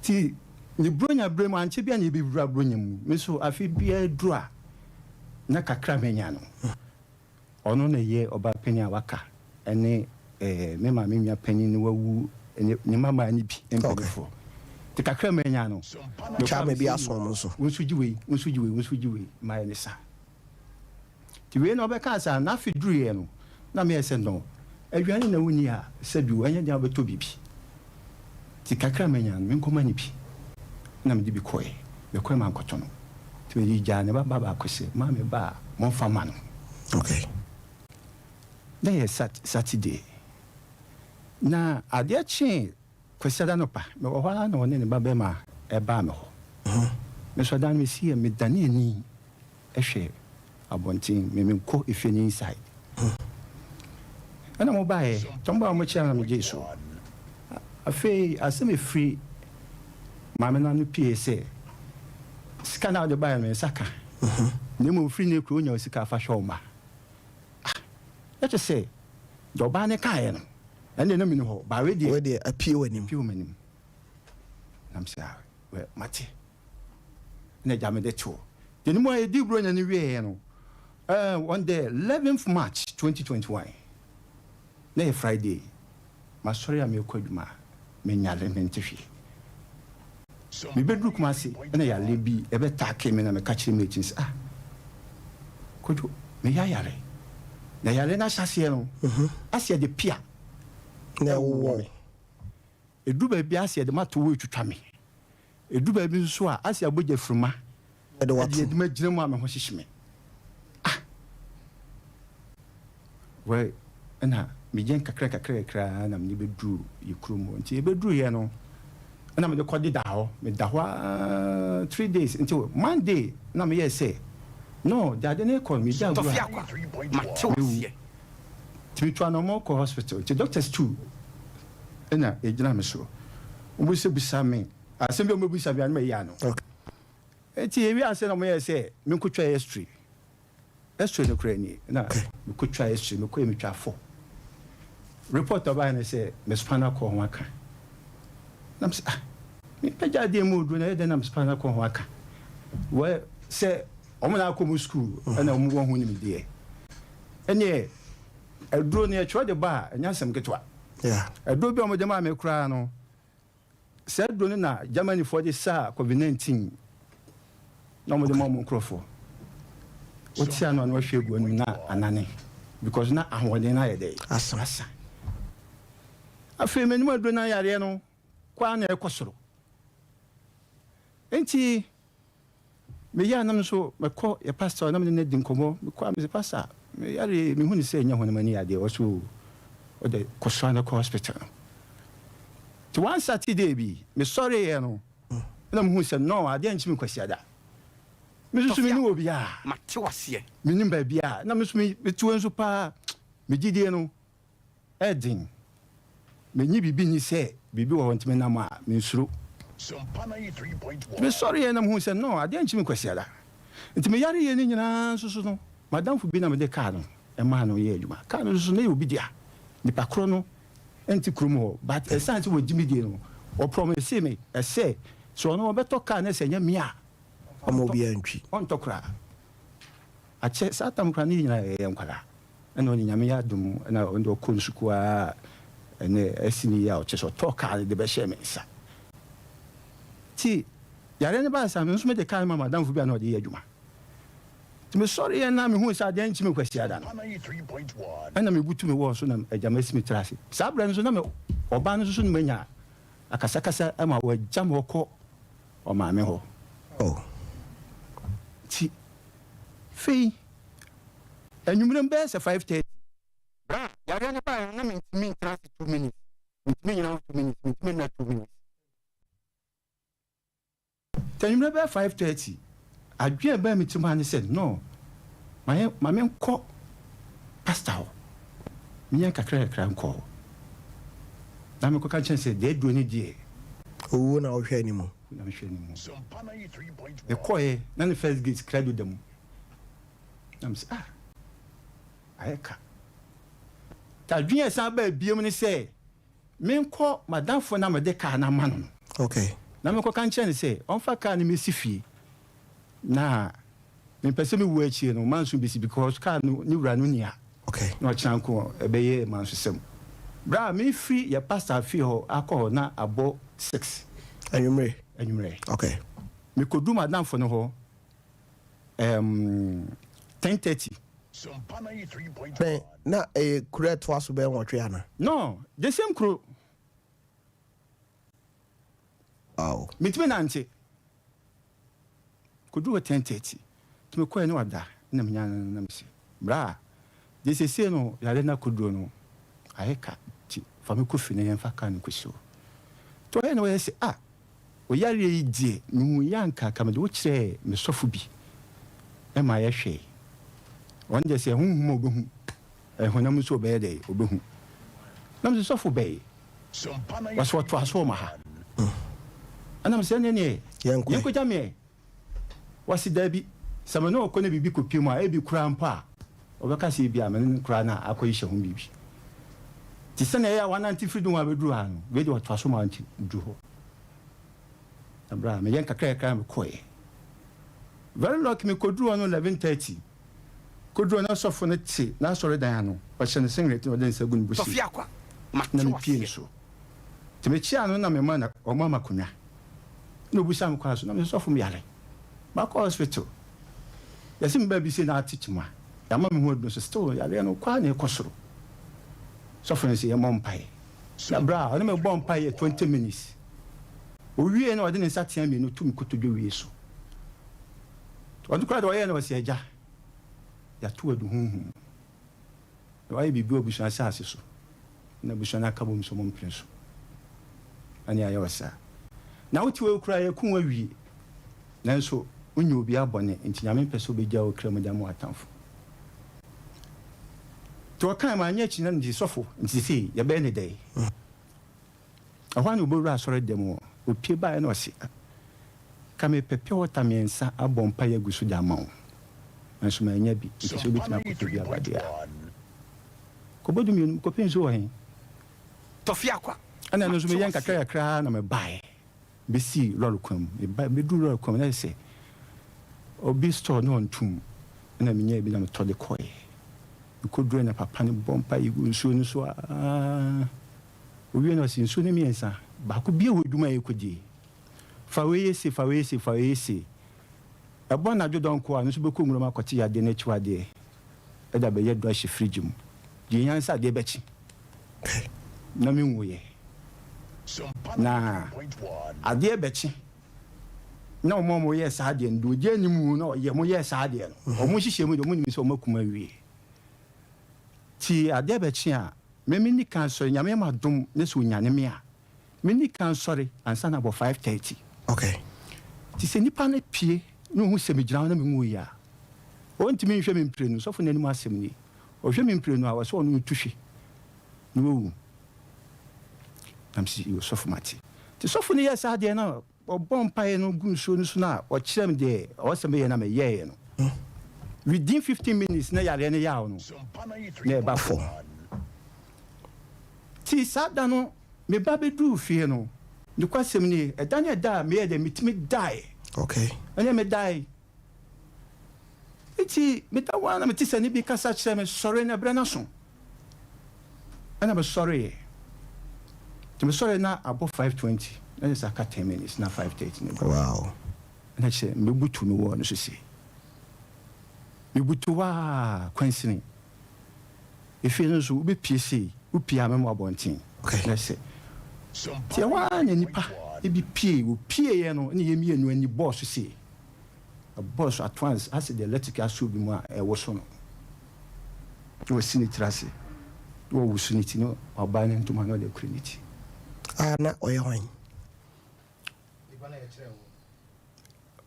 Nti ne buronya berɛ mu ankyɛ biara na yɛbɛwura buronya mu. Me nso afe biara duru a na kakra manya no. Ɔno na ɛyɛ ɔbaa panin a waka ɛne eh, me maame nua panin no wawu ne ne mmammaa no bi mpanimfoɔ. Nti kakra manya no mekɔ a Kyama bi mese aso wɔn nso. wo nso gye wei, wo nso gye wei, wo nso gye wei, mayɛ ne saa. Nti wei na ɔbɛkaa saa, n'afe duruiɛ no, na meyɛ sɛ no, aduane na wonni a, sɛbi o, ɛnyɛ den a wobɛtɔ biribi. Nti kakra a manya no, menkɔma no bi. Ɛna mede bi kɔeɛ. Mekɔeɛ mankɔtɔ no. Nti mede gyaa ne ba ba baako sɛ, maame ba a, momfa mma no. Okay. Na ɛyɛ sat Saturday. Na adeɛ kyee Kwasiada anɔpa, mewɔ hɔ ara na ɔne ne ba barima baa me hɔ. Me nso ɛda no mesiiɛ, medanee ani hwɛ abɔnten, me menkɔ efie no inside. Ɛna mo baeɛ, nti ɔmo baeɛ ɔmo kyia na megyee so. Afei asɛm efiri maame no ano pie sɛ, sika no a wode baeɛ no me nsa ka, na mmom firi nnɛ kuro wonya wo sika fa hwɛ wo mma. Ah, na kyerɛ sɛ deɛ ɔbaa no kaeɛ no, ɛno deɛ na menni hɔ, but wei deɛ. Wei deɛ apue w'anim. Apue wɔ m'anim. Na mesɛ ah, well, mate. na agya mede to hɔ. Deɛ ne mu a yɛdii Buronya no wieeɛ no, eh, on the 11th March 2021, na ɛyɛ Friday, masɔre a merekɔ adwuma a, menyare, mente hwee. Mebɛduru Kumasi na yareɛ bi ɛbɛtaake me na meka kyerɛ mate no sɛ, ah, Kwadwo, meyɛ ayare. Na yareɛ no ahyɛaseɛ no, asɛ yɛde pea Na ɛwowɔ ɛwowɔ me. Ɛduru baabi a asɛ yɛde mato hɔ retwitwa me. Ɛduru baabi nso a, asɛ abɔ gyafruma Yɛde wo de ato. yɛde magyina mu a me ho hyehye me. Ah! Well, ɛna meyɛ nkakra kakra kakra ara na mede bɛduru yɛ kurom hɔ. Nti yɛbɛduruiɛ no, ɛna mede kɔdeda hɔ. Meda hɔ ara 3 days. Nti Monday na meyɛɛ sɛ, no, deɛ ade no rekɔ no, megya agorɔ a, mɛwu. Nti metu anɔmmɔn kɔ hospital. Nti doctors tu na ɛgyina me so. Wɔbisabisa me asɛm bi a wɔbɛbisa me a na mayi ano. Nti yɛwie ase na wɔyɛɛ sɛ menkɔtwa x-ray. X-ray no koraa nie na mekɔtwa x-ray, mekɔɛ metwa fɔ. Report a ɔbaeɛ no sɛ me spinal cord ho aka. Na mesɛ ah, mepagya adeɛ mu oduro na ɛyɛ dɛn na me spinal cord ho aka? Well, sɛ wɔn na akɔ mu school ɛna wɔn wɔ ho nimdeɛ. Ɛneɛ aduro no yɛtwerɛ de ba a ɛnyɛ asɛm ketewa. Aduro bi a wɔde maa me koraa no, saa aduro no na Germanyfoɔ de saa COVID-19 na wɔde ma wɔn nkurɔfoɔ. Wote ano a na wahwie agu anim na anane because na ahoɔden no ayɛ dɛ asa. Afei m'anim aduro no ayareɛ no kɔ ara na ɛkɔ soro. Nti Meyɛ a na me nso mɛkɔ yɛ pastor na me ne no adi nkɔmmɔ. Mekɔ a mese pastor me yare yi mehu no sɛ ɛnyɛ honam ani yadeɛ. Ɔse oo wode kɔ so ara na kɔ hospital no. Nti one Saturday bi mesɔreeɛ no na mehu sɛ no adeɛ nkye me Kwasiada. Me nso so menni obiara. Mennim baabiara. Na me nso mete hɔ nso paa me gyidie no Ɛyɛ den. Mennye biribi nni sɛ biribi wɔ hɔ nti menam a, mensuro. Nti mesɔreeɛ na mehuu sɛ no, adeɛ nkye me Kwasiada. Nti me yareɛ no nyinaa nso so no, m'adamfo bi na mede kaa no. maa no yɛɛ adwuma. Kaa no nso so na ɛyɛ obi dea. Nipa korɔ no nte kurom hɔ but ɛsiane sɛ wɔgye me die no, ɔprɔmisee me sɛ sɛ ɔno ɔbɛtɔ kaa no sɛ ɛnyɛ me a, Ɔmma obiara ntwi. Ɔntɔ koraa. Akyɛ saa tam koraa ne yɛn nyinaa yɛyɛ nkwadaa. Ɛna ɔne Nyame yɛ adom ɛna ɔno deɛ ɔkɔ ne sukuu aa ɛnɛ asi ne yie a ɔkyɛ sɛ ɔtɔɔ kaa no de bɛhyɛɛ me nsa. Nti yareɛ no baa saa me nso mede kaa no maa m'adamfo bi a na ɔde yɛ adwuma. Nti mesɔreeɛ na mehuu sɛ adeɛ nkye me Kwasiada no ɛna mebutu me wɔɔ so na agya masi me tiri ase. Saa berɛ no nso na me ɔbaa no nso so no manya akasakasa ma wagya me ɔkɔ ɔmaame hɔ. Oh. Nti fei anwummerɛ mu bɛyɛ sɛ 5:30. Berɛ a yareɛ no baeɛ no na mentumi ntena ase 2 minutes, mentumi nnyina hɔ 2 minutes, mentumi nna 2 minutes. Nti anwummerɛ bɛyɛ 5:30, adwene a ɛbaa me tirim ara ne sɛ no, ma yɛn, ma menkɔ pastor hɔ, menyɛ nkakra nkakra nkɔ hɔ na menkɔka nkyerɛ no sɛ deɛ aduro no deɛ. Owuo na wohwɛ anim. Na mehwɛ anim. Mekɔeɛ na ne first gate krado da mu. Na mese ah, ayɛ ka. Nti adwene a ɛsan baa biom ne sɛ menkɔ m'adamfo no a mede kaa no ama no no. Okay. Na menkɔka nkyerɛ no sɛ ɔmfa kaa no mmɛsi fie. Na mempɛ sɛ mewu akyire no manso bɛsi because kaa no ne wura no nni ha. Okay. Na ɔkyena nko ɛbɛyɛ mansosɛm. Berɛ a mefiri yɛ pastor fie hɔ akɔ hɔ na abɔ 6. Anwummere. Anwummere. Okay. Mekɔduru m'adamfo no hɔ 10:30. Bɛn na ɛyɛ kuro a ɛtoa so bɛyɛ 8 ana? No, the same kuro. Wow. Mentumi nante. Kɔduru hɔ 10:30. Nti mekɔɛ ne wada na menya no na mese bra deɛ seesei no yare no akɔduro no ayɛ ka nti fa me kɔ fie na yɛmfa kaa no nkɔsi hɔ. Nti ɔyɛ na ɔyɛ sɛ ah wo yareɛ yi deɛ mehu yɛ anka ka mede wo kyerɛɛ me sɔfo bi ma yɛhwɛe. Ɔno deɛ sɛ honhom a ɔbɛhu, ɛyɛ honam nso ɔbɛyɛ dɛ ɔbɛhu. Na mese sɔfo bɛn? Ɔse ɔtoa so ɔma ha. Ɛna mese ɛneɛ neɛ yɛnkɔgya meɛ. Ɔse daabi, sɛ me ne ɔkɔ na biribi kɔpie mu a, ebi koraa mpo a ɔbɛka sɛ ebia me ne no koraa na akɔhyehyɛ ho biribi. Nti sɛnea ɛyɛ a wanante firi Doha abɛduru ha no, wei deɛ ɔtoa so ma nti duru hɔ. Na berɛ a meyɛ nkakrakra na mekɔeɛ. Very lucky mekɔduru hɔ no 11:30. Kɔduru hɔ na sɔfo no te n'asɔredan ano, ɔhyɛ ne singlet na ɔde ne nsa gu ne bosom na mepie ne so. Nti mekyeaa no na mema no ɔma me akonnwa. Na obisaa me kwan so na mese sɔfo meyare. Makɔ hospital. Yɛse me baabi sei na ate kyima. Yɛama me ho aduro nso still yareɛ no kɔ ara na ɛkɔ soro. Sɔfo no se yɛmmɔ mpaeɛ. Na berɛ a ɔne me bɔɔ mpaeɛ 20 minutes. Owiee na ɔde ne nsa tea mmienu to me kotodwe wie so. Ɔno koraa deɛ ɔyɛɛ no ɔse agya yɛato adu honhom mu. Na wayɛ biribi wɔ abusua asase so na abusua no aka bom sɛ wɔmpene so. Ɛne ayɛ wɔ saa. Na wote hɔ yi koraa yɛku wo awie. Nanso wonyɛ obiara bɔne nti Nyame mpɛ sɛ obegyaa wo kra mu de ama w'atamfo. Nti ɔkae manyɛ akyi na nti sɔfo nti sesei yɛbɛyɛ ne dɛn? Ɛhɔ ara na ɔbɛwura asɔredan mu hɔ. Ɔpue baeɛ na ɔse, Ka mepɛ pure water mmiɛnsa abɔ mpaeɛ agu so de ama wo, nanso mannya bi, nti sɛ wobɛtumi akɔtɔ bi aba deɛ a. Kɔbɔ 12, mekɔpɛ nsuo wɔ he? Ɛna ɛno nso meyɛ nkakra kakra ara na mebaeɛ bɛsii lɔre kwan mu. Meba mebɛduru lɔre kwan mu na ayɛ sɛ obi store na ɔntom, ɛna menyaa bi na metɔ de kɔeɛ. Mekɔduruiɛ na papa no bɔ mpaeɛ gu nsuo no so ara. Owiei no ɔse, Nsuo no mmiɛnsa, baako biara wɔ adwuma a ɛkɔdie. Fa wei yɛ sei, fa wei yɛ sei, fa wei yɛ sei. Ɛbɔ anadwo dɔnko a, ɔno nso bɛkɔ nwuram akɔte yadeɛ no akyiwadeɛ de abɛyɛ aduro ahyɛ fridge mu. Deɛ ɛhia ne sɛ adeɛ bɛkye na menwuiɛ. Na adeɛ bɛkye na wɔn a wɔyɛɛ saa adeɛ no, deɛ ɔdi anim na ɔyɛ wɔyɛɛ saa adeɛ no, wɔn nhyehyɛɛ mu deɛ wɔnim sɛ wɔakum awie. Nti adeɛ bɛkye a, me menni kan sɔre, Nyame yɛ m'adom na sɛ ɔnyane me a, menni kan sɔre ansa na abɔ 5:30. Okay. Nti sɛ nipa no pue na ɔhu sɛ megyina hɔ na menwuiɛ a, ɔntumi nhwɛ me mprenu, sɔfo no anim asɛm nie, ɔhwɛ me mprenu a, ɔsɛ ɔno ɔtu hwe na wawu. Na mese, yoo sɔfo mate. Nti sɔfo no yɛɛ saa adeɛ no a, Ɔbɔɔ mpaeɛ no guu nsuo no so no a, ɔkyerɛɛ me deɛ ɛwɔ sɛ meyɛ na meyɛeɛ no. Within 15 minutes na yareɛ no yaw no na ɛba fam. Nti saa da no me ba bɛduruu fie no, nokwasɛm nie, ɛda ne ɛda a meyɛɛ dɛ metumi daeɛ. Okay. Ɛneɛ medae. Nti meda hɔ ara na mete sɛ nne bi kasa kyerɛ me, sɔre na berɛ no aso. Ɛna mesɔreeɛ. Nti mesɔreeɛ na abɔ 5:20, na kyerɛ sɛ aka 10 minutes na 5:30 no ba. Wow. Ɛna kyerɛ mebutu me wall no so sei. Mebutu hɔ ara kwansini. Efie no nso wobɛpie sei, wopie a mɛma abɔnten. Okay. Na sɛ nti ɛhɔ ara na nipa bi pie, wɔpieeɛ no ɛna yɛn mmienu ani bɔɔ so sei. Ɛbɔɔ so at once asɛ deɛ electric asɔ obi mu a ɛwoso no. Na wasi ne tiri ase, na wawoso ne ti na wabae ne ntoma na ɔde akura ne ti. A na ɔyɛ hwan?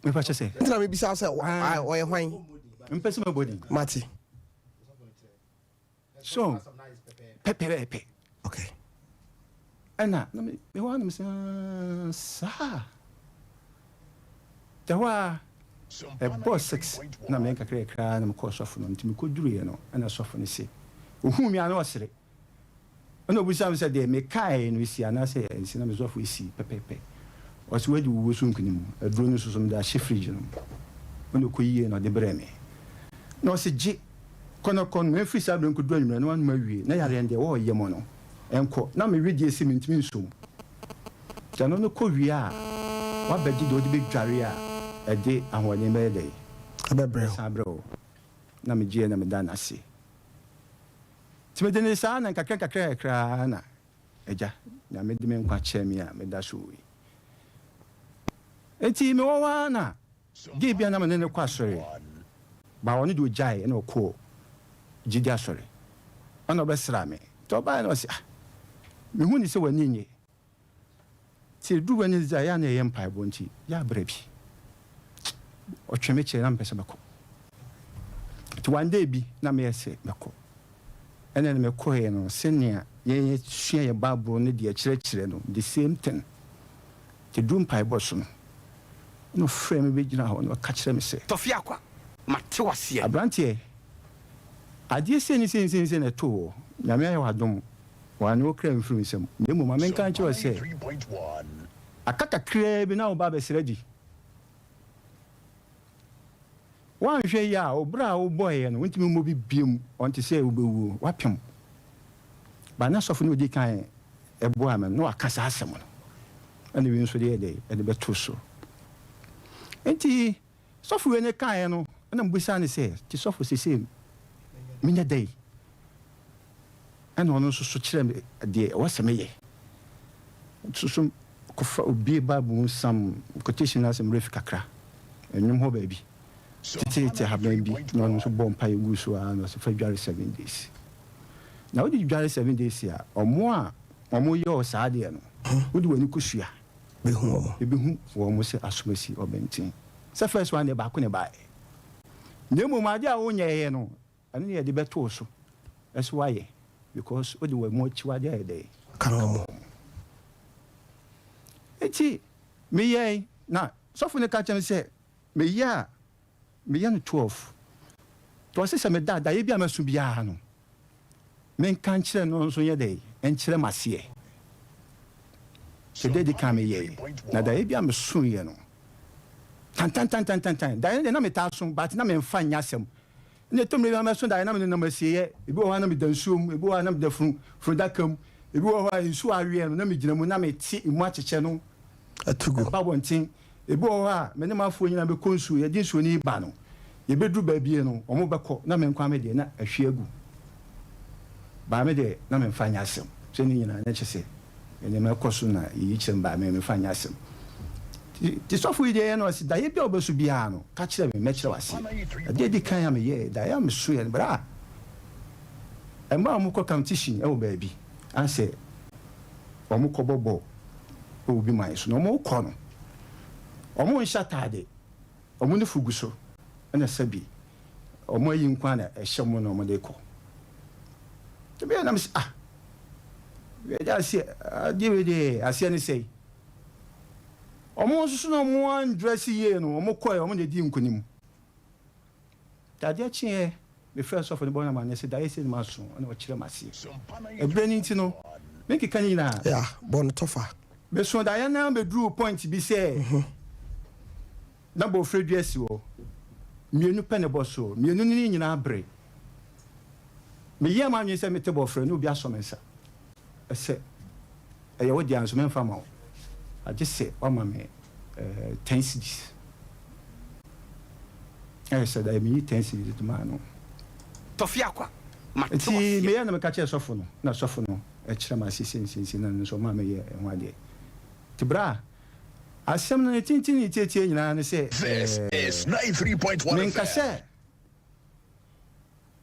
Mepa kyɛ sɛ. Nti na mebisa sɛ ɔyɛ hwan? Mpɛ sɛ mɛbɔ din. Mate. So pɛpɛɛpɛ. Okay. Ɛna na me me hɔ a na me sɛ ah, saa. Tɛ hɔ a ɛbɔɔ six na me kakra kakra na mekɔɔ sɔfo no nti mekɔduruiɛ no ɛna sɔfo no se ohuu me a na ɔsere. Ɛna ɔbisaa me sɛ, Deɛ mekaeɛ no, ɛsi anaasɛ ɛnsi? Na me sɔfo, Ɛsii pɛpɛɛpɛ. Ɔse, Woadi wo wuo so nkonim. Aduro no nso so, mede ahyɛ fridge no mu. Ɛna ɔkɔyiiɛ na ɔde brɛɛ me. Na ɔse, Gye, kɔ na kɔnom. Ɛmfiri saa berɛ nkɔduru anwummerɛ na woanom awie. Na yareɛ no deɛ, ɛwɔ ɔyam no, ɛnkɔ. Na me wedeɛ se mentumi nso mu. Nti ɛno no kɔ wie a, woabɛgye deɛ wode bɛdware a ɛde ahoɔden bɛyɛ dɛn? Ɛbɛbrɛ wo. Ɛbɛsan abrɛ wo. Na megyeeɛ na medaa no ase. Nti mede no saa na nkakra nkakra kakra ara na Agya Nyame de me nkwa kyɛɛ me a meda so wɔ yi. Nti mewɔ hɔ ara na gay bi a na me ne no kɔ asɔre ba ɔno deɛ ɔgyae ɛna ɔkɔɔ gyidi asɔre ɛna ɔbɛsraa me. Nti ɔbaeɛ na ɔse ah mehu ne sɛ w'ani nnye. Nti ɛduru Wednesday a, ɛyɛ a na yɛyɛ mpaebɔ nti yɛ a berɛ bi ɔtwe me kyerɛ na mepɛ sɛ mɛkɔ. Nti one day bi na meyɛ sɛ mɛkɔ. Ɛna na mekɔeɛ no sɛnea yɛsua yɛ Bible no deɛ ɛkyerɛkyerɛ no the same thing. Nti ɛduru mpaebɔ so no, na ɔfrɛ me bɛgyina hɔ na ɔka kyerɛ me sɛ. Tɔfi Akwa, mate wo aseɛ. Aberanteɛ, adeɛ sei ne sei ne sei ne sei na ɛtoo woɔ. Nyame ayɛ wo adom. Wɔanyi wo kra mfiri wo nsam, na mmom ma menka nkyerɛ wo sɛ, aka kakraa bi na wo ba abɛsrɛ adi. Woanhwɛ yie a, wo bra a wobɔeɛ no, wontumi mmɔ bi biom, ɔnte sɛ wobɛwuo, woapem. Ba na sɔfo no a ɔdi kan boaa me no, na waka saa asɛm no, ɛna wei nso de yɛ dɛn, ɛde bɛto so. Enti sɔfo wei no kaeɛ no, ɛna mebisaa no sɛ, nti sɔfo seesei menyɛ dɛn? Ɛna ɔno nso so kyerɛɛ me deɛ ɛwɔ sɛ meyɛ. Nso so kɔfa obie Bible mu some quotation asɛ mmerɛ fi kakra, nnwom hɔ baabi, teteete ahaban bi, na ɔno nso bɔɔ mpaeɛ guu so ara na ɔsɛ fa dware 7 days. Na wode dware 7 days a, ɔmo a ɔmo yɛ wɔ saa adeɛ no, wode w'ani kɔsua. Bɛhu wɔn. Ɛbɛhu wɔn sɛ asomasi ɔbɛnten. Sɛ first one deɛ baako na ɛbaeɛ. Na mmom adeɛ a wonyɛeɛ no, ɛno ne yɛde bɛto wo so ɛso wayɛ because wode wɔn mu akyiwade ayɛ dɛ ka wɔn. Nti meyɛe na sɔfo no ka kyerɛ me sɛ meyɛ a meyɛ no 12 nti ɔse sɛ meda daeɛ bi a mɛso biara no menka nkyerɛ no nso nyɛ dɛ nkyerɛ m'aseɛ. Sɛ di kan meyɛe na daeɛ bi a mesoeɛ no tantantantantantan daeɛ no deɛ na metaa so but na memfa nyɛ asɛm na ɛtɔ mmerɛ bi a mɛso daeɛ na menenam asieeɛ. Ebi wɔ hɔ a na meda nsuo mu, ebi wɔ hɔ a na meda funu funudaka mu, ebi wɔ hɔ a nsuo aweɛ no na megyina mu na mete emu akyekyɛ no atugu ɛba abɔnten. Ebi wɔ hɔ a me ne m'afoɔ nyinaa bɛkɔ nsuo, yɛde nsuo no yi ba no, yɛbɛduru baabi no wɔn bɛkɔ na me nko ara me deɛ na ahwie agu. Baa me deɛ na memfa nyɛ asɛm sɛ ne nyinaa na kyerɛ sɛ nneɛma ɛkɔ so na yɛyi kyerɛ me baa me memfa nyɛ asɛm. Nti sɔfo yi deɛ ɛyɛ no ɔse daeɛ bi a wobɛso biara no ka kyerɛ me mɛkyerɛ wo aseɛ. Adeɛ edi kan a meyɛɛ daeɛ a mesoeɛ no berɛ a mmaa a wɔkɔ competition wɔ baabi ansɛ wɔkɔbɔ bɔɔl wɔ obi man so na wɔkɔ no wɔnhyɛ ataade, wɔn nufu gu so ɛna sɛbi wɔn ayi nko ara na ɛhyɛ wɔn na wɔde kɔ. Nti meyɛ na mese ah wei deɛ aseɛ adeɛ wei deɛ aseɛ ne sɛn. Wɔn nso so na wɔn andrɛse yie no wɔn kɔɛ wɔn na edi nkunim. Nti adeɛ kyeeɛ, mefrɛɛ sɔfo no bɔɔ no amanneɛ sɛ daeɛ sei na maso, ɛna ɔkyerɛɛ me aseɛ. Ɛberɛ no nti no, menkeka ne nyinaa. Yeah, bɔ no tɔfa. Mesoo daeɛ no ara bɛduruu point bi sɛ na bɔfrɛ dua si hɔ, mmienu pɛ na ɛbɔ so, mmienu no nyinaa bere. Meyɛɛ m'adwene sɛ mete bɔfrɛ na obi asɔ me nsa sɛ ɛyɛ wo dea nso memfa mma wo, agye sɛ woama me ten cedis. Ɛyɛ sɛ da meyi ten cedis de maa no. Tɔfe Akwa, mate Nti waseɛ. meyɛɛ na meka kyerɛɛ sɔfo no, na sɔfo no kyerɛ me ase sei sei sei na ɛno nso ɔmaa meyɛɛ ɛho adeɛ. Nti berɛ a asɛm no ne tenten ne tietie nyinaa ne sɛ This is 93.1 menka FM. sɛ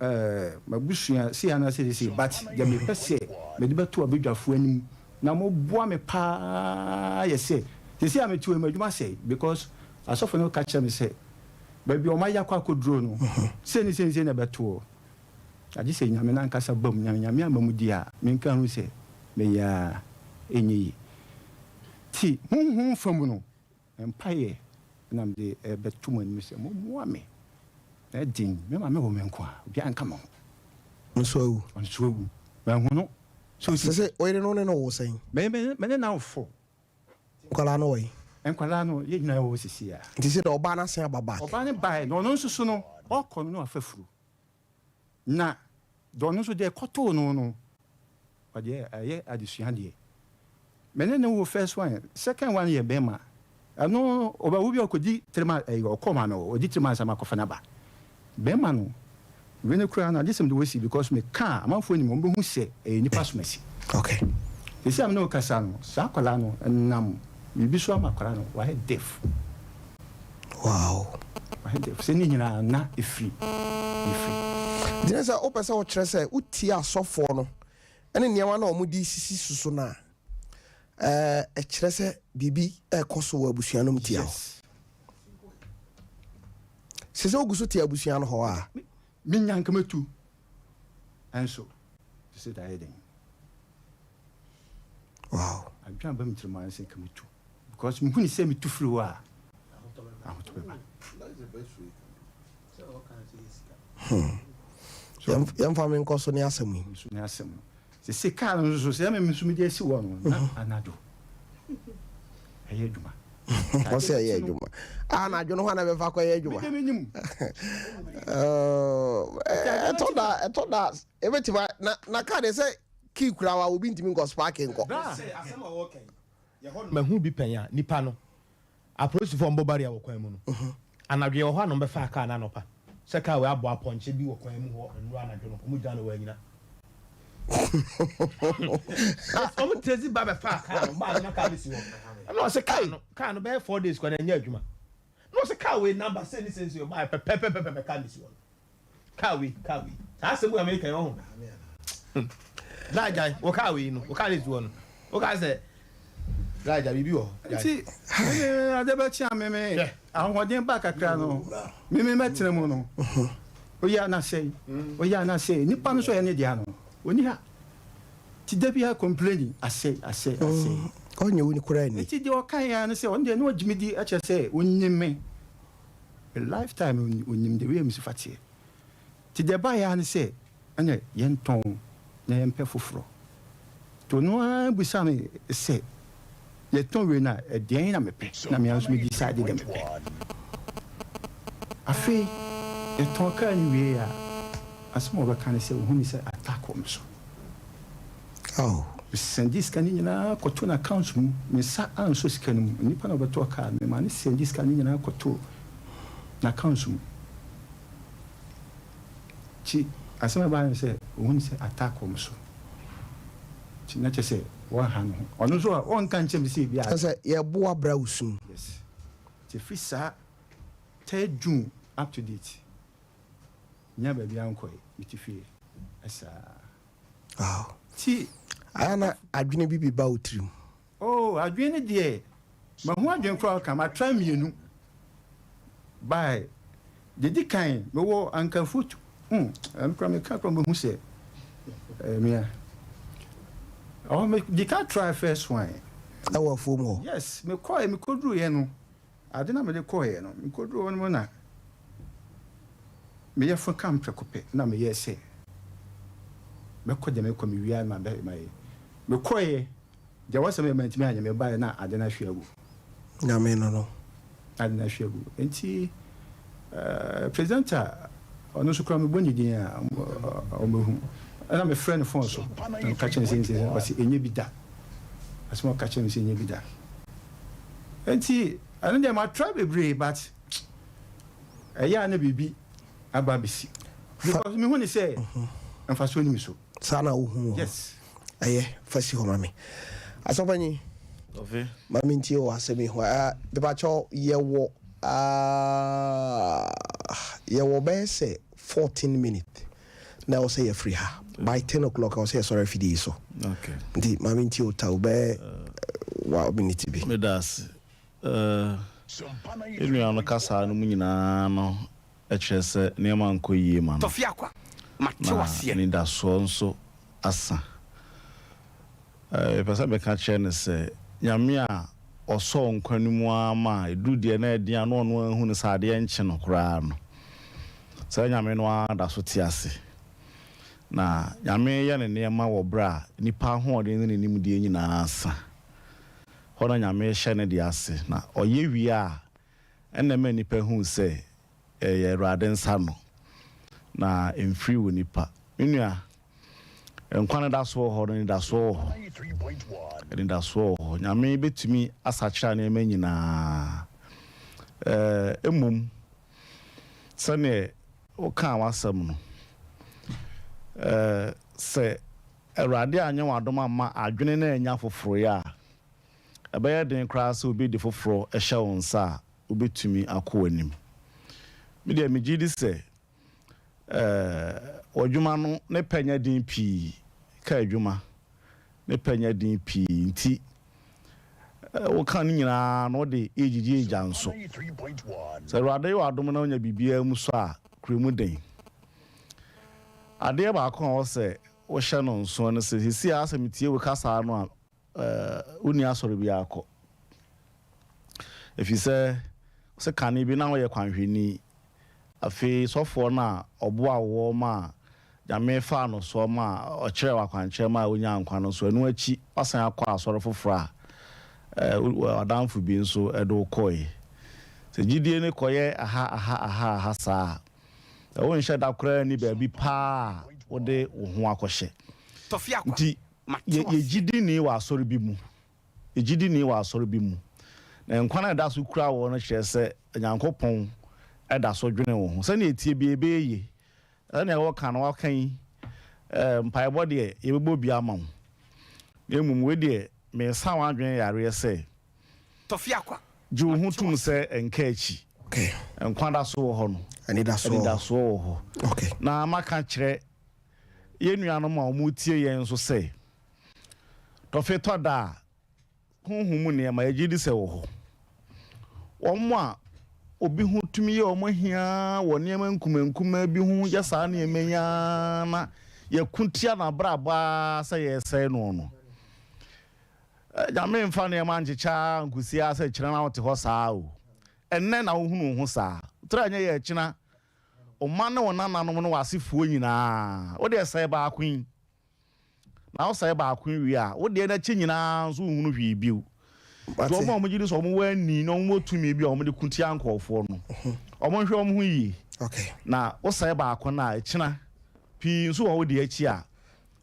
Eh, m'abusua sei anaa sei sei, but deɛ mepɛ sɛ mede bɛto abadwafoɔ anim na moboa me paa yɛ sɛ, seesei a mete hɔ yi m'adwuma asɛe because asɔfo no ka kyerɛ me sɛ baabi a wɔayɛ akɔ akɔduro no sei ne sei ne sei na ɛbɛtoɔ, agye sɛ Nyame no ankasa ba mu, na Nyame amma mu deɛ a menka nhu sɛ meyɛ a ɛnyɛ yie. Nti honhom fa mu no, Mpaeɛ na mede rebɛto mo anim sɛ mommoa me. Na ɛden, me maame wɔ me nko a, obiara nka me ho. Nso awu. Nso awu. Manhu no. So Sɛ sɛ wo yere no ne no wo sɛn? Me me me ne no awo. Nkwadaa no wɔ he? Nkwadaa no, yɛn nyinaa wɔ hɔ seesei a. Nti sɛ deɛ ɔbaa no asen aba back. Ɔbaa no baeɛ, na ɔno nso so no, ɔrekɔ no na wafa afuru. Na deɛ ɔno nso deɛ ɛkɔtoo no no, ɔde ayɛ adesua deɛ. Me ne no wo first one, second one yɛ bɛɛma. Ɛno ɔbɛwo bi a ɔkɔdi three months, ɛyi ɔkɔ maame hɔ, ɔdi three months ama akɔfa no aba. Bɛɛma no, wei no koraa no agye sɛ mede wɔ si because me ka a amanfoɔ nim, wɔn bɛhu sɛ ɛyɛ nipa asomasi. Okay. Seesei a me ne wo kasa no, saa akwadaa no nam biribi so ama akwadaa no wayɛ deaf. Wow. Wayɛ deaf. Sɛ ne nyinaa na ɛfiri ne firi. Nti ne sɛ wopɛ sɛ wokyerɛ sɛ wotie asɔfoɔ no ne nneɛma no a wɔde resisi so so no a, ɛkyerɛ sɛ biribi rekɔ so wɔ abusua no mu tia wo. Sɛ sɛ wogu so te abusua no hɔ a. Menya nka mɛtu nso te sɛ daeɛ den. Wow. Adwene aba me tirim ara sɛ nka mɛtu because mehu ne sɛ metu firi hɔ a ahotɔ bɛba. Hmm. Yɛmfa me nkɔ so ne asɛm yi. So ne asɛm no. Sese kaa no nso sɛ me nso mede asi hɔ no na mhm. anadwo ɛyɛ adwuma. Ɔsɛ ɛyɛ adwuma. Anadwo no hɔ na bɛfa kɔyɛ adwuma. Mede menim. Ɛtɔ da ɛtɔ da ebetumi na na kaa deɛ sɛ kii kura wa obi ntumi nkɔ spark nkɔ. Mahu bi pɛn a nipa no Apolisifo a wɔbɔ barrier wɔ kwan mu no, anadwo yɛwɔ hɔ a na wɔbɛfaa kaa no anɔpa sɛ kaa wei abɔ apɔnkye bi wɔ kwan mu hɔ nnora anadwo no, wɔgyina no wɔannyina. Wɔn trace ba bɛfaa kaa no, baa no na kaa no si hɔ. Ɛna ɔsɛ kaa no, kaa no bɛyɛ four days kɔ na ɛnyɛ adwuma. Na ɔsɛ kaa wei number sei ne sei ne sei ɔbaa pɛpɛpɛpɛpɛ kaa no si hɔ no. Kaa wei, kaa wei. Saa asɛm wei a meka yi, ɔho. Bra gyae, wo kaa wei no, wo kaa no esi hɔ no. Wo kaa sɛ, bra gyae, biribi wɔ hɔ. Nti, meme ade bɛkye a meme ahoɔden ba kakra no, meme mɛtena mu no. Oyɛ a na sɛe, oyɛ a na sɛe. Nipa no nso ɛyɛ ne dea no, ɔnni ha. Nti da biara complaining, asɛe, asɛe, asɛe. Ɔnyɛ wo koraa nni. Nti deɛ ɔkaeɛ ara ne sɛ, ɔno deɛ na ɔgye me di kyerɛ sɛ ɔnim me. Me life time onim the way a mesi fa teɛ. Nti deɛ ɛbaeɛ ara ne sɛ ɛna yɛntɔn na yɛmpɛ foforɔ. Nti ɔno ara bisaa me sɛ yɛtɔn wei no a ɛdeɛn na mepɛ na me ara nso me decide deɛ mepɛ. Afei yɛtɔn kaa no wieeɛ a asɛm a ɔbɛka ne sɛ ɔhu me sɛ attack wɔ me so. Oh. Mesɛndee sika no nyinaa kɔtoo n'account mu. Me nsa ansɔ sika no mu. Onipa no a ɔbɛtɔɔ kaa no, memaa no sɛndee sika no nyinaa kɔtoo n'account mu. Nti asɛm a ɛbaeɛ ne sɛ, ɔhunuu sɛ attack wɔ me so. Nti na kyerɛ sɛ wɔnha ne ho. Ɔno nso a, ɔnka nkyerɛ me sɛ ebi a. Kyerɛ sɛ yɛboa bra wo sum. Yes. Nti ɛfiri saa third June up to date, mennya baabiara nkɔeɛ. Mete fie saa. Wow. Ti. Ayɛ na adwene bi bi ba wo tirim. Oh, adwene no deɛ, mahu adwene koraa ɔka, matra mmienu. By, deɛ di kan, mewɔ anka foto, hmm, ɛno koraa meka koraa mɛhu sɛ, ɛyɛ me a. Ɔhɔ, me di kan try first one. Ɛwɔ afuom hɔ? Yes, mekɔɛ, mekɔduruiɛ no, ade na mede kɔeɛ no, mekɔduruu hɔ no na. Me yɛfo ka me prɛko pɛ na meyɛɛ sɛ mɛkɔ deɛ mekɔ mewie a na mayɛ. Mekɔeɛ, deɛ ɛwɔ sɛ meyɛ mantumi anyɛ, mebaeɛ na ade no ahwe agu. Nyame no no. Na ade no ahwe agu. Nti eh, presenter ɔno nso koraa mebɔ ne din a ɔmmɛhu. Ɛna mefrɛ no phone so na meka kyerɛ no sɛ nti ɔse ɛnyɛ bi da. Asɛm a ɔka kyerɛ me sɛ ɛnyɛ bi da. Nti ɛno deɛ ma try bebree but ɛyɛ a na biribi aba abɛsi because mehu ne sɛ mfasoɔ ni me so. Saa na wohu wɔ hɔ? Yes. Ɛyɛ, fa si hɔ ma me. Asɔpanyin, ma mentie wɔ asɛm yi ho. Uh, mepakyɛw, yɛwɔ uh, yɛwɔ bɛyɛ sɛ 14 minutes na ɛwɔ sɛ yɛfiri ha. By 10 o'clock ɛwɔ sɛ yɛsɔre afidie yi so. Okay. Nti ma mentie wo ta wo bɛyɛ wa minute bi. Meda ase. Yɛn nua no kasaa no mu nyinaa no kyerɛ sɛ nneɛma nkɔ yie ma no, na anidasoɔ nso asa. Mepɛ sɛ meka kyerɛ no sɛ Nyame a ɔsɔɔ nkwa no mu ara ma ɛduru deɛ na ɛden a na ɔno ara hu no sɛ adeɛ nkye no koraa no, saa Nyame no ara da so te ase. Na Nyame yɛ ne nneɛma wɔ berɛ a nnipa ahoɔden ne ne nimdeɛ nyinaa sa. Hɔ na Nyame hyɛ ne deɛ ase, na ɔyɛ wie a, ɛnna ɛma nnipa hu sɛ ɛyɛ Awurade nsa ano, na ɛmfiri onipa. Me nua, nkwa no da so wɔ hɔ no, anidasoɔ wɔ hɔ. Anidasoɔ wɔ hɔ. Nyame bɛtumi asakyera nneɛma nyinaa. Ɛɛ, mmom, sɛdeɛ wokaa w'asɛm no, ɛɛ, sɛ Awurade anyɛ wo adom amma adwene no annya foforoyɛ a, ɛbɛyɛ den koraa sɛ obi de foforɔ hyɛ wo nsa a wobɛtumi akɔ w'anim. Me deɛ megye di sɛ w'adwuma no ne pɛ nyɛ den pii, ka adwuma ne pɛ nyɛ den pii nti woka ne nyinaa no wode regyigye agya nso. Sɛ Awurade yɛ w'adom na wonya biribiara mu sɔ a, kura mu den. Adeɛ baako a ɛwɔ sɛ wohyɛ no nsoɔ ne sɛ, seesei ara sɛ metie wo kasa no a, wonni asɔre biara kɔ. Ɛfiri sɛ, sɛ kane bi na woyɛ kwanhwɛni. Afei sɔfoɔ no a ɔboa woɔ maa Nyame faa no soɔ maa ɔkyerɛɛ wo akwankyerɛ maa wonyaa nkwa no nso, ɛno akyi woasan akɔ asɔre foforɔ a w'adamfo bi nso de wo kɔeɛ. Sɛ gyidie no kɔyɛ aha aha aha aha saa a, Sɛ wonhyɛ da koraa nni baabi paa a wode wo ho akɔhyɛ. Nti, yɛ yɛ gyidini wɔ asɔre bi mu. Yɛ gyidini wɔ asɔre bi mu. Na nkwa no a ɛda so kura wo no kyerɛ sɛ Nyankopɔn da so dwene wo ho. Sɛnea ɛteɛ biara, ɛbɛyɛ yie. Sɛnea wɔka no, wɔaka yi, eh, mpaebɔ deɛ, yɛbɛbɔ bi ama wo. Na mmom wei deɛ, mesa w'adwene yareɛ sɛ, Gye wo ho tom sɛ ɛnka akyi. Nkwa da so wɔ hɔ no, anidasoɔ wɔ hɔ. Na maka kyerɛ yɛn nuanom a wɔretie yɛn nso sɛ, tɔfe tɔ da a, honhom mu nneɛma, yɛgye di sɛ ɛwɔ hɔ. Wɔn a obi ho tumi yɛ wɔn ahiaa wɔ nneɛma nkumankumaa bi ho yɛ saa nneɛma yi ara na yɛko tia n'abrabɔ ara sɛ yɛresɛe no no, Nyame mfa nneɛma nkyekyɛ ara nkosi ara sɛ kyena na wote hɔ saa o. Ɛnnɛ na wohunu wo ho saa. Tra nyɛ yɛ kyena. Wo mma ne wo nananom ne w'asefoɔ nyinaa, wo deɛ sɛe baako yi. Na wosɛe baako yi wie a, wo deɛ n'akyi nyinaa nso wonhunu hwee bio. Nti wɔn a wɔgye di sɛ wɔwɔ ani na wɔwɔ tumi bi a wɔde ko tia nkurɔfoɔ no, wɔnhwɛ wɔn ho yie. Na wosɛe baako no a, ɛkyena pii nso wɔ wo deɛ akyi a,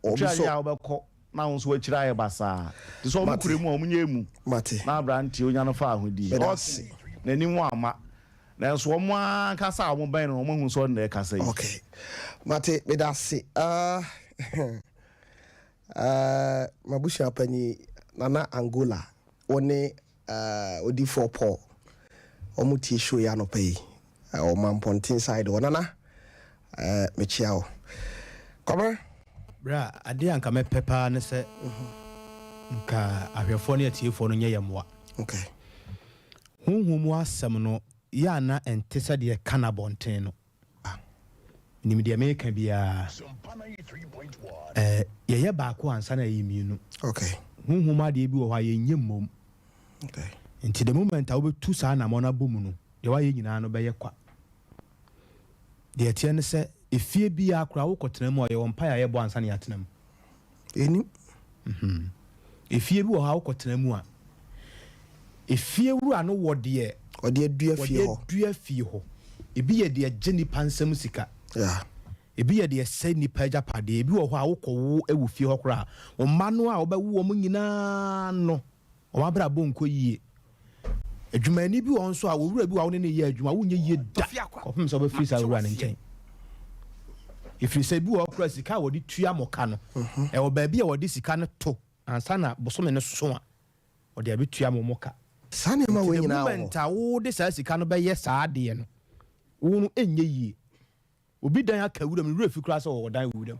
wotwa yɛ a wobɛkɔ. Na wo nso w'akyiri ayɛ basaa. Te sɛ wɔn kura mu a wɔnyɛ emu. Na aberanteɛ onya no fa ahodie. Ɔte, n'anim amma. Nanso wɔn ankasa a wɔbɛn no no, wɔahu sɛ ɔno na ɛrekasa yi. Okay. Mate, meda ase. Ah, ah, m'abusua panyin, Nana Angola, wo ne ah, Odifoɔ Paul, wɔn tie show yi anɔpa yi. Wɔ Mampɔnten side hɔ. Nana, eh, mekyea wo. Kwabena. Bra, adeɛ a nka mɛpɛ paa ne sɛ nka ahwɛfoɔ ne atiefoɔ no nyɛ yɛn mmoa. Okay. Honhom mu asɛm no yɛ a na ɛnte sɛ deɛ ɛka no abɔnten no. Menim deɛ meka biara. Eh, yɛyɛ baako ansa na yɛyɛ mmienu. Okay. Honhom adeɛ bi wɔ hɔ a yɛnyɛ mmom. Okay. Nti the moment a wobɛtu saa anamɔ no abɔ mu no, Deɛ wayɛ nyinaa no bɛyɛ kwa. Deɛ ɛteɛ ne sɛ, efie biara koraa wokɔtena mu a, yɛwɔ mpaeɛ a yɛbɔ ansa na yɛatena mu. Ɛnim. Mhm. Efie bi wɔ hɔ a wokɔtena mu a, efie wura no wɔ deɛ ɔde adua fie wɔde hɔ. adua fie hɔ. Ebi yɛ deɛ gye nipa nsam sika. Yeah. Ebi yɛ deɛ ɛsɛe nipa agyapadeɛ. Ebi wɔ hɔ a wokɔwo wɔ fie hɔ koraa a, wo mma no a wobɛwo wɔn nyinaa no, wɔn abrabɔ nkɔ yie. Adwumayɛni bi wɔ hɔ nso a, owura bi wɔ hɔ a wo ne no reyɛ adwuma, wonyɛ yie da kɔpem sɛ wobɛfiri saa owura no nkyɛn. Ɛfiri sɛ ebi wɔ hɔ koraa sika a wɔde tua mo ka no, ɛwɔ baabi a wɔde sika no to ansa na bosome no so a, wɔde abɛtua mo mo ka. Saa nneɛma wei Nti the nyinaa wɔ hɔ. moment a wode saa sika no bɛyɛ saa adeɛ no, wo no ɛnyɛ yie. Obi dan aka wuram, ne werɛ fi koraa sɛ ɔwɔ dan wɔ wuram.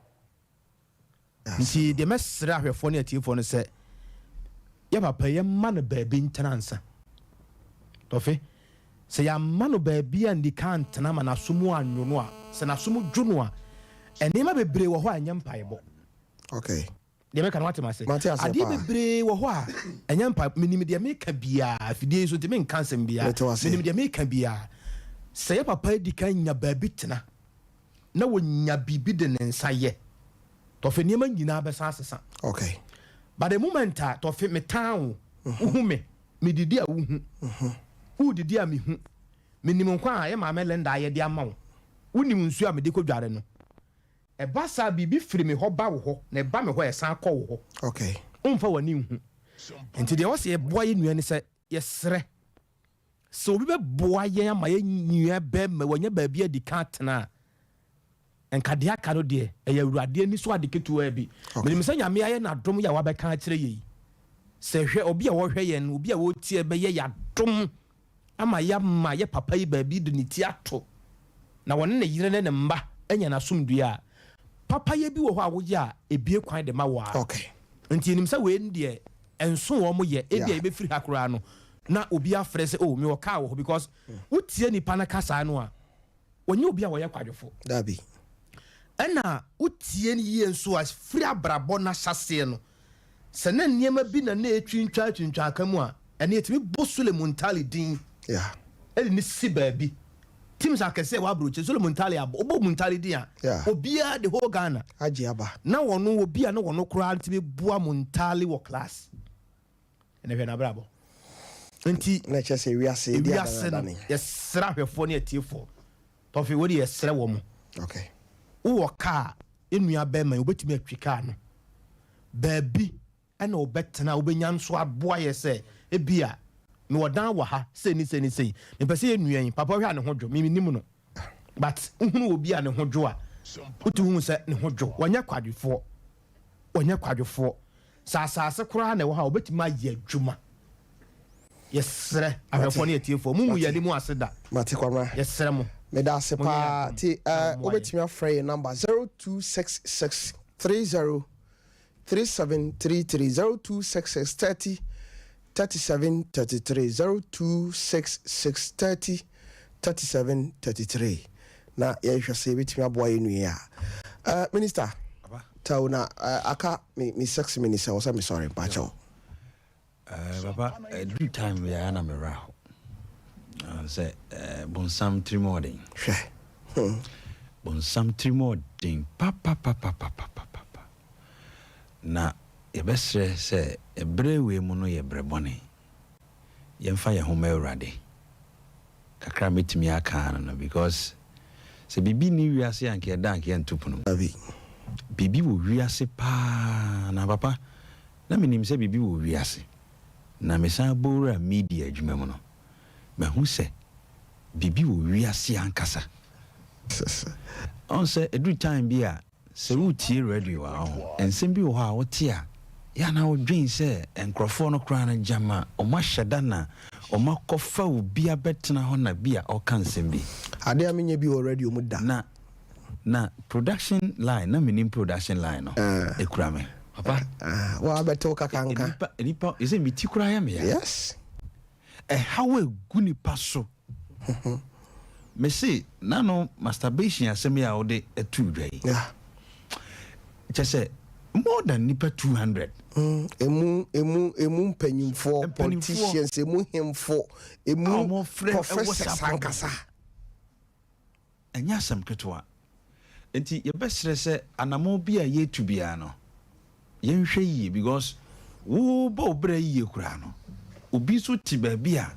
Nti deɛ mɛsrɛ ahwɛfoɔ ne atiefoɔ no sɛ, yɛ papa yi, yɛmma no baabi ntena ansa. Tɔfe, sɛ yɛamma no baabi anni kan antena ma n'aso mu annwo no a, sɛ n'aso mu dwo no a, nneɛma bebree wɔ hɔ a ɛnyɛ mpaebɔ. Okay. Deɛ meka no wate m'ase? Mate aseɛ Adeɛ paa. bebree wɔ hɔ a ɛnyɛ mpa menim deɛ meka biara afidie yi so nti menka nsɛm biara Mete w'ase. menim deɛ meka biara sɛ yɛ papa adi kan nya baabi tena na wɔnya biribi de ne nsa yɛ tɔfe nneɛma nyinaa bɛsan asesa Okay. but the moment a tɔfe metan wo wohu me medidi a wohu wodidi a mehu menim nkwa a yɛ maame Linda ayɛ de ama wo wonim nsuo a mede kɔdware no Ɛba saa a, biribi firi me hɔ ba wo hɔ, na ɛba me hɔ a, ɛsan kɔ wo hɔ. Okay. Womfa w'ani nhu. Nti deɛ ɛwɔ sɛ yɛboa yɛn nua ne sɛ, yɛsrɛ sɛ obi bɛboa yɛn ama yɛn nua bɛrima wanya baabi adi kan atena a, nka deɛ aka no deɛ, ɛyɛ Awurade ani so ade ketewaa bi. Menim sɛ Nyame ayɛ n'adom yɛ a wabɛka akyerɛ yɛn yi. Sɛ hwɛ, obi a ɔhwɛ yɛn, obi a ɔretie bɛyɛ yɛn adom ama yɛama yɛ papa yi baabi de ne ti ato na ɔne ne yere ne ne mma anya n'asomdwoe a, papayɛ bi wɔ hɔ a woyɛ a ebue kwan de ma wo ara. Nti yɛnim sɛ wei no deɛ ɛnso wɔn yɛ, ebia yɛbɛfiri ha koraa no na obi afrɛ sɛ oh mewɔ car wɔ hɔ because wotie nipa no kasaa no a, Ɔnyɛ obi a ɔyɛ kwadwofo. Dabi. Ɛna wotie no yie nso a, firi abrabɔ no ahyɛaseɛ no, sɛ na nneɛma bi na na ɛretwintwatwintwa aka mu a, ɛnna yɛtumi bɔ Sule Muntari din de no si baabi. Teams akɛseɛ wɔ aburokyire, Sule Muntari abɔ, wobɔ Muntari din a, obiara, the whole Ghana. Agye aba. Na wɔno, obi a na wɔno koraa tumi boa Muntari wɔ class. Ɛnna hwɛ n'abrabɔ. Nti na ɛkyerɛ sɛ ewiase edi ewiase no yɛsrɛ ahwɛfoɔ ne atiefoɔ tɔfe wei de yɛsrɛ wɔ mo. Okay. Wowɔ kaa enua bɛrima yi wobɛtumi atwi kaa no baabi ɛna wobɛtena wobɛnya nso aboa yɛ sɛ ebi a mewɔ dan wɔ ha sei ne sei ne sei mepɛ sɛ yɛnua yi papa hwɛ a ne ho dwo me menim no but wohunu obi a ne ho dwo a wotumi hu sɛ ne ho dwo wɔnyɛ kwadwofoɔ wɔnyɛ kwadwofoɔ Sɛ asase koraa na ɛwɔ hɔ a, wɔbɛtumi ayɛ adwuma. Yɛsrɛ ahwɛfoɔ ne atiefoɔ, mongu yɛn anim ase da. Mate Kwamina. Yɛsrɛ mo. Meda ase Monyɛ yɛn paa. adom Ti na eh, mommoa yɛn. wobɛtumi afrɛ yɛn number 0266 30 3733 0266 30 37 33 0266 30 37 33 na yɛhwɛ sɛ yɛbɛtumi aboa yɛn nua yi a. Eh, Minister. Tao na eh, aka me me six minutes ɛwɔ sɛ mesɔre mpakyɛw. Eh, papa ɛduru time biara na me werɛ aho Ah, sɛ eh, bonsam tirim ɔden. Hwɛ. Hmm. Bonsam tirim ɔden papapapapapapa. Na yɛbɛsrɛ sɛ ɛberɛ wei mu no yɛ berɛ bɔne. Yɛmfa yɛn ho ma Awurade. Kakra a mɛtumi aka ara no no because sɛ biribi nni wiase a anka yɛda anka yɛnto pono mu. Dabi. Biribi wɔ wiase paa na papa na menim sɛ biribi wɔ wiase na mesan bɔ wuraa media adwuma mu no mahu sɛ biribi wɔ wiase ankasa. Ɔhu sɛ ɛduru time bi a Sɛ woretie radio a, ɔho, nsɛm bi wɔ hɔ a wote a, yɛ a na wodwen sɛ nkurɔfoɔ no koraa no gyama wɔahyɛ da na wɔakɔfa obi abɛtena hɔ na bi a ɔreka nsɛm bi. Adeɛ a menyɛ bi wɔ radio mu da. Na, na production line, na mennim production line no, ɛkura me. Papa. Woabɛte wo kakanka. Nnipa, nnipa, ɛsɛ me ti koraa yɛ me ya. Yes. Ɛhaw a ɛgu nipa so. Mese nano masturbation asɛm yi a wode too dwa yi, kyɛ sɛ more than nipa 200. Mm, emu emu emu mpanyinfoɔ, politicians, emu hemfo, emu professors ankasa. Ɛnyɛ asɛm ketewa. Nti yɛbɛsrɛ sɛ anammɔn bi a yɛtu biara no, yɛnhwɛ yie, because wobɔ wo berɛ yie koraa no, obi nso te baabi a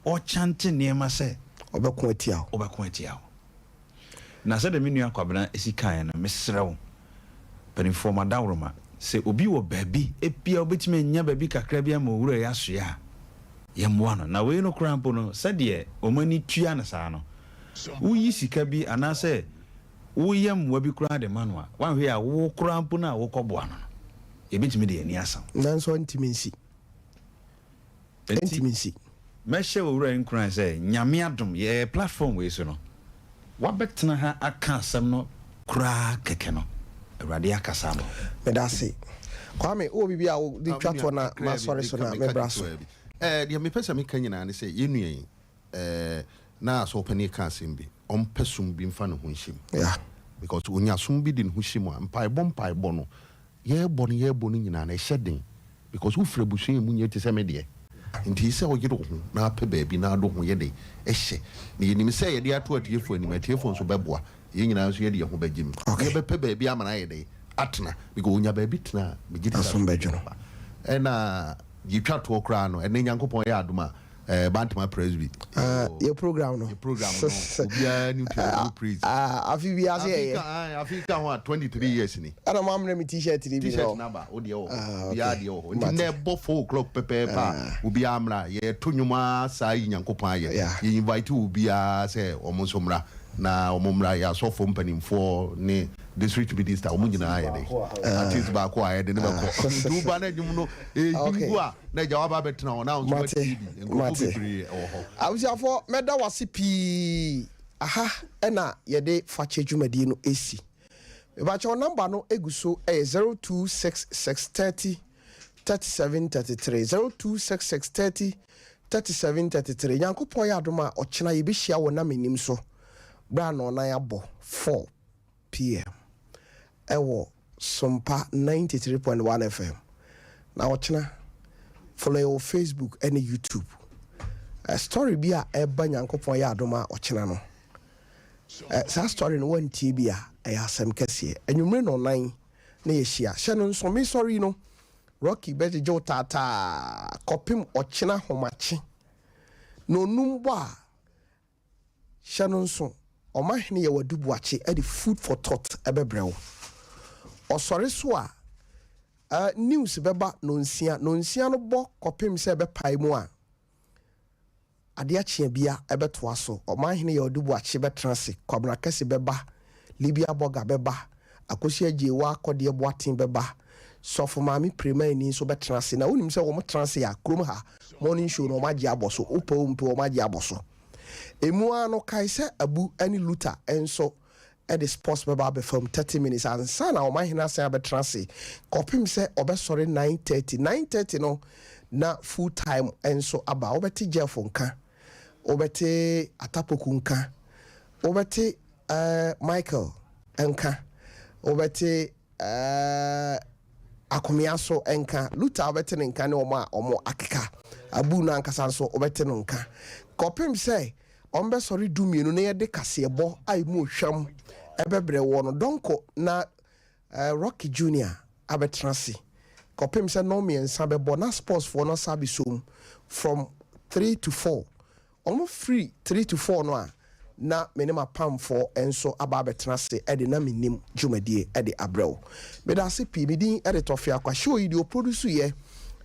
ɔkyante nneɛma sɛ ɔbɛko atia wo. Ɔbɛko atia wo. Na sɛdeɛ me nua Kwabena si kaeɛ no, mesrɛ wo, mpanimfoɔ, madaworoma, sɛ obi wɔ baabi, ebia wobɛtumi anya baabi kakra bi ama owura yi asoɛ a, yɛmmoa no. Na wei no koraa mpo no, sɛdeɛ wɔn ani tua no saa no, woyi sika bi anaasɛ woyɛ mmoa bi koraa de ma no a, woanhwɛ a wo koraa mpo no a wokɔboa no no, yɛbɛtumi de yɛn ani asa wo. Nanso ɛntumi nsi. Enti, mɛhyɛ Owura yi nkuran sɛ, Nyame adom, yɛɛ platform wei so no, wabɛtena ha aka asɛm no koraa kɛkɛ no, Awurade akasa ama wo. Meda ase. Kwame, wowɔ biribi a wode twa toɔ na masɔre so na mebra so? Deɛ mepɛ sɛ meka nyinaa ne sɛ, yɛn nua yi, na asɔrpanin ka asɛm bi, ɔmpɛ som bi mfa ne ho nhyɛ mu. Because ɔnya som bi de ne ho hyɛ mu a, mpaebɔ mpaebɔ no, Yɛbɔ no yɛbɔ no nyinaa no ɛhyɛ den because wo firi abusua a ɛmu nyɛ te sɛ me deɛ nti sɛ wo yere wo ho na apɛ baabi na ade wo ho yɛ den hyɛ na yɛnim sɛ yɛde ato atiefoɔ anim atiefoɔ nso bɛboa yɛn nyinaa nso yɛde yɛn ho bɛgye mu na yɛbɛpɛ baabi ama no ayɛ dɛn atena because ɔnya baabi tena a megye di sɛ asomdwoeɛ bɛba ɛna yɛtwa toɔ koraa no ɛnɛ Nyankopɔn yɛ adom a Eh, Bantama Presby. Ah, yɛ program no. Yɛ program no. Obiara ni tua no praise. Ah, afi bi ase yɛ yɛ. Afi ka ho a 23 years ni. Ana mo amena mi t-shirt ni bi no. T-shirt na ba, o deɛ wɔ hɔ. Obiara deɛ wɔ hɔ. Nti na ɛbɔ 4 o'clock pɛpɛɛpɛ a, obiara mmra. Yɛto nnwom ara saa yi Nyankopɔn ayɛ. Yɛ invite obiara sɛ wɔn nso mmra. Na wɔn mmra, yɛ asɔfoɔ mpanimfoɔ ne district minister, wɔn nyinaa yɛ de. Artist baako a yɛde ne bɛkɔ. Nti woba na nnwom no ɛhim gu a, Na agya waba abɛtena hɔ na wo nso woatie bi. Nkurɔfoɔ bebree wɔ hɔ. Abusuafoɔ mɛda wo ase pii. Aha na yɛde fakyɛ dwumadie no ɛsi. Mepakyɛw number no egu so ɛyɛ 0266 30 37 33 0266 30 37 33. Nyankopɔn yɛ adom a ɔkyena yɛbɛhyia wɔ Namenim so berɛ a nɔɔnan abɔ 4 pm ɛwɔ Sompa 93.1 FM na ɔkyena follow yɛ wɔ Facebook ɛne YouTube. Story bi a ɛba Nyankopɔn yɛ adom a ɔkyena no saa story no wantie bi a ɛyɛ asɛm kɛseɛ. Anwummere nɔnan na yɛhyia. Hyɛ no nso me sɔre yi no Rocky bɛgyegye wo taataa kɔpem ɔkyena ahomakye na onum bɔ a Hyɛ no nso, Ɔmahene Yaw Adu Boakye de food for thought bɛbrɛ wo. Ɔsɔre so a, eh, news bɛba nonsia. Nonsia no bɔ kɔpem sɛ ɛbɛpae mu a, adeɛ akye a bia ɛbɛtoa so. Ɔmanhene Yaw Adu Boakye bɛtena ase, Kwabena Kɛse bɛba, Libya Bɔga bɛba, Akosua Gyewaa Kɔdeɛ Boateng bɛba, Sɔfo Maame Premaini nso bɛtena ase. Na wonim sɛ wɔn tena ase a, kurom ha, morning show no wɔn agye abɔ so. Wopɛ o mpɛ o, wɔn agye abɔ so. Emu ara no, kae sɛ Abu ne Luther nso de sports bɛba abɛfa mu 30 minutes ansa na wɔn ahene asan abɛtena ase kɔpem sɛ ɔbɛsɔre 9:30. 9:30 no na full time nso aba. Wobɛte Jeff nka, wobɛte Atapoku nka, wobɛte eh, Michael nka, wobɛte eh, Akomea so nka, Luther a wobɛte ne nka ne wɔn a wɔn akeka, Abu no ankasa nso wobɛte no nka, kɔpem sɛ wɔbɛsɔre dumienu na yɛde kaseɛbɔ a emu ohwam ɛbɛbrɛ woɔ no, Donko na eh, Rocky Junior abɛtena ase, kɔpem sɛ nnɔnmiɛnsa bɛbɔ na sportsfoɔ no asa abɛsom from 3 to 4. Wɔn firi 3 to 4 no a, na me ne m'apamfoɔ nso aba abɛtena ase de na mennim dwumadie de abrɛ wo. Meda ase pii. Me din de Tɔfe Akwa. Show yi deɛ ɔproduce yɛ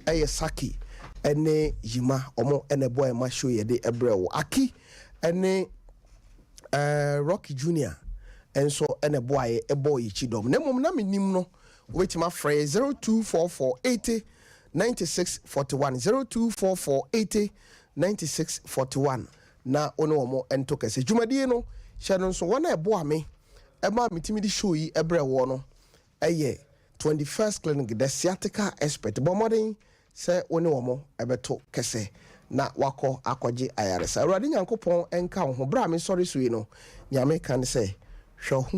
yɛ Saki ne Yima. Wɔn na ɛboa yɛn ma show yi yɛde brɛ wo. Aki ne Rocky Junior nso na ɛboa yɛ ɛbɔɔ yɛn akyi dɔm. Na mmom na mennim no, wobɛtumi afrɛ yɛ 0244 80 96 41, 0244 80 96 41 na wo ne wɔn nto kɛse. Dwumadie no, hyɛ no nso, wɔn a ɛboa me ma metumi de show yi brɛ woɔ no yɛ 21st Clinic, the sciatica expert. Bɔ mmɔden sɛ wo ne wɔn bɛto kɛsɛ na wakɔ akɔgye ayaresa. Awurade Nyankopɔn nka wo ho. Berɛ a mesɔre so yi no, nea meka ne sɛ, hwɛ wo ho.